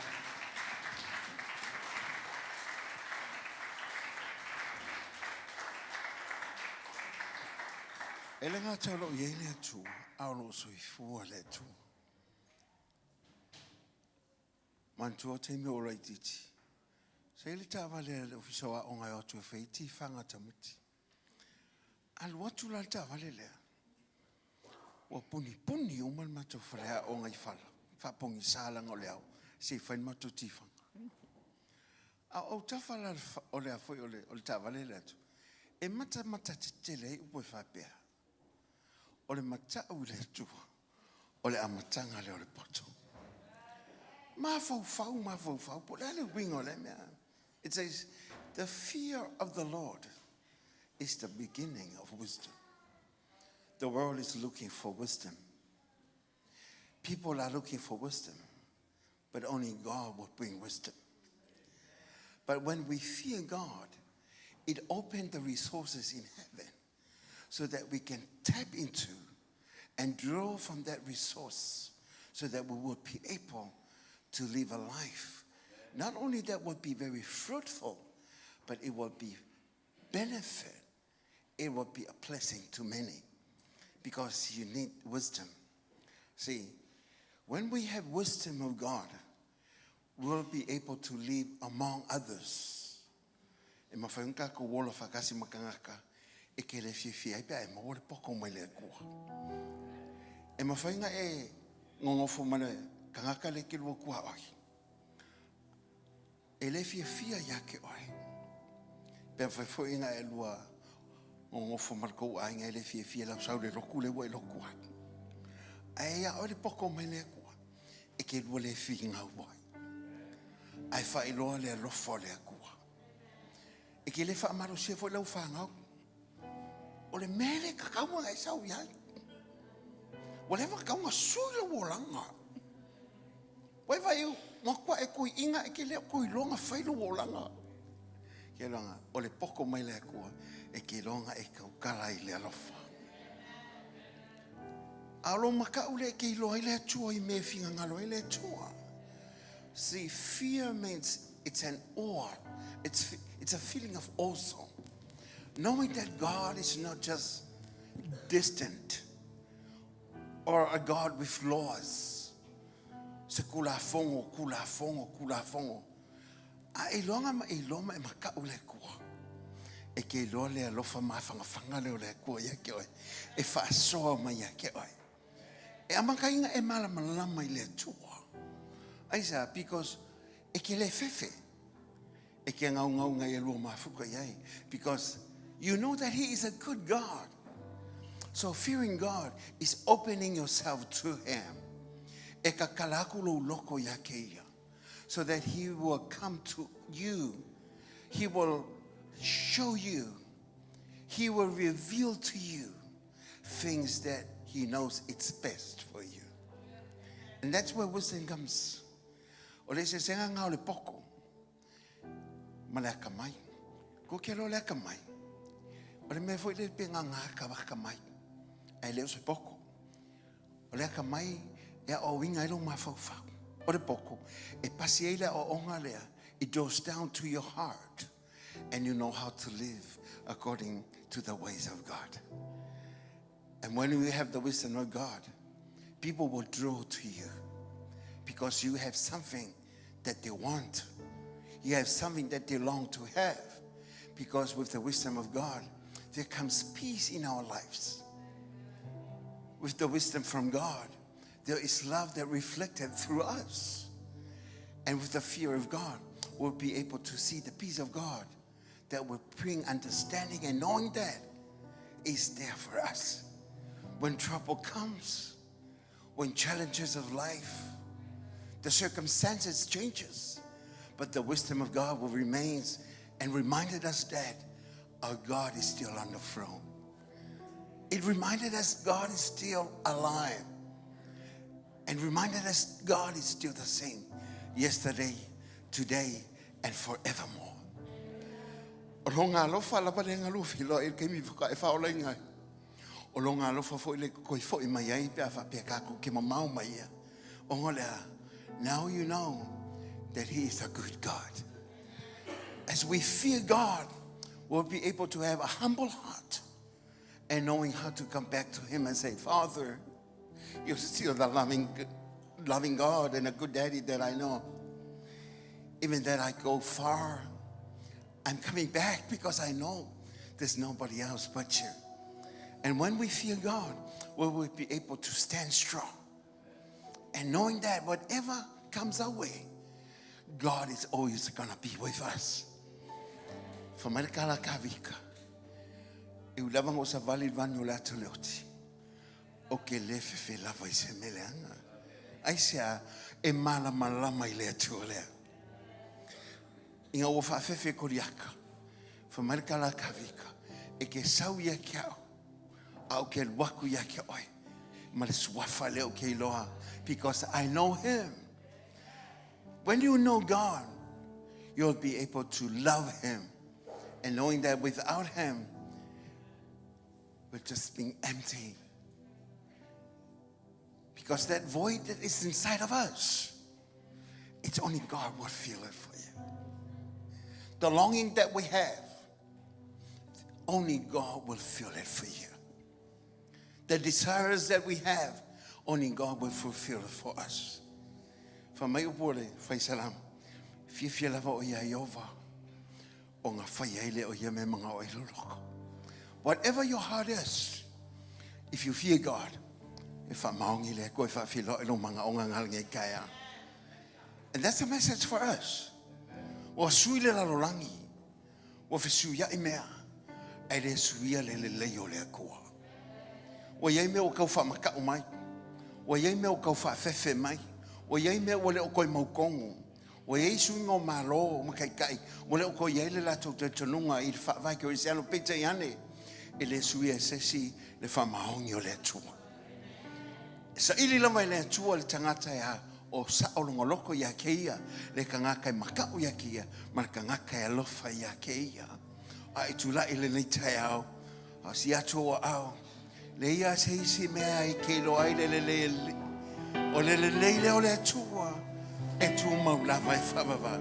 E le ngata o loo iai le Atua, a o loo soifua le Atua. Manatua o taimi o laitiiti, sa i ai le taavale a le Ofisa o Aoga e o atu e fai ai tifaga a tamaiti. Alu atu la le taavale lea, ua punipuni uma le matou faleaoga i fala, faapogisa leaga o le ao, se i fai le matou tifaga. A o autafa la o le a foi o le taavale lea atu, e matamata tetele ai upu e faapea, O le matau i le Atua, o le amataga lea o le poto. Mafaufau, mafaufau, po o le a le uiga o lea mea. It says, the fear of the Lord is the beginning of wisdom. The world is looking for wisdom. People are looking for wisdom, but only God will bring wisdom. But when we fear God, it opens the resources in heaven so that we can tap into and draw from that resource so that we will be able to live a life. Not only that will be very fruitful, but it will be benefit. It will be a blessing to many because you need wisdom. See, when we have wisdom of God, we'll be able to live among others. E mafai ona tatou ola faatasi ma tagata e te le fiafia ai pe a e maua le poto mai le Atua. E mafai ona e nonofo ma le tagata lea e te lua tuaoi. E le fiafia ia te oe. Pe mafai foi ona e lua nonofo ma le tou aiga e le fiafia lau sau le lotu lea ua e lotu ai. Ae ia oe le poto mai le Atua e te lua le finau ai. Ae faailoa le alofa o le Atua. E ke le faamalosia foi lau fanau. O le mea le tatau ona e sau i ai. Ua leva tatau ona sui lou olaga. Ua e vaai matua e toeaiina e ke le o toe iloa ona fai lou olaga. Ke iloa o le poto mai le Atua e ke iloa ona e tautala i le alofa. A o lou makaʻu lea e ke iloa ai le Atua i mea e finagalo ai le Atua. See, fear means it's an awe. It's, it's a feeling of awesome. Knowing that God is not just distant or a God with laws. Se kulafongo, kulafongo, kulafongo. A e loanga ma e loa ma e makau le Atua. E ke iloa le alofa mafangafanga lea o le Atua ia te oe, e faasoa mai ia te oe. E amataina e malamalama i le Atua. Aisea? Because e te le fefe, e te gaugau ngai e lua mafuta i ai. Because you know that He is a good God. So fearing God is opening yourself to Him. E kakala aku lou loko ia te Ia. So that He will come to you. He will show you. He will reveal to you things that He knows it's best for you. And that's where wisdom comes. O le eseesega nga o le poko ma le akamai. Ko ke aloa le akamai, o le mea foi lele pe nganga ka akamai, ae le o se poko. O le akamai e aoaoina ai lou mafaufau. O le poko, e pasi ai le aoaoga lea, it goes down to your heart and you know how to live according to the ways of God. And when you have the wisdom of God, people will draw to you because you have something that they want. You have something that they long to have. Because with the wisdom of God, there comes peace in our lives. With the wisdom from God, there is love that reflected through us. And with the fear of God, we'll be able to see the peace of God that will bring understanding and knowing that is there for us. When trouble comes, when challenges of life, the circumstances changes, but the wisdom of God will remain and reminded us that our God is still on the throne. It reminded us God is still alive and reminded us God is still the same yesterday, today, and forevermore. O lona alofa lava le galufi loa i le taimi faatoa e faaolaina ai. O lona alofa foi le toe foi mai ai pe a faapea tatou te mamao mai ia. Ona o le a? Now you know that He is a good God. As we fear God, we'll be able to have a humble heart and knowing how to come back to Him and say, Father, you're still the loving, loving God and a good daddy that I know. Even that I go far, I'm coming back because I know there's nobody else but you. And when we fear God, we will be able to stand strong. And knowing that whatever comes our way, God is always going to be with us. Fa mai le kala kavika. E ulava ngo sa vali vani o le ata le oti. O ke le fefe lava i se mele anga. Ai se a e malamalama i le Atua lea. Ina ua faafefe Koliata, fai mai le tala a Tavita, E te sau ia te au, a ou te alu atu ia te oe, ma le suafa lea ou te iloa, because I know him. When you know God, you'll be able to love him. And knowing that without him, we're just being empty. Because that void that is inside of us, it's only God will fill it for you. The longing that we have, only God will fill it for you. The desires that we have, only God will fulfill it for us. Fa mai upu o le Faisalam, fiafia lava o ia Iova, o ngā whai ai le o ia me mga o loloko. Whatever your heart is, if you fear God, e wha maongi le koe wha whilo e lo mga o ngā ngai kaya. And that's a message for us. Ua sui le lalolagi, ua fesuiaʻi mea, ae le suia le lelei o le Atua. Ua i ai mea ua tau faamataʻu mai, ua i ai mea ua tau faafefe mai, ua i ai mea ua le o toe mautonu, ua i ai suiga o malo ma taitai, ua le o toe i ai le latou talitonuga i le faavae kerisiano, peitai ane, e le suia e se isi le faamaoni o le Atua. E saili lava e le Atua le tagata e a o sao lona loto ia te ia, le tagata e makaʻu ia te ia, ma le tagata e alofa ia te ia. A e tulai lenei taeao, a si atu o ao, le ia se isi mea e ke iloa ai le lelei, o le lelei lea o le Atua, e tumau lava e faavavau.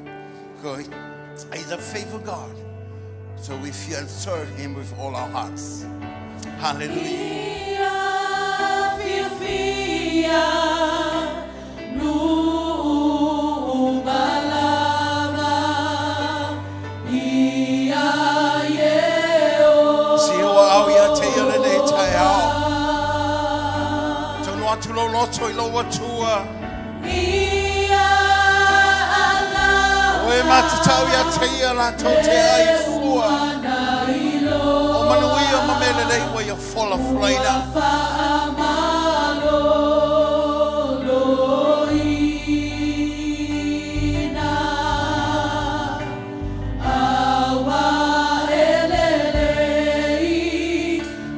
He's a faithful God. So we fear and serve Him with all our hearts. Hallelujah. Ia fiafia nuu malama ia Ieova. Si o au ia te ia le nei tai ao. Tonu atu lo loto i lo watua. Ia O e matatau ia te ia la tau te ai fua. O manuia ma mele lei wa ia fola fulaina. Faamaloloina aua elelei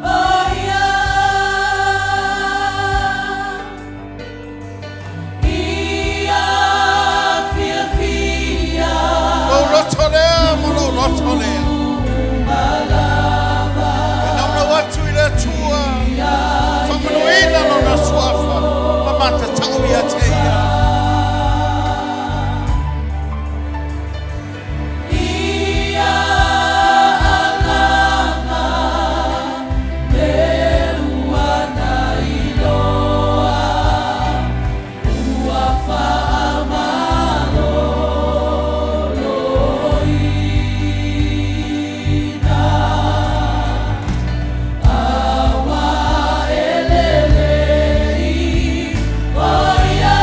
o ia. Ia fiafia Lo loto lea mo lo loto lea. E naunau atu i le Atua. Faamanuina lona suafa. Ma matatau ia te ia. Ia alama le ua na iloa ua faamaloloina aua elelei o ia.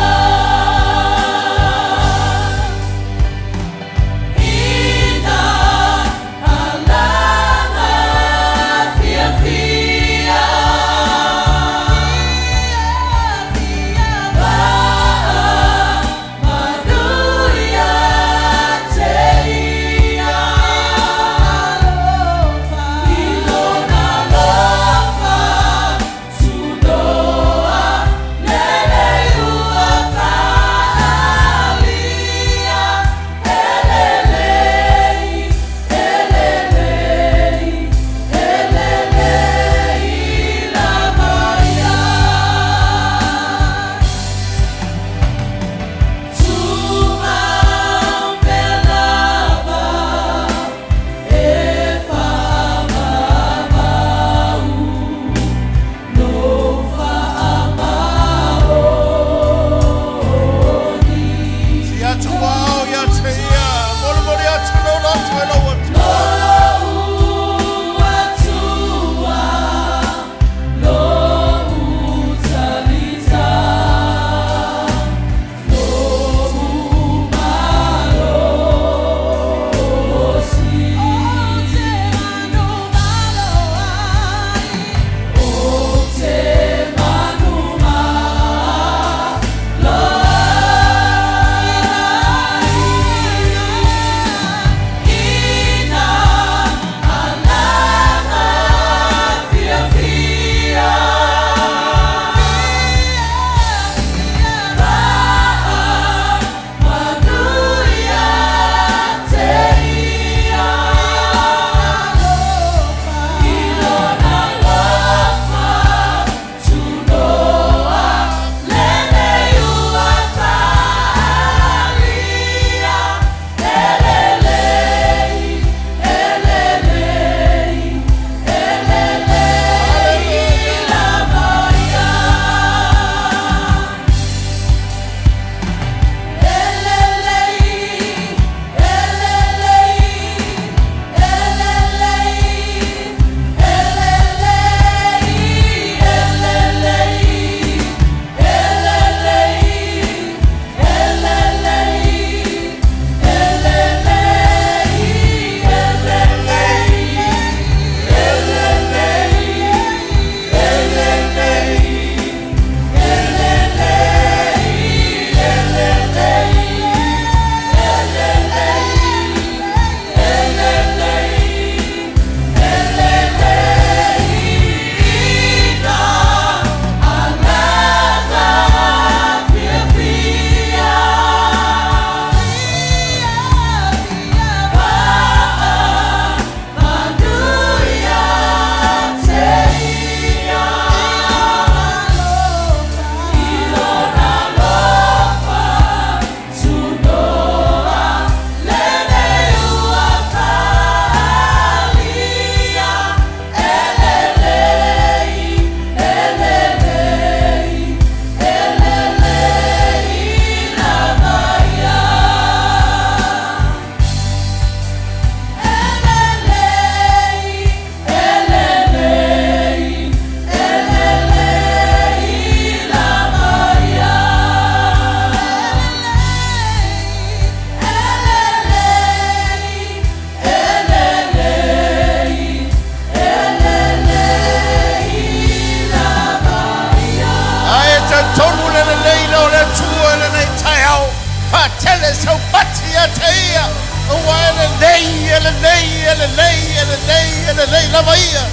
lelei, e lelei, e lelei, e lelei lava ia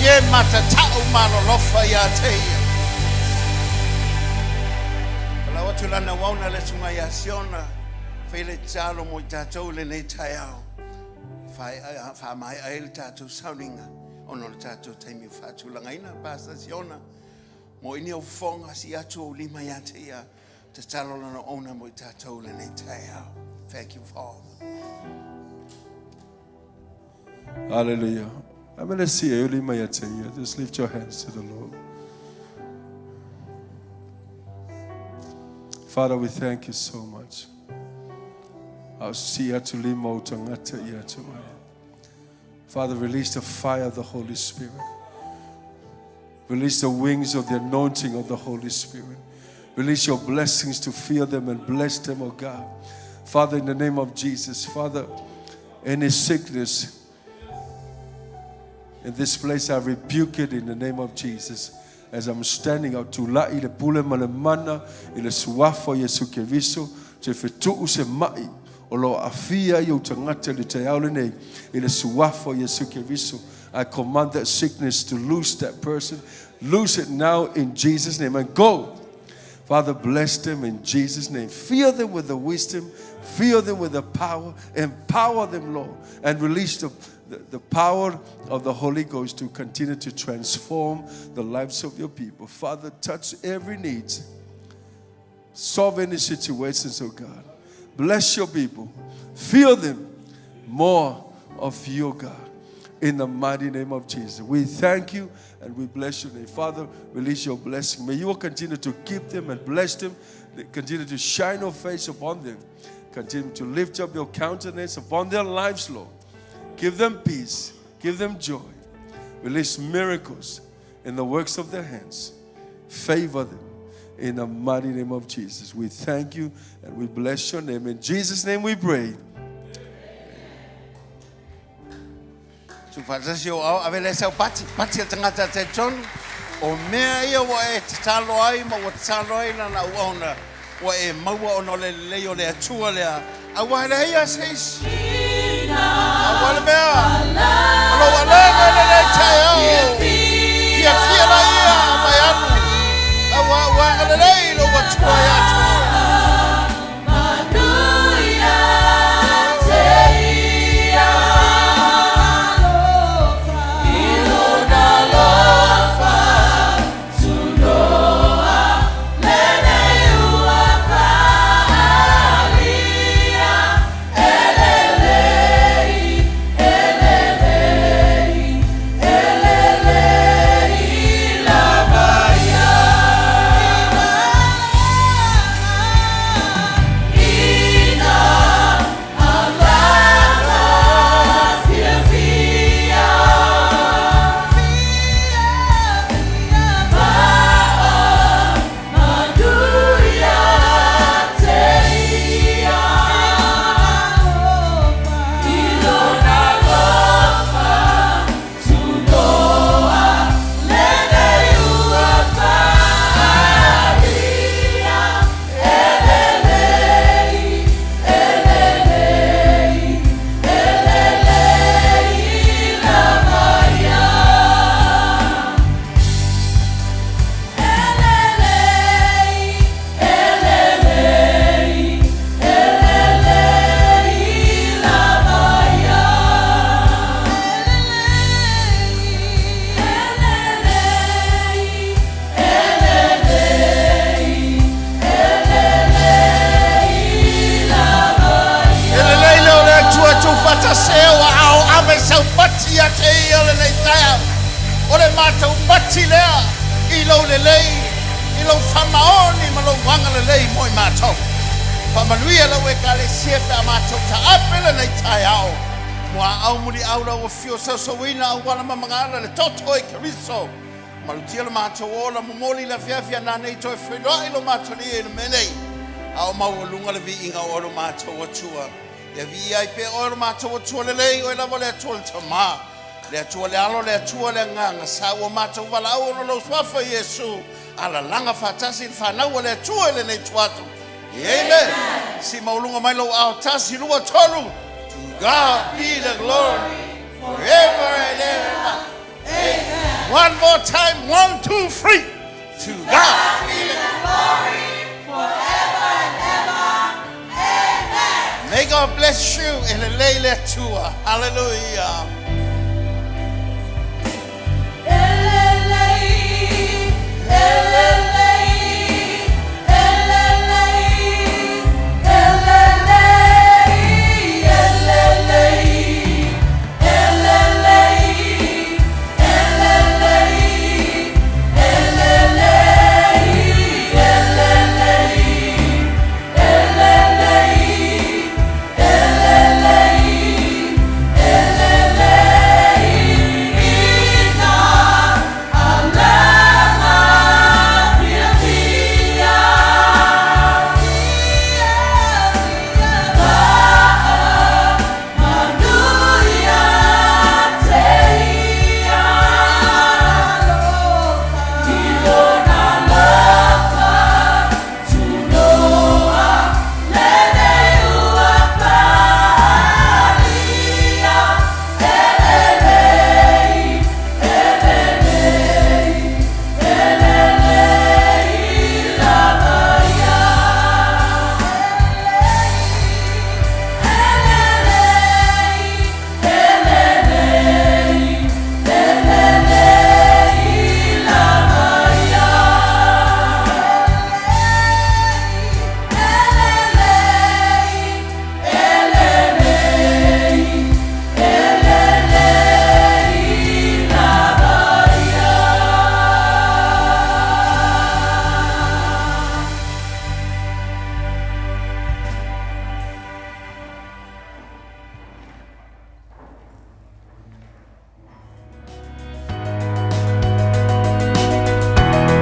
i e matatau ma alolofa ia te ia. Palau atu lana uauna le susuga ia Siona, fai le tatalo mo i tatou i lenei taeao. Faamaea ai le tatou sauniga ona o le tatou taimi ua faatulagaina. Pastor Siona, mo ini au fofoga, sii atu ou lima ia te ia, tatalo lana auauna mo i tatou i lenei taeao. Thank you, Father. Hallelujah. I'm going to see you. Just lift your hands to the Lord. Father, we thank you so much. I'll see you to lima o tangata ia te mai. Father, release the fire of the Holy Spirit. Release the wings of the anointing of the Holy Spirit. Release your blessings to fill them and bless them, oh God. Father, in the name of Jesus, Father, any sickness in this place, I rebuke it in the name of Jesus. As I'm standing out, tula'i le pule ma le mana i le suafa o Iesu Keriso, te fetu'u se ma'i o lo o aafia i ou tagata i le taeao lenei, i le suafa o Iesu Keriso. I command that sickness to loose that person. Loose it now in Jesus' name and go. Father, bless them in Jesus' name. Fill them with the wisdom, fill them with the power, empower them, Lord, and release the, the, the power of the Holy Ghost to continue to transform the lives of your people. Father, touch every need. Solve any situations, oh God. Bless your people. Fill them more of your God. In the mighty name of Jesus. We thank you and we bless your name. Father, release your blessing. May you continue to keep them and bless them. Continue to shine your face upon them. Continue to lift up your countenance upon their lives, Lord. Give them peace. Give them joy. Release miracles in the works of their hands. Favor them in the mighty name of Jesus. We thank you and we bless your name. In Jesus' name we pray. Tuufaatasi ou ao, ave lea sau pati, pati a le tagata talitonu, o mea ia ua e tatalo ai ma ua tatalo ai lana auauna, ua e maua ona o le lelei o le Atua lea, aua e leai lava se isi. Aua le mea, o lou agaga i lenei taeao, fiafia laia ma e alu, aua ua agalelei lou Atua ia te oe. E lelei lea o le Atua e tuufaatasi ai ou aao ave sau pati ia te ia lenei taeao. O le matou pati lea i lou lelei, i lou faamaoni ma lou agalelei mo i matou. Faamanuia lau Ekalesia pe a matou taape lenei taeao. Muaau muliau lau afio sausauina auala ma magala le toto i Keriso. Malutia lo matou ola momoli i le afiafi a nanei toe feiloai lo matou alii i le mea nei, a o maualuga le viiga o oe lo matou Atua. Ia viia ai pea oe lo matou Atua lelei, oe lava le Atua le Tama, le Atua le Alo, le Atua le Agaga, sa ua matou valaau ona o lou Suafa Iesu, alalaga faatasi i le fanau a le Atua i lenei tuato. Amen. Si maualuga mai lou ao, tasi, lua, tolu. God be the glory forever and ever. Amen. One more time. One, two, three. To God be the Glory forever and ever. Amen. May God bless you in the Leila Tua. Hallelujah.